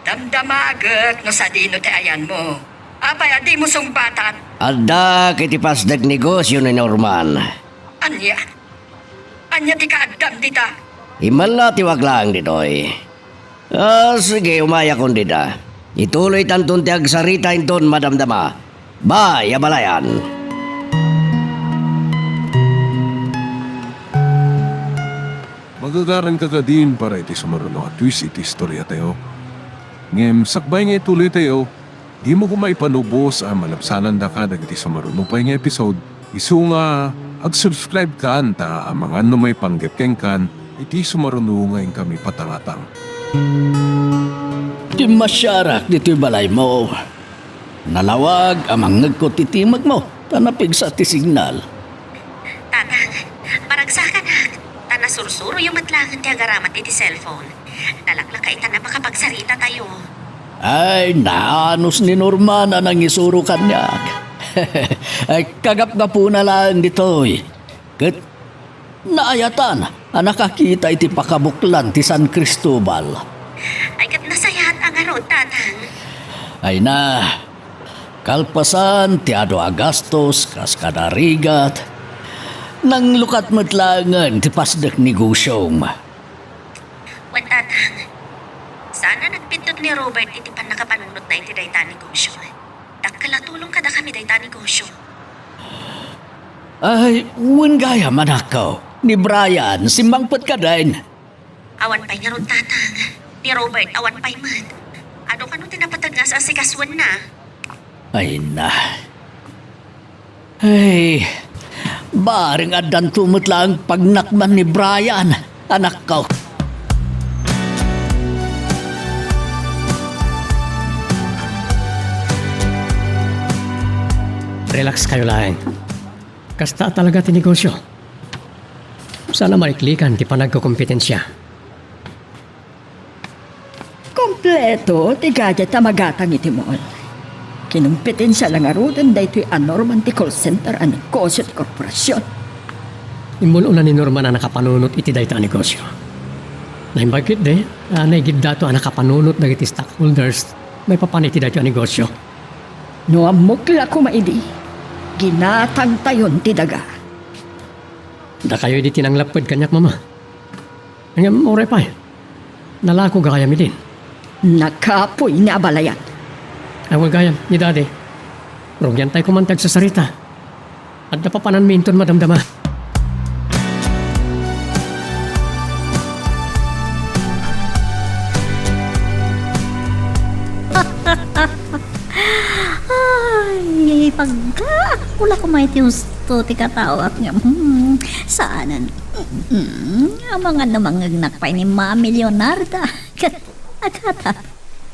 Damdamagek no sadino ti ayanmo. Apay a dimo sungbatan? Addak iti pasdek negosio ni Norman. Ania? Ania ti kaaddam dita? Immallatiwak laeng ditoy. Ah, sige, umayakon dita. Ituloytanton ti agsarita inton madamdama. Bye, abalayan. Magagaranka kadin para iti sumaruno a twist iti istoriatayo. Ngem sakbay nga ituloytayo, dimo koma ipanubos a malabsanandaka dagiti sumaruno pay nga episode. Isu nga ag-subscribe kan ta amangan no maipanggep kenkan iti sumaruno nga inkami patangatang. Timmasiarak ditoy balaymo. Nalawag a mangngegko ti timekmo ta napigsa ti signal. Tatang, maragsakanak, ta nasursuroyo met laeng ti agaramat iti cellphone. Nalaklaka ita a makapagsaritatayo. Ay, naanus ni Norman a nangisuro kaniak. Ay, kagapgapuna laeng ditoy. Ket naayatan a nakakita iti pakabuklan ti San Cristobal. Ay, ket nasayaat a ngarud, Tatang. Ay na, kalpasan ti adu a gastos kas kada rigat, nanglukat met laengen ti pasdek negosiom. Wen, Tatang, saan a nagbiddut ni Robert iti pannakapanunotna iti dayta a negosio. Dakkel a tulong kadakami dayta a negosio. Ay, wen gayam, anakko. Ni Brian, simmangpet kadin. Awan pay ngarud, Tatang. Ni Robert, awan pay met. Adu kano ti napateg nga asikasuenna? Ay na. Ay, bareng addanto met laeng pagnakman ni Brian, anakko. Relax kayo laeng. Kasta talaga ti negosyo. Saan a maiklikan ti panagkokompetensya. Kompleto ti gadget a magatang iti mall. Kinumpetensia la ngaruden daytoy a Norman ti call center a negosio ti korporasion. Immul-ona ni Norman a nakapanunot iti dayta a negosio. Naimbag ketdi a naigiddato a nakapanunot dagiti stockholders maipapan iti daytoy a negosio. No ammok la koma idi, ginatangtayon ti daga. Dakayo idi ti nanglapped kaniak, Mama. Ngem uray pay, nalako gayam idin. Nakapuy ni abalayan. Ay, wen gayam, ni Daddy. Rugiantay koman ti agsasarita. Adda papananmi inton madamdama. Ay, paggaak la koma iti husto ti kataoak nga, hmm, saanen. Hmm, amangan no mangngegnak pay ni Mami Leonarda. Ket, agata,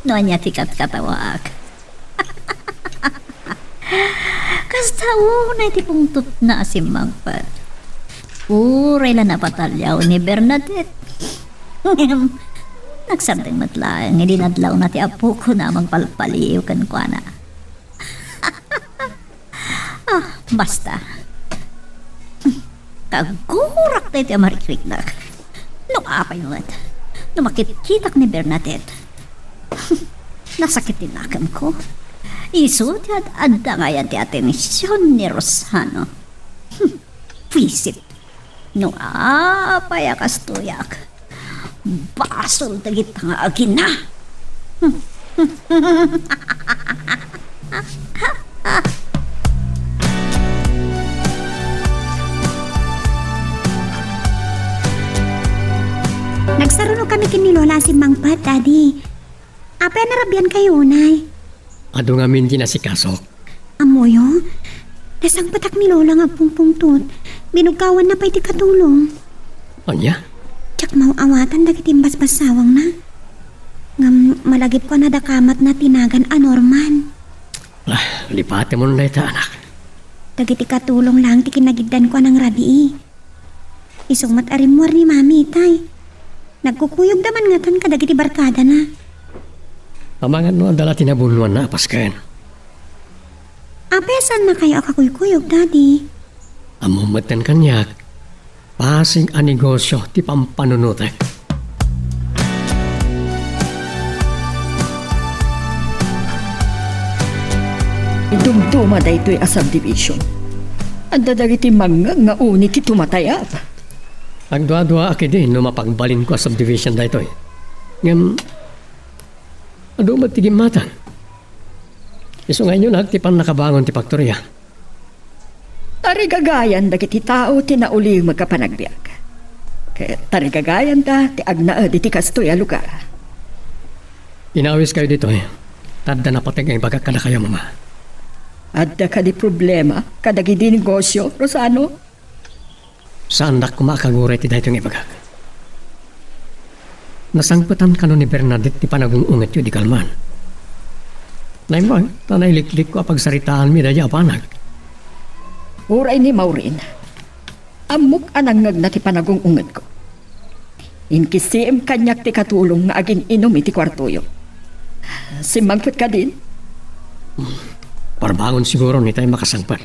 no ania ti katkatawaak. Kasta unay ti pungtotna a simmangpet. Uray la napataliaw ni Bernadette. Ngem, nagsardeng met laeng idi nadlawna ti apokona a mangpalpaliw kenkuana. Ah, basta. Kagurak daytoy a marikriknak. No apay met, no makitkitak ni Bernadette, nasakit ti nakemko. Isu ti ad-adda ngayan ti atension ni Rosano. Hmm, pwisit. No apay a kastoyak, basol dagita nga agina. Nagsarunokami ken ni Lola a simmangpet, Daddy. Apay a narabiankayo unay? Adu ngamin ti nasikasok. Ammoyo, nasangpetak ni Lola nga agpungpungtot. Binugkawanna pay ti katulong. Ania? Diak maaw-awatan dagiti imbasbassawangna. Ngem malagipko a nadakamatna ti nagan a Norman. Ah, lipatemon dayta, anak. Dagiti katulong laeng ti kinagiddanko a nangrabii. Isu met a rimmuar ni Mami itay. Nagkukuyogda man ngatan kadagiti barkadana. Amangan no adda la ti nabunoanna a pasken. Apay a saannakayo a kakuykuyog, Daddy? Ammom metten kaniak, pasig a negosio ti pampanunotek. Idumduma daytoy a subdivision. Adda dagiti mangngeg nga uni ti tumatayab. Agduaduaak idi no mapagbalinko a subdivision daytoy. Ngem, adu met ti gimmatan. Isu nga inyonak ti pannakabangon ti faktoria. Tarigagayan dagiti tao ti naulimek a panagbiag. Ket tarigagayanda ti agnaed iti kastoy a lugar. Inawiskayo ditoy. Ta adda napateg nga ibagak kadakayo, Mama. Adda kadi problema kadagidi negosio, Rosano? Saandak koma a kaguray ti daytoy nga ibagak. Nasangpetan kano ni Bernadette ti panagung-ungetyo idi kalman. Naimbag, ta nailiklikko a pagsaritaanmi daydi a banag. Uray ni Maureen, ammok a nangngegna ti panagung-ungetko. Inkisiim kaniak ti katulong nga agin-inum iti kuartoyo. Simmangpet kadin? Parbangon siguro ni tay makasangpet.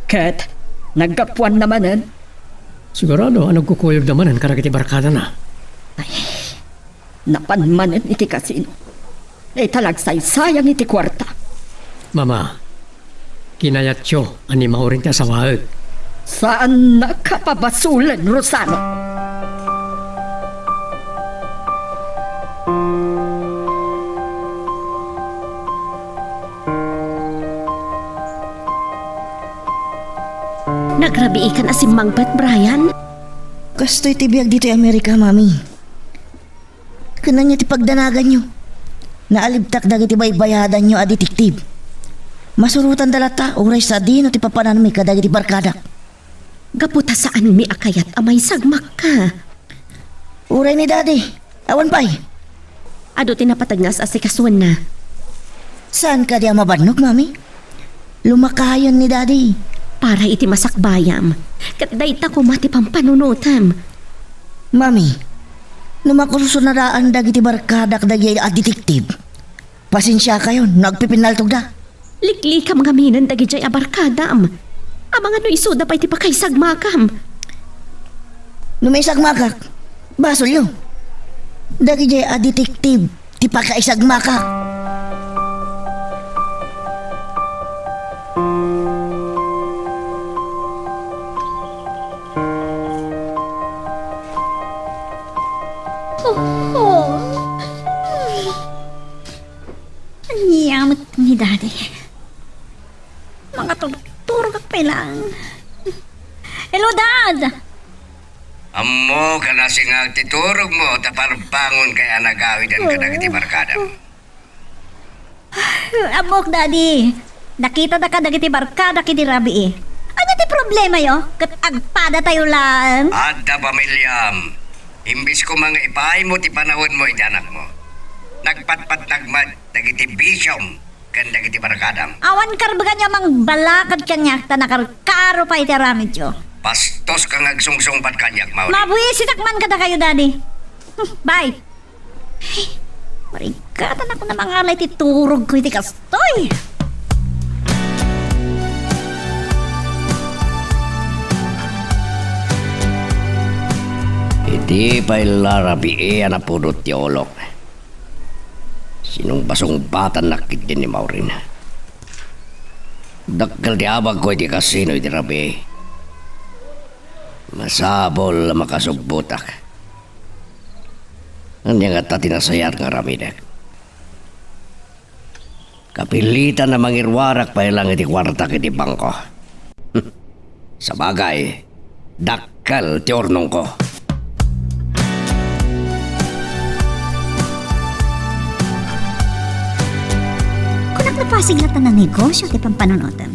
Ket naggapuanna manen? Sigurado a nagkukuyogda manen kadagiti barkadana. Ay, napan manen iti kasino. Dayta la agsaysayang iti kuarta. Mama, kinayatyo a ni Maureen ti asawaek. Saannak a pabasolen, Rosano. Nagrabiikan a simmangpet, Brian? Kastoy ti biag ditoy Amerika, Mami. Ken ania ti pagdanaganyo? Naalibtak dagiti baybayadanyo a detektif. Masurotanda latta uray sadino ti papananmi kadagiti barkadak. Gapu ta saanmi a kayat a maisagmakka. Uray ni Daddy, awan pay. Adu ti napateg nga as-asikasuenna. Saan kadi a mabannog, Mami? Lumakayon ni Daddy. Para iti masakbayam. Ket dayta koma ti pampanunotem. Mami, no makursunadaan dagiti barkadak dagiti a detektif, pasensiakayon no agpipinnaltogda. Liklikam ngamin dagidiay a barkadam. Amangan no isuda pay ti pakaisagmakam. No maisagmakak, basolyo. Dagidiay a detektif ti pakaisagmakak. Oh, oh. Ania met ni Daddy? Mangaturturogak pay laeng. Hello, Dad! Ammok a nasingag ti turogmo ta parbangonkay a nagawiden kadagiti barkadam. Ammok, Daddy. Nakitada kadagiti barkadak idi rabii. Ania ti problemayo? Ket agpadatayo laeng? Adda pamiliam. Imbes koma nga ipaaymo ti panawenmo iti anakmo, nagpatpatnag met dagiti bisiom ken dagiti barkadam. Awan karbeganyo a mangbalakad kaniak ta nakarkaro pay ti aramidyo. Bastoska nga agsungsungbat kaniak, Maureen. Mabwisitak man kadakayo, Daddy. Bye. Ay, marigatan ako na mangala iti turogko iti kastoy. Idi pay la rabii a napudot ti ulok, sinungbasungbatannak ketdi ni Maureen. Dakkel ti abagko iti kasino iti rabii. Masapul a makasubbotak. Ania ngata ti nasayaat nga aramidek? Kapilitan a mangiruarak pay laeng iti kuartak iti bangko. Sabagay, dakkel ti urnongko. Kunak, napasig latta a negosio ti pampanunotem.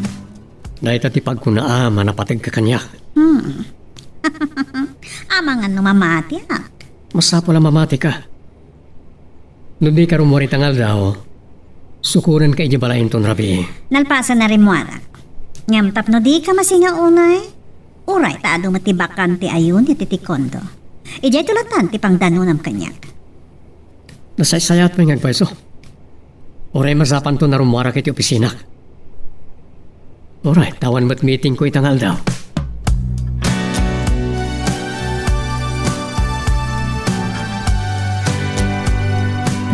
Dayta ti pagkunaam a napateg ka kaniak. Hmm. Amangan no mamatiak. Masapul a mamatika. No dika rummuar ita nga aldaw, sukonenka idiay balay inton rabii. Nalpasen a rimmuarak. Ngem tapno dika masinga unay, uray ta adu met ti bakante a unit iti kondo. Idiayto latta ti pangdanonam kaniak. Nasaysayat pay nga agpayso. Uray masapanto a rummuarak iti opisinak. Alright, awan met meetingko ita nga aldaw.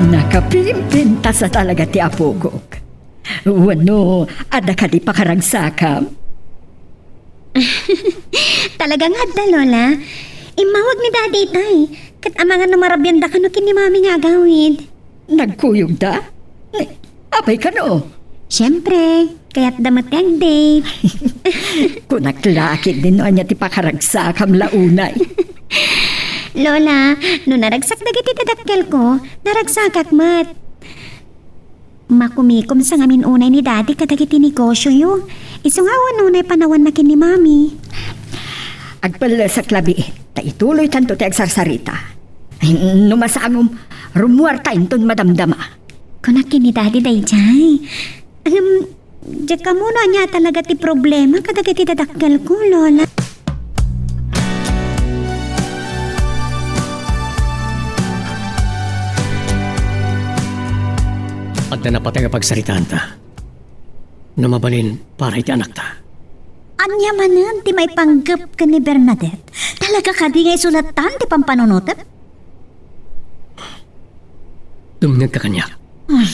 Nakapimpintas a talaga ti apokok. Wenno, adda kadi pakaragsakam? Talaga nga adda, Lola. Immawag ni Daddy itay, ket amangan no marabiandaka no ken ni Mami nga agawid. Nagkuyogda? Apay kano? Siyempre, kayatda met ti ag-date. Kunak la ketdi no ania ti pakaragsakam la unay. Lola, no naragsak dagiti dadakkelko, naragsakak met. Makumikomsa ngamin unay ni Daddy kadagiti negosioyo. Isu nga awan unay panawanna ken ni Mami. Agpellesek labi, ta ituloytanto ti agsarsarita. Ay, no masangom, rummuarta inton madamdama. Kunak ken ni Daddy daydiay. Ahem, diak ammo no ania talaga ti problema kadagiti dadakkelko, Lola. Adda napateg a pagsaritaanta. No mabalin, para iti anakta. Ania manen ti maipanggep ken ni Bernadette? Talaga kadi nga isu latta ti pampanunotem? Dumngegka kaniak. Ay.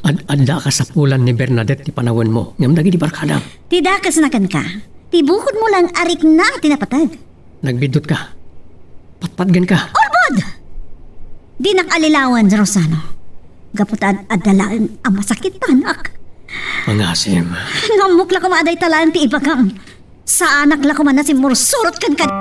Ad-, adda a kasapulan ni Bernadette ti panawenmo, ngem dagiti barkadam. Ti dakesna kenka, ti bukodmo laeng a rikna ti napateg. Nagbiddutka. Patpatgenka. Urbod! Dinak allilawen, Rosano. Gapu ta ad-, adda laeng a masakitanak. Pangasim. Nga ammok la koma a dayta laeng ti ibagam. Saanak la koma a simmursurot ken kad-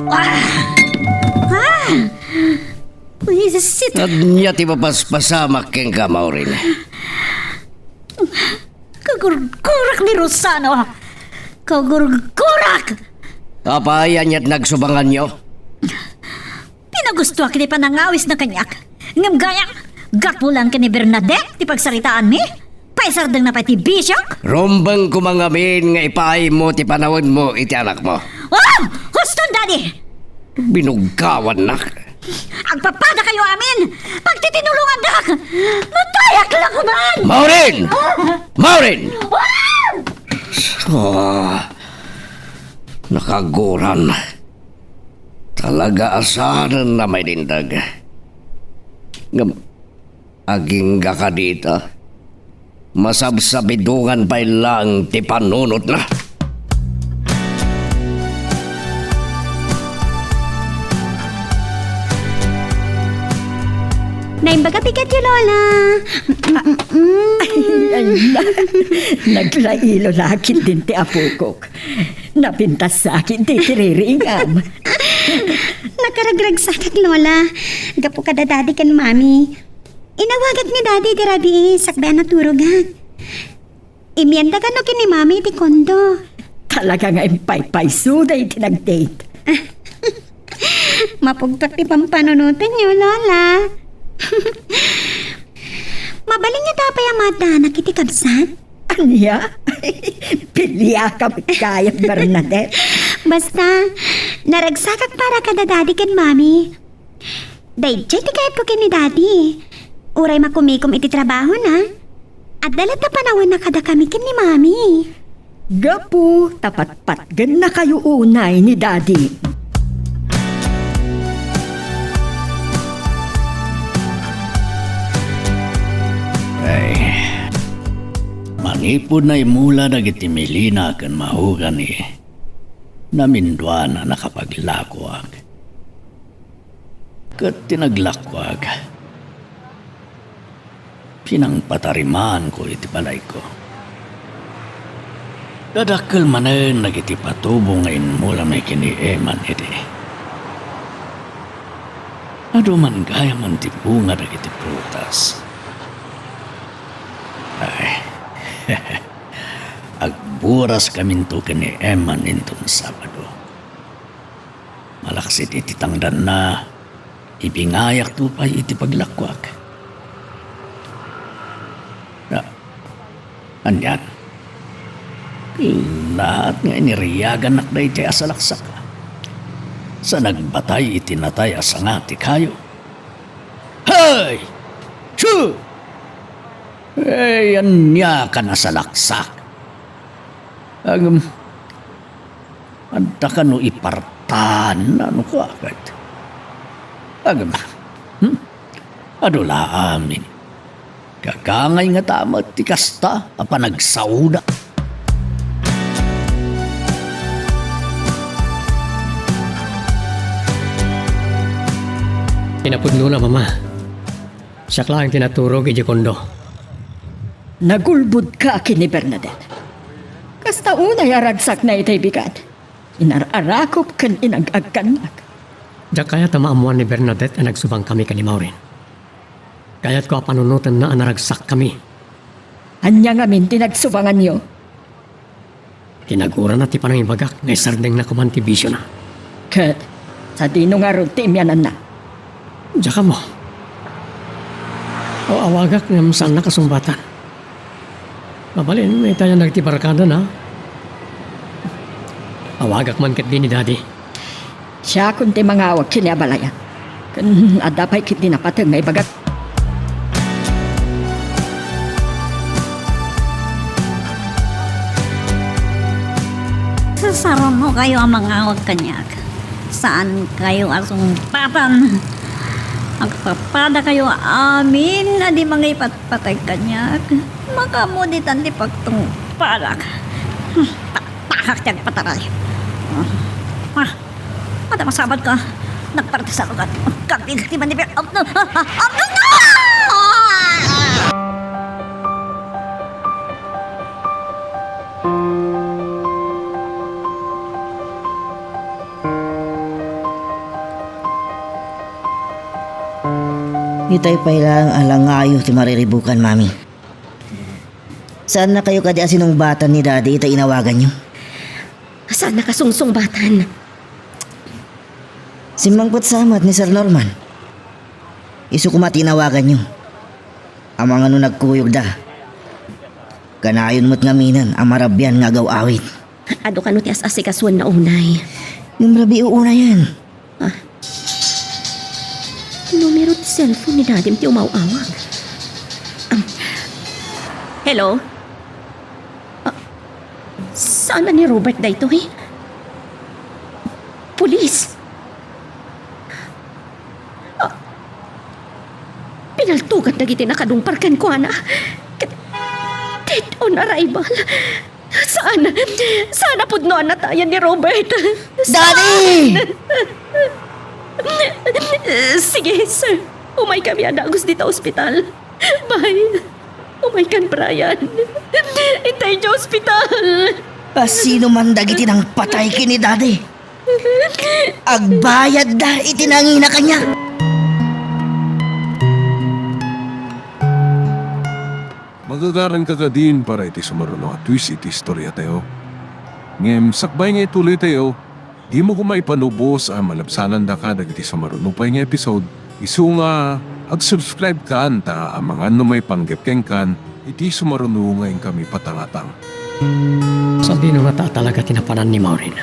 Ah! Ah! Buwisit. Ania ti mapaspasamak kenka, Maureen? Kagurgurak ni Rosano! Kagurgurak! Apay, aniat nagsubanganyo? Pinagustoak ti panangawisna kaniak. Ngem gayam, gapu laeng ken ni Bernadette ti pagsaritaanmi? Paisardengna pay ti bisiok? Rumbeng koma ngamin nga ipaaymo ti panawenmo iti anakmo. Oh! Huston, Daddy! Binuggawannak. Agpapadakayo amin! Pagtitinulongandak! Matayak la koma! Maureen! Ah! Maureen! Ah! Ah, nakaguran. Talaga a saanen a mailinteg. Ngem, agingga kadi ita? Masabsabidongan pay laeng ti panunotna. Naimbag a bigatyo, Lola. Mm-mm. Ay, ay, na-, naglailo la ketdin ti apokok. Napintas sa akin ti tiriringam. Nakaragragsakak, Lola. Gapu kada Daddy ken Mami. Inawagak ni Daddy idi rabii, sakbay a naturogak. Immiendaka no ken ni Mami iti kondo. Talaga nga impaypayso daydi nag-date. Mapugtoak ti pampanunotenyo, Lola. Mabalin nga apay a maaddanak iti kabsat? Ania? Piliaka met gayam, Bernadette. Basta, naragsakak para kada Daddy ken Mami. Daydiay ti kayatko ken ni Daddy. Uray makumikom iti trabahona, adda latta panawenna kadakami ken ni Mami. Gapu ta patpatgennakayo unay ni Daddy. Ay, manipud naimula dagiti Melina ken Mahogany, naminduan a nakapaglakoak. Ket ti naglakoak, pinangpatarimaanko iti balayko. Dadakkel manen dagiti patubo nga immulami ken ni Eman idi. Adu man gayam ti bunga dagiti prutas. Ay, Agburas kaminto ken ni Emma ninton Sabado. Malaksid iti tangdanna, ibingayakto pay iti paglakuak. Ah, anian? Laat nga iniriaganak daytoy a salaksak. Sa nagbatay iti natay a sanga ti kayo. Hey! Chu! Hey, ania ka nasalaksak? Agam, adda kano ipartan, ano ka, agad? Agam, hmm? Adu la amin. Kagangay nga tamat ti kasta a panagsaoda. Kinapudnona, Mama. Siak laeng ti naturog idiay kondo. Nagulbodka ken ni Bernadette. Kasta unay a ragsakna itay bigat. Inar-arakop ken inag-agkannak. Diak kayat a maammoan ni Bernadette a nagsubangkami ken ni Maureen. Kayatko a panunotenna a naragsakkami. Ania ngamin ti nagsubanganyo? Kinagurana ti panangibagak nga isardengna koman ti bisiona. Ket sadino ngarud ti immiananna? Diak ammo. Aw-awagak ngem saannak a sungbatan. Mabalin, maytayan dagiti barkadana. Awagak man ketdi ni Daddy. Siakon ti mangawag ken ni abalayan. Ken adda pay ketdi napateg nga ibagak. Sasarunokayo a mangawag kaniak. Saankayo a sungbatan. Agpapadakayo amin a di mangipatpateg kaniak. Makaammo ditan ti pagtungpalak. Hmm, taktakak ti agpataray. Ah. Adda masabat ka. Nagpartisalugan. Kabil ti manibir. Itay pay laeng a langayo ti mariribukan, Mami. Saannakayo kadi a sinungbatan ni Daddy ita inawaganyo? Saannak a sungsungbatan? Simmangpet sa met ni Sir Norman. Isu koma ti inawaganyo. Amangan no nagkuyogda. Kanayon met ngaminen a marabian nga agaw-awit. Adu kano ti as-asikasuenna unay? Ngem rabii unayen. Ah. Numero ti cellphone ni Dadim ti umaw-awag. Um, hello? Ah, saan a ni Robert daytoy? Pulis? Ah, pinaltugan dagiti nakadungpar kenkuana. Ket dead on arrival. Saan? Saan a pudno a natayan ni Robert? Daddy! Saan? Sige, sir. Umaykami a dagus dita ospital. Bye. Umaykan, Brian. Intay idiay ospital. A sino man dagiti nangpatay ken ni Daddy? Agbayadda iti nangina kaniak. Magagaranka kadin para iti sumaruno a twist iti istoriatayo. Ngem sakbay nga ituloytayo, dimo koma ipanubos a malabsanandaka dagiti sumaruno pay nga episode, isu nga ag-subscribe kan ta amangan no maipanggep kenkan iti sumaruno nga inkami patangatang. Sadino ngata a talaga ti napanan ni Maureen?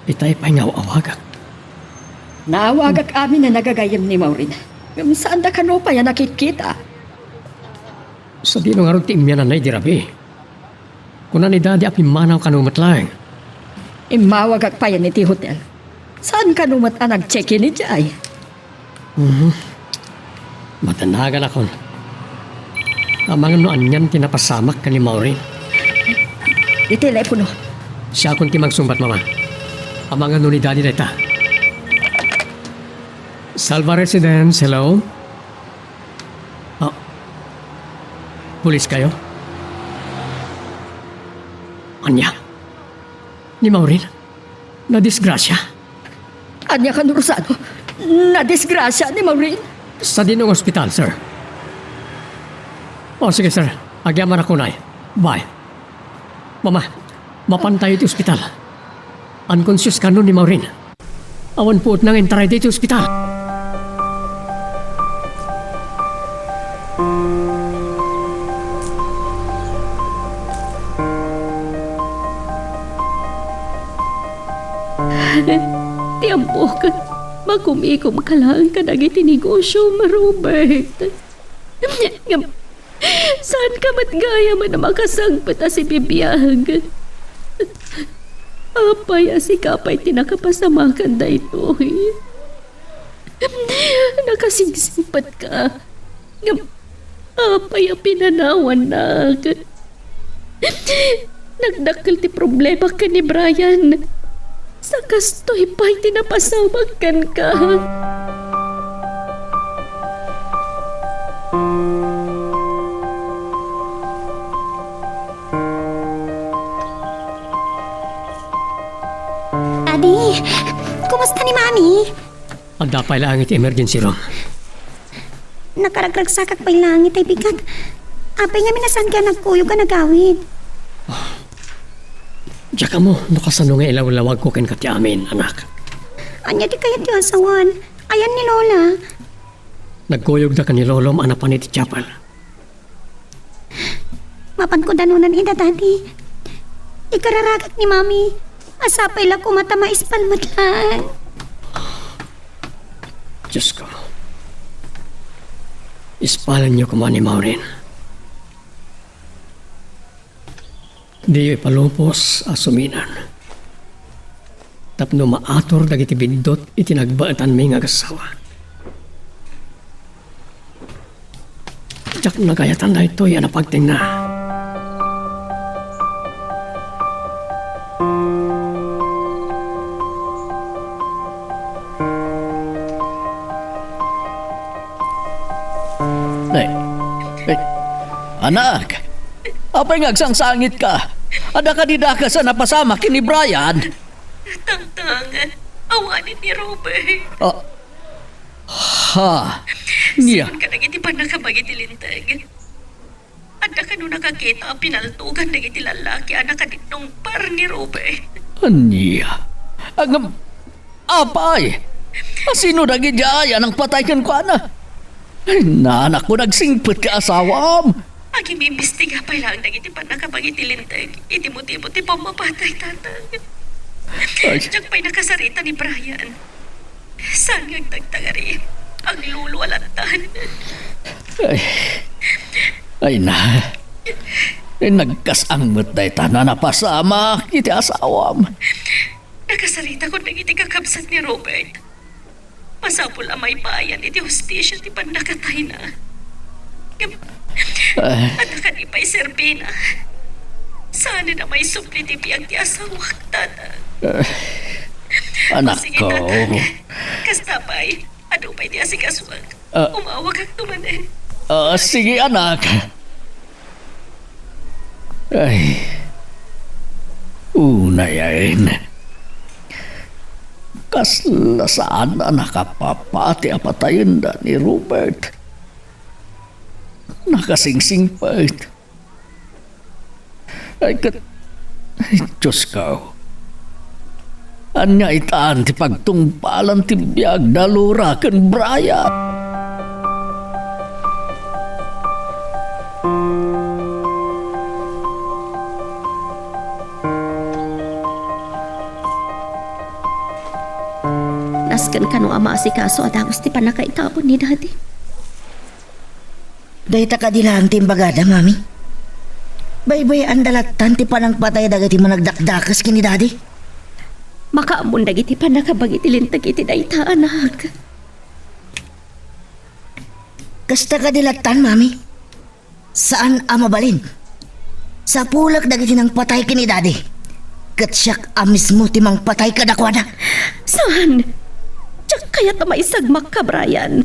Itay pay nga aw-awagak. Naawagak amin a nagagayyem ni Maureen. Ngem saanda kano pay a nakitkita. Sadino ngarud ti immiananna idi rabii? Kuna ni Daddy a pimmanaw kano met laeng. Immawagak payen iti hotel. Saan kano met a nag-check-in idiay? Mhm. Madanaganakon. Amangan no anian ti napasamak ken ni Maureen. Ti telepono. Siakon ti mangsungbat, Mama. Amangan no ni Daddy dayta. Salva Residence, hello? Ah, pulis kayo? Ania? Ni Maureen? Nadisgrasya? Ania kano, Rosado? Nadisgrasya ni Maureen? Sadino nga ospital, sir? O, sige, sir. Agyamanak unay. Bye. Mama, mapantay iti ospital. Unconscious kano ni Maureen. Awan puot nga intaray iti ospital. Ti ammok, makumikom ka laeng kadagiti negosiom, Robert. Ngem, saanka met gayam a makasangpet a sibibiag. Apay a sika pay ti nakapasamakan daytoy? Nakasingsingpetka. Ngem, apay a pinanawannak? Nagdakkel ti problema ken ni Brian. Sa kastoy pay ti napasamak kenka. Daddy, kumusta ni Mami? Adda pay laeng iti emergency room. Nakaragragsakak pay laeng itay bigat. Apay ngamin a saanka nagkuyog a nagawid? Diak ammo no kasano nga ilawlawagko kenka ti amin, anak. Ania ti kayat ti asawan? Ayan ni Lola? Nagkuyogda ken ni Lolom a napan iti chapel. Mapanko danunan ida, Daddy. Ikararagak ni Mami. Sapay la koma ta maispal met laeng. Diyos ko. Ispalenyo koma ni Maureen. Diyo ipalubos a suminan. Tapno maatur dagiti biddut iti nagbaetanmi nga agassawa. Diak nagayatan daytoy a napagtengnga. Ay, ay, anak, apay nga agsangsangitka? Adda kadi dakes a napasamak ken ni Brian? Tangtang, awanen ni Robert. Ah, ha? Nia? Saan kadagiti pannakabagi ti linteg? Adda kano nakakita a pinaltogan dagiti lallaki a nakadinungpar ni Robert? Ania? Ngem, apay, a sino dagidiay a nangpatay kenkuana? Ay, nanakko, nagsingpet ti asawam. Agimimbestiga pay laeng dagiti pannakabagi ti linteg iti motibo ti pammapatay, Tatang. Ay. Diak pay nakasarita ni Brian. Saan nga agtagtagari? Aglulualattan. Ay. Ay na. Ay, nagkas-ang met dayta a napasamak iti asawam. Nakasaritakon dagiti kakabsat ni Robert. Masapul a maipayan iti hustisio ti pannakatayna. Ngem, ah, adda kadi pay serbina. Saanen a maisubli ti biag ti asawak, Tatang. Ah, anak ko. O, sige, Tatang. Kasta pay, adu pay ti asikasuak. Ah. Umawagakto manen. Ah, sige, anak. Ay, unay ayen. Kasla saan a nakapapati a patayenda ni Robert. Nakasingsingpet. Ay, ket, ay, Diyos ko. Ania itan ti pagtungpalan ti biag da Laura ken Brian? Nasken kano a maasikaso a dagus ti pannakaitabon ni Daddy. Dayta kadi laeng ti imbagada, Mami? Baybay-anda lattan ti panangpatay dagiti managdakdakes ken ni Daddy? Makaammon dagiti pannakabagi ti linteg iti dayta, anak. Kasta kadi lattan, Mami? Saan a mabalin. Sapulek dagiti nangpatay ken ni Daddy. Ket siak a mismo ti mangpatay kadakuada. Saan? Diak kayat a maisagmakka, Brian.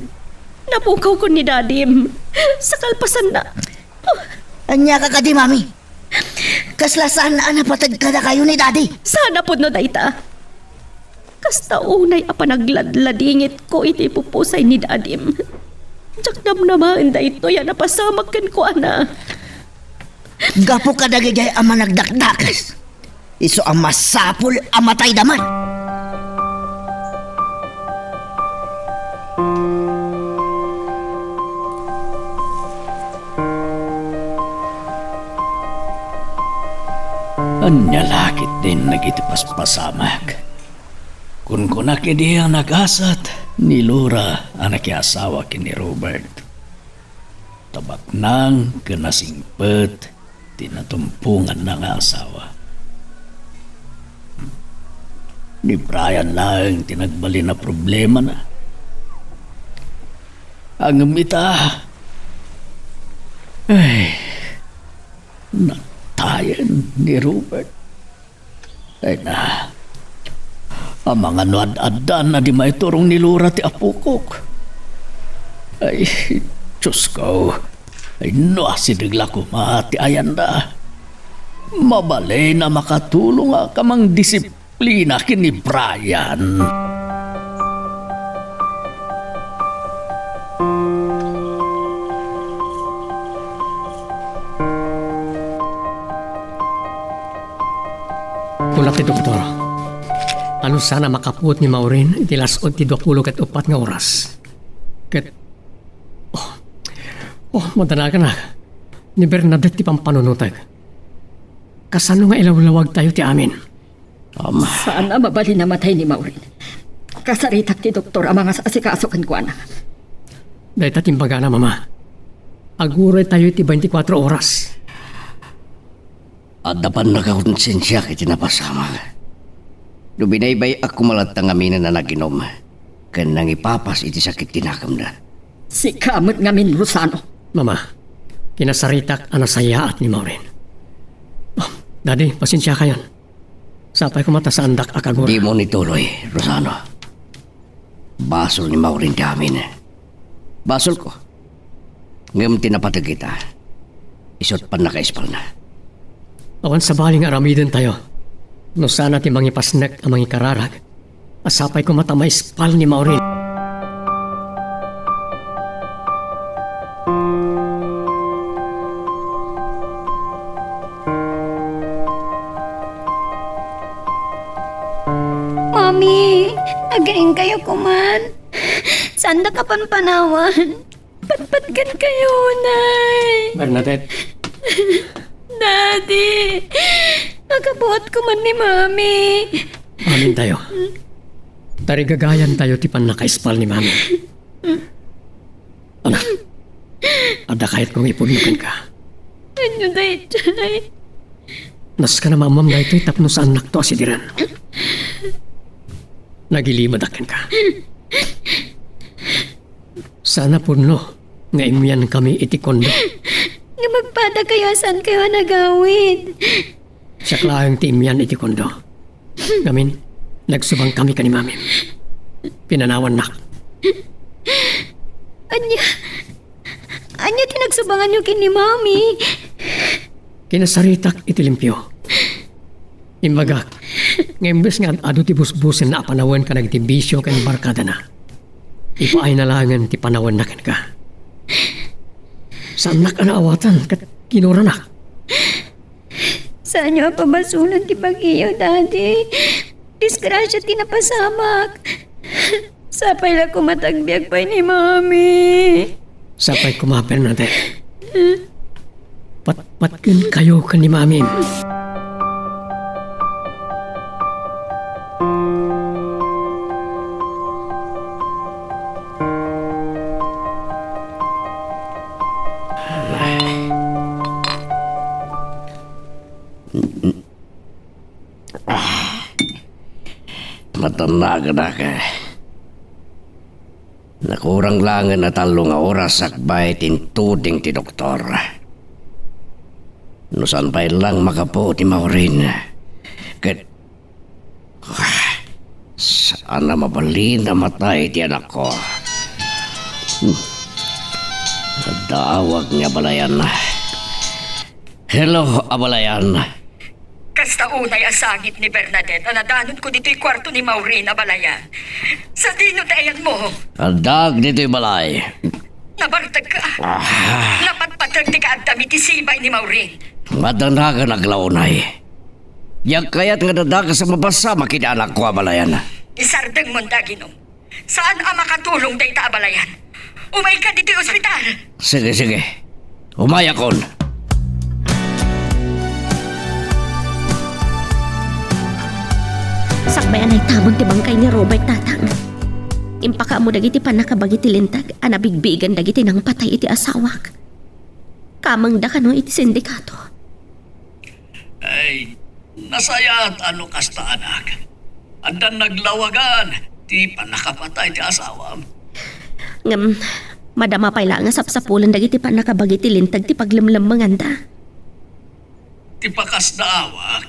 Napukawkon ni Dadim. Sa kalpasanna. Ania ka kadi, Mami? Kasla saan a napateg kadakayo ni Daddy? Saan a pudno dayta. Kasta unay a panagladladingitko iti pupusay ni Dadim. Diak namnamaen daytoy a napasamak kenkuana. Gapu kadagijay a managdakdakes, isu a masapul a matayda met. Ania la ketdin dagiti paspasamak? Kunkunak idi a nagasat ni Laura a nakiasawa ken ni Robert. Ta baknang ken nasingpet ti natumponganna nga asawa. Ni Brian laeng ti nagbalin a problemana. Ngem ita, ay, natayen ni Robert. Ay na, amangan no ad-addan a di maiturong ni Laura ti apokok. Ay, Diosko, ay no asideg la koma ti ayanda. Mabalin a makatulongak a mangdisiplina ken ni Brian. Kuna ti doktor, a no saan a makapuot ni Maureen iti las-ud ti duapulo ket uppat nga oras. Ket, oh, oh, madanaganak. Ni Bernadette ti pampanunotek. Kasano nga ilawlawagtayo ti amin? Ama. Saan a mabalin a matay ni Maureen. Kasaritak ti doktor a mangas-asikaso kenkuana. Dayta ti imbagana, Mama. Aguraytayo iti twenty-four oras. Adda pannakakonsensiak iti napasamak. No binaybay-ak koma latta ngaminen a nag-inom ken nangipapas iti sakit ti nakemna. Sika met ngamin, Rosano. Mama, kinasaritak a nasayaat ni Maureen. Oh, Daddy, pasensiakayon. Sapay koma ta saandak a kagura. Dimo ituloy, Rosano. Basol ni Maureen ti amin. Basolko. Ngem ti napateg ita, isu't pannakaispalna. Awan sabali nga aramidentayo no saan a ti mangipasnek a mangikararag a sapay koma ta maispal ni Maureen. Mami, againgkayo koman. Saandak a panpanawan. Patpatgenkayo, Nay. Bernadette. Daddy, makapuot koman ni Mami. Amintayo. Tarigagayantayo ti pannakaispal ni Mami. Anak, adda kayatko nga ipudno kenka. Ania daytoy? Nasken a maammoam daytoy tapno saannakto a sidiren. Nagilimedak kenka. Saan a pudno nga immiankami iti kondo. Nga magpadakayo a saankayo a nagawid. Siak laeng ti immian iti kondo. Ngamin, nagsubangkami ken ni Mami. Pinanawannak. Ania? Ania ti nagsubanganyo ken ni Mami? Kinasaritak iti limpio. Imbagak nga imbes nga ad-adu ti busbusenna a panawen kadagiti bisio ken barkadana, ipaayna laengen ti panawenna kenka. Saannak a naawatan ket kinuranak. Saanyo a pabasolon ti bagiyo, Daddy. Disgrasia ti napasamak. Sapay la koma ta agbiag pay ni Mami. Sapay koma, Bernadette. Patpatgenkayo ken ni Mami. Ah, matanagenak. Nakurang laengen a tallo nga oras sakbay ti intuding ti doktor. No saan pay lang makapuot ni Maureen. Ket, ah, saan a mabalin a matay ti anakko. Hmm. Adda awag nga abalayan. Hello, abalayan. Kasta unay a sangit ni Bernadette a nadanonko ditoy kuarto ni Maureen, abalayan. Sadino ti ayanmo? Addaak ditoy balay. Nabartek ka. Ah. Napatpateg ti kaaddam iti sibay ni Maureen. Madanagan, aglaunay. Diak kayat nga dadakes a mapasamak iti anakko a balayan. Isardengmon, Daginum. Saan a makatulong dayta a balayan. Umayka ditoy ospital. Sige, sige. Umayakon. Sakbay a naitabon ti bangkay ni Robert, Tatang, impakaammo dagiti pannakabagi ti linteg a nabigbigen dagiti nangpatay iti asawak. Kamengda kano iti sindikato. Ay, nasayaat a no kasta, anak. Addan naglawagan ti pannakapatay ti asawam. Ngem, madama pay laeng a sapsapulen dagiti pannakabagi ti linteg ti paglemlemmenganda. Ti pakasdaawak,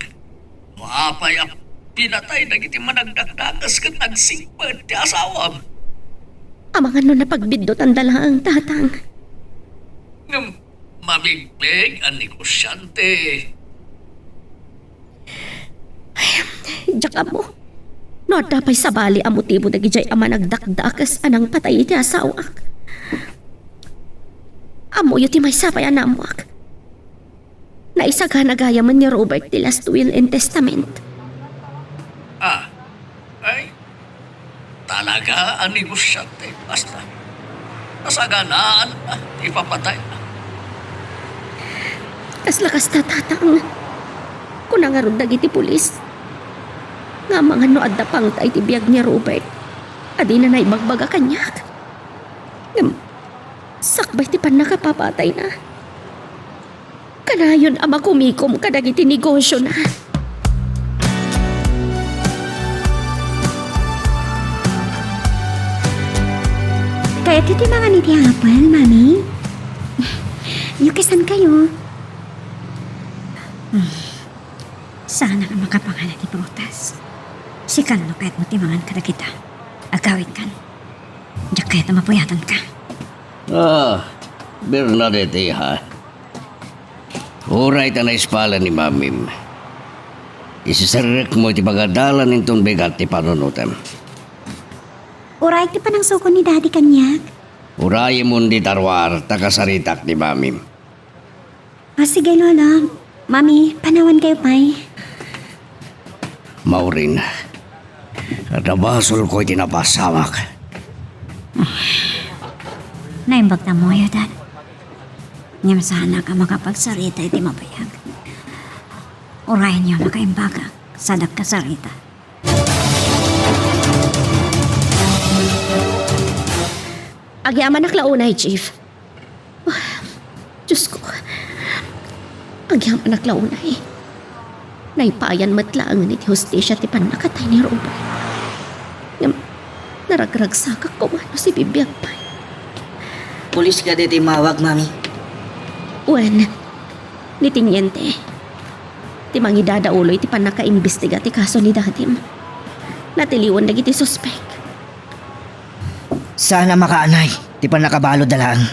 no apay a pinatay dagiti managdakdakes ket nagsingpet ti asawam. Amangan no napagbiddutan da laeng, Tatang. Ngem, mabigbig a negosyante. Diak ammo no adda pay sabali a motibo dagidiay a managdakdakes a nangpatay iti asawak. Ammoyo ti maysa pay a naammoak. Naisagana gayamen ni Robert ti last will and testament. Ah, ay, talaga a negosyante, basta. Nasaganaan na ti ipapatayna. Kasla kasta, Tatang. Kuna ngarud dagiti pulis nga amangan no adda pangta iti biag ni Robert a dina naibagbaga kaniak. Ngem, sakbay ti pannakapapatayna, kanayon a makumikom kadagiti negosiona. Kayatyo ti mangan iti apel, Mami? Yukisan kayo. Saan a makapangan iti prutas. Sikan no kayatmo ti mangan kadagita. Agawidkan. Diak kayat a mapuyatanka. Ah, Bernadette, iha. Uray ta naispala ni Mamim, isiserrekmo iti pagadalan inton bigat ti panunotem. Uray ti panangsukon ni Daddy kaniak. Urayemon dita ruar ta kasaritak ni Mamim. Ah, sige, Lolo. Mami, panawan kayo pay. Maureen, adda basolko iti napasamak. Naimbag ta moyo, Dad. Ngem saanak a makapagsarita iti mabayag. Urayenyo makaimbagak, saan kasarita. Agyamanak la unay, Chief. Diosko, agyamanak la unay. Naipayan met laengen iti hustisia ti pannakatay ni Robert. Ngem, naragragsakak koma no sibibiag pay. Pulis kadi ti immawag, Mami? Wen, ni teniente ti mangidadaulo iti pannakaimbestiga ti kaso ni Dadim. Natiliwan dagiti suspek. Saan a makaanay ti pannakabaludda laeng.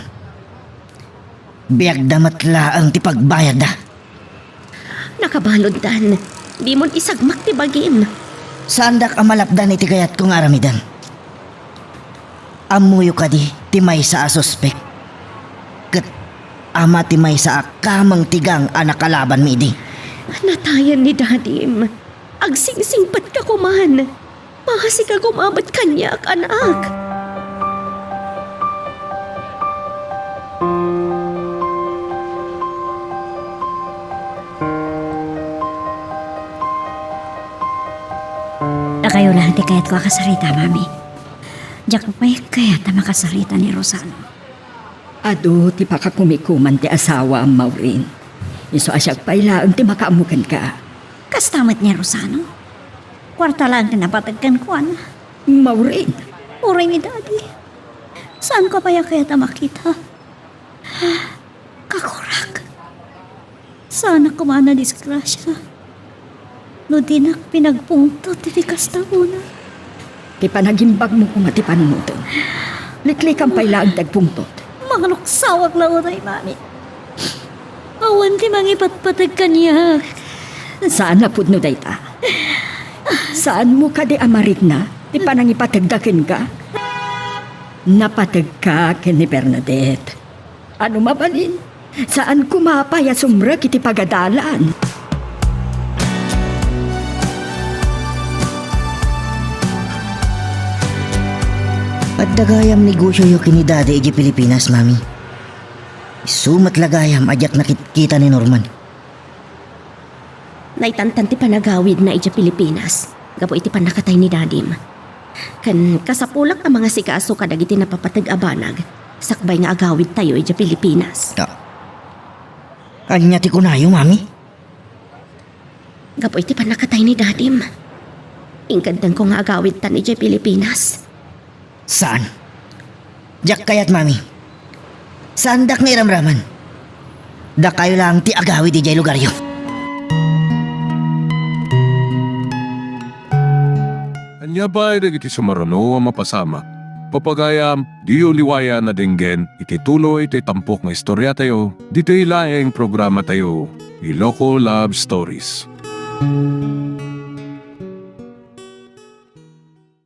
Biagda met laeng ti pagbayadda. Nakabaluddan. Dimon isagmak ti bagim. Saandak a malapdan iti kayatko nga aramiden. Ammoyo kadi ti maysa a suspek? Ket ama ti maysa a kameng ti gang a nakalabanmi idi. Natayen ni Dadim. Agsingsingpetka koman. Maasika koma met kaniak, anak. Dakayo laeng ti kayatko a kasarita, Mami. Diak pay kayat a makasarita ni Rosano. Adu ti pakakumikuman ti asawaam, Maureen. Isu a siak pay laeng ti makaammo kenka. Kasta met ni Rosano. Kuarta laeng ti napateg kenkuana. Maureen. Uray ni Daddy. Saanko pay a kayat a makita. Kakurak. Saanak koma a nadisgrasia no dinak pinagpungtot iti kasta a una. Ti panagimbagmo koma ti panunotem. Liklikan pay laeng ti agpungtot. Mangruksawak la unay, Mami. Awan ti mangipatpateg kaniak. Saan a pudno dayta. Saanmo kadi a marikna ti panangipategda kenka? Napategka ken ni Bernadette. Ano mabalin? Saan koma pay a sumrek iti pagadalan. Adda gayam negosioyo ken ni Daddy idiay Pilipinas, Mami. Isu met la gayam a diak nakitkita ni Norman. Naitantan ti panagawidna idiay Pilipinas gapu iti pannakatay ni Dadim. Ken kasapulak a mangasikaso kadagiti napapateg a banag sakbay nga agawidtayo idiay Pilipinas. Ta-, ania ti kunayo, Mami? Gapu iti pannakatay ni Dadim, inkeddengko nga agawidtan idiay Pilipinas. Saan? Diak kayat, Mami. Saandak nga iramraman. Dakayo laeng ti agawid idiay lugaryo. Ania pay dagiti sumaruno a mapasamak? Pagayam, diyo liwayan a denggen iti tuloy ti tampok nga istoriatayo, ditoy laeng programatayo, Iloko Love Stories.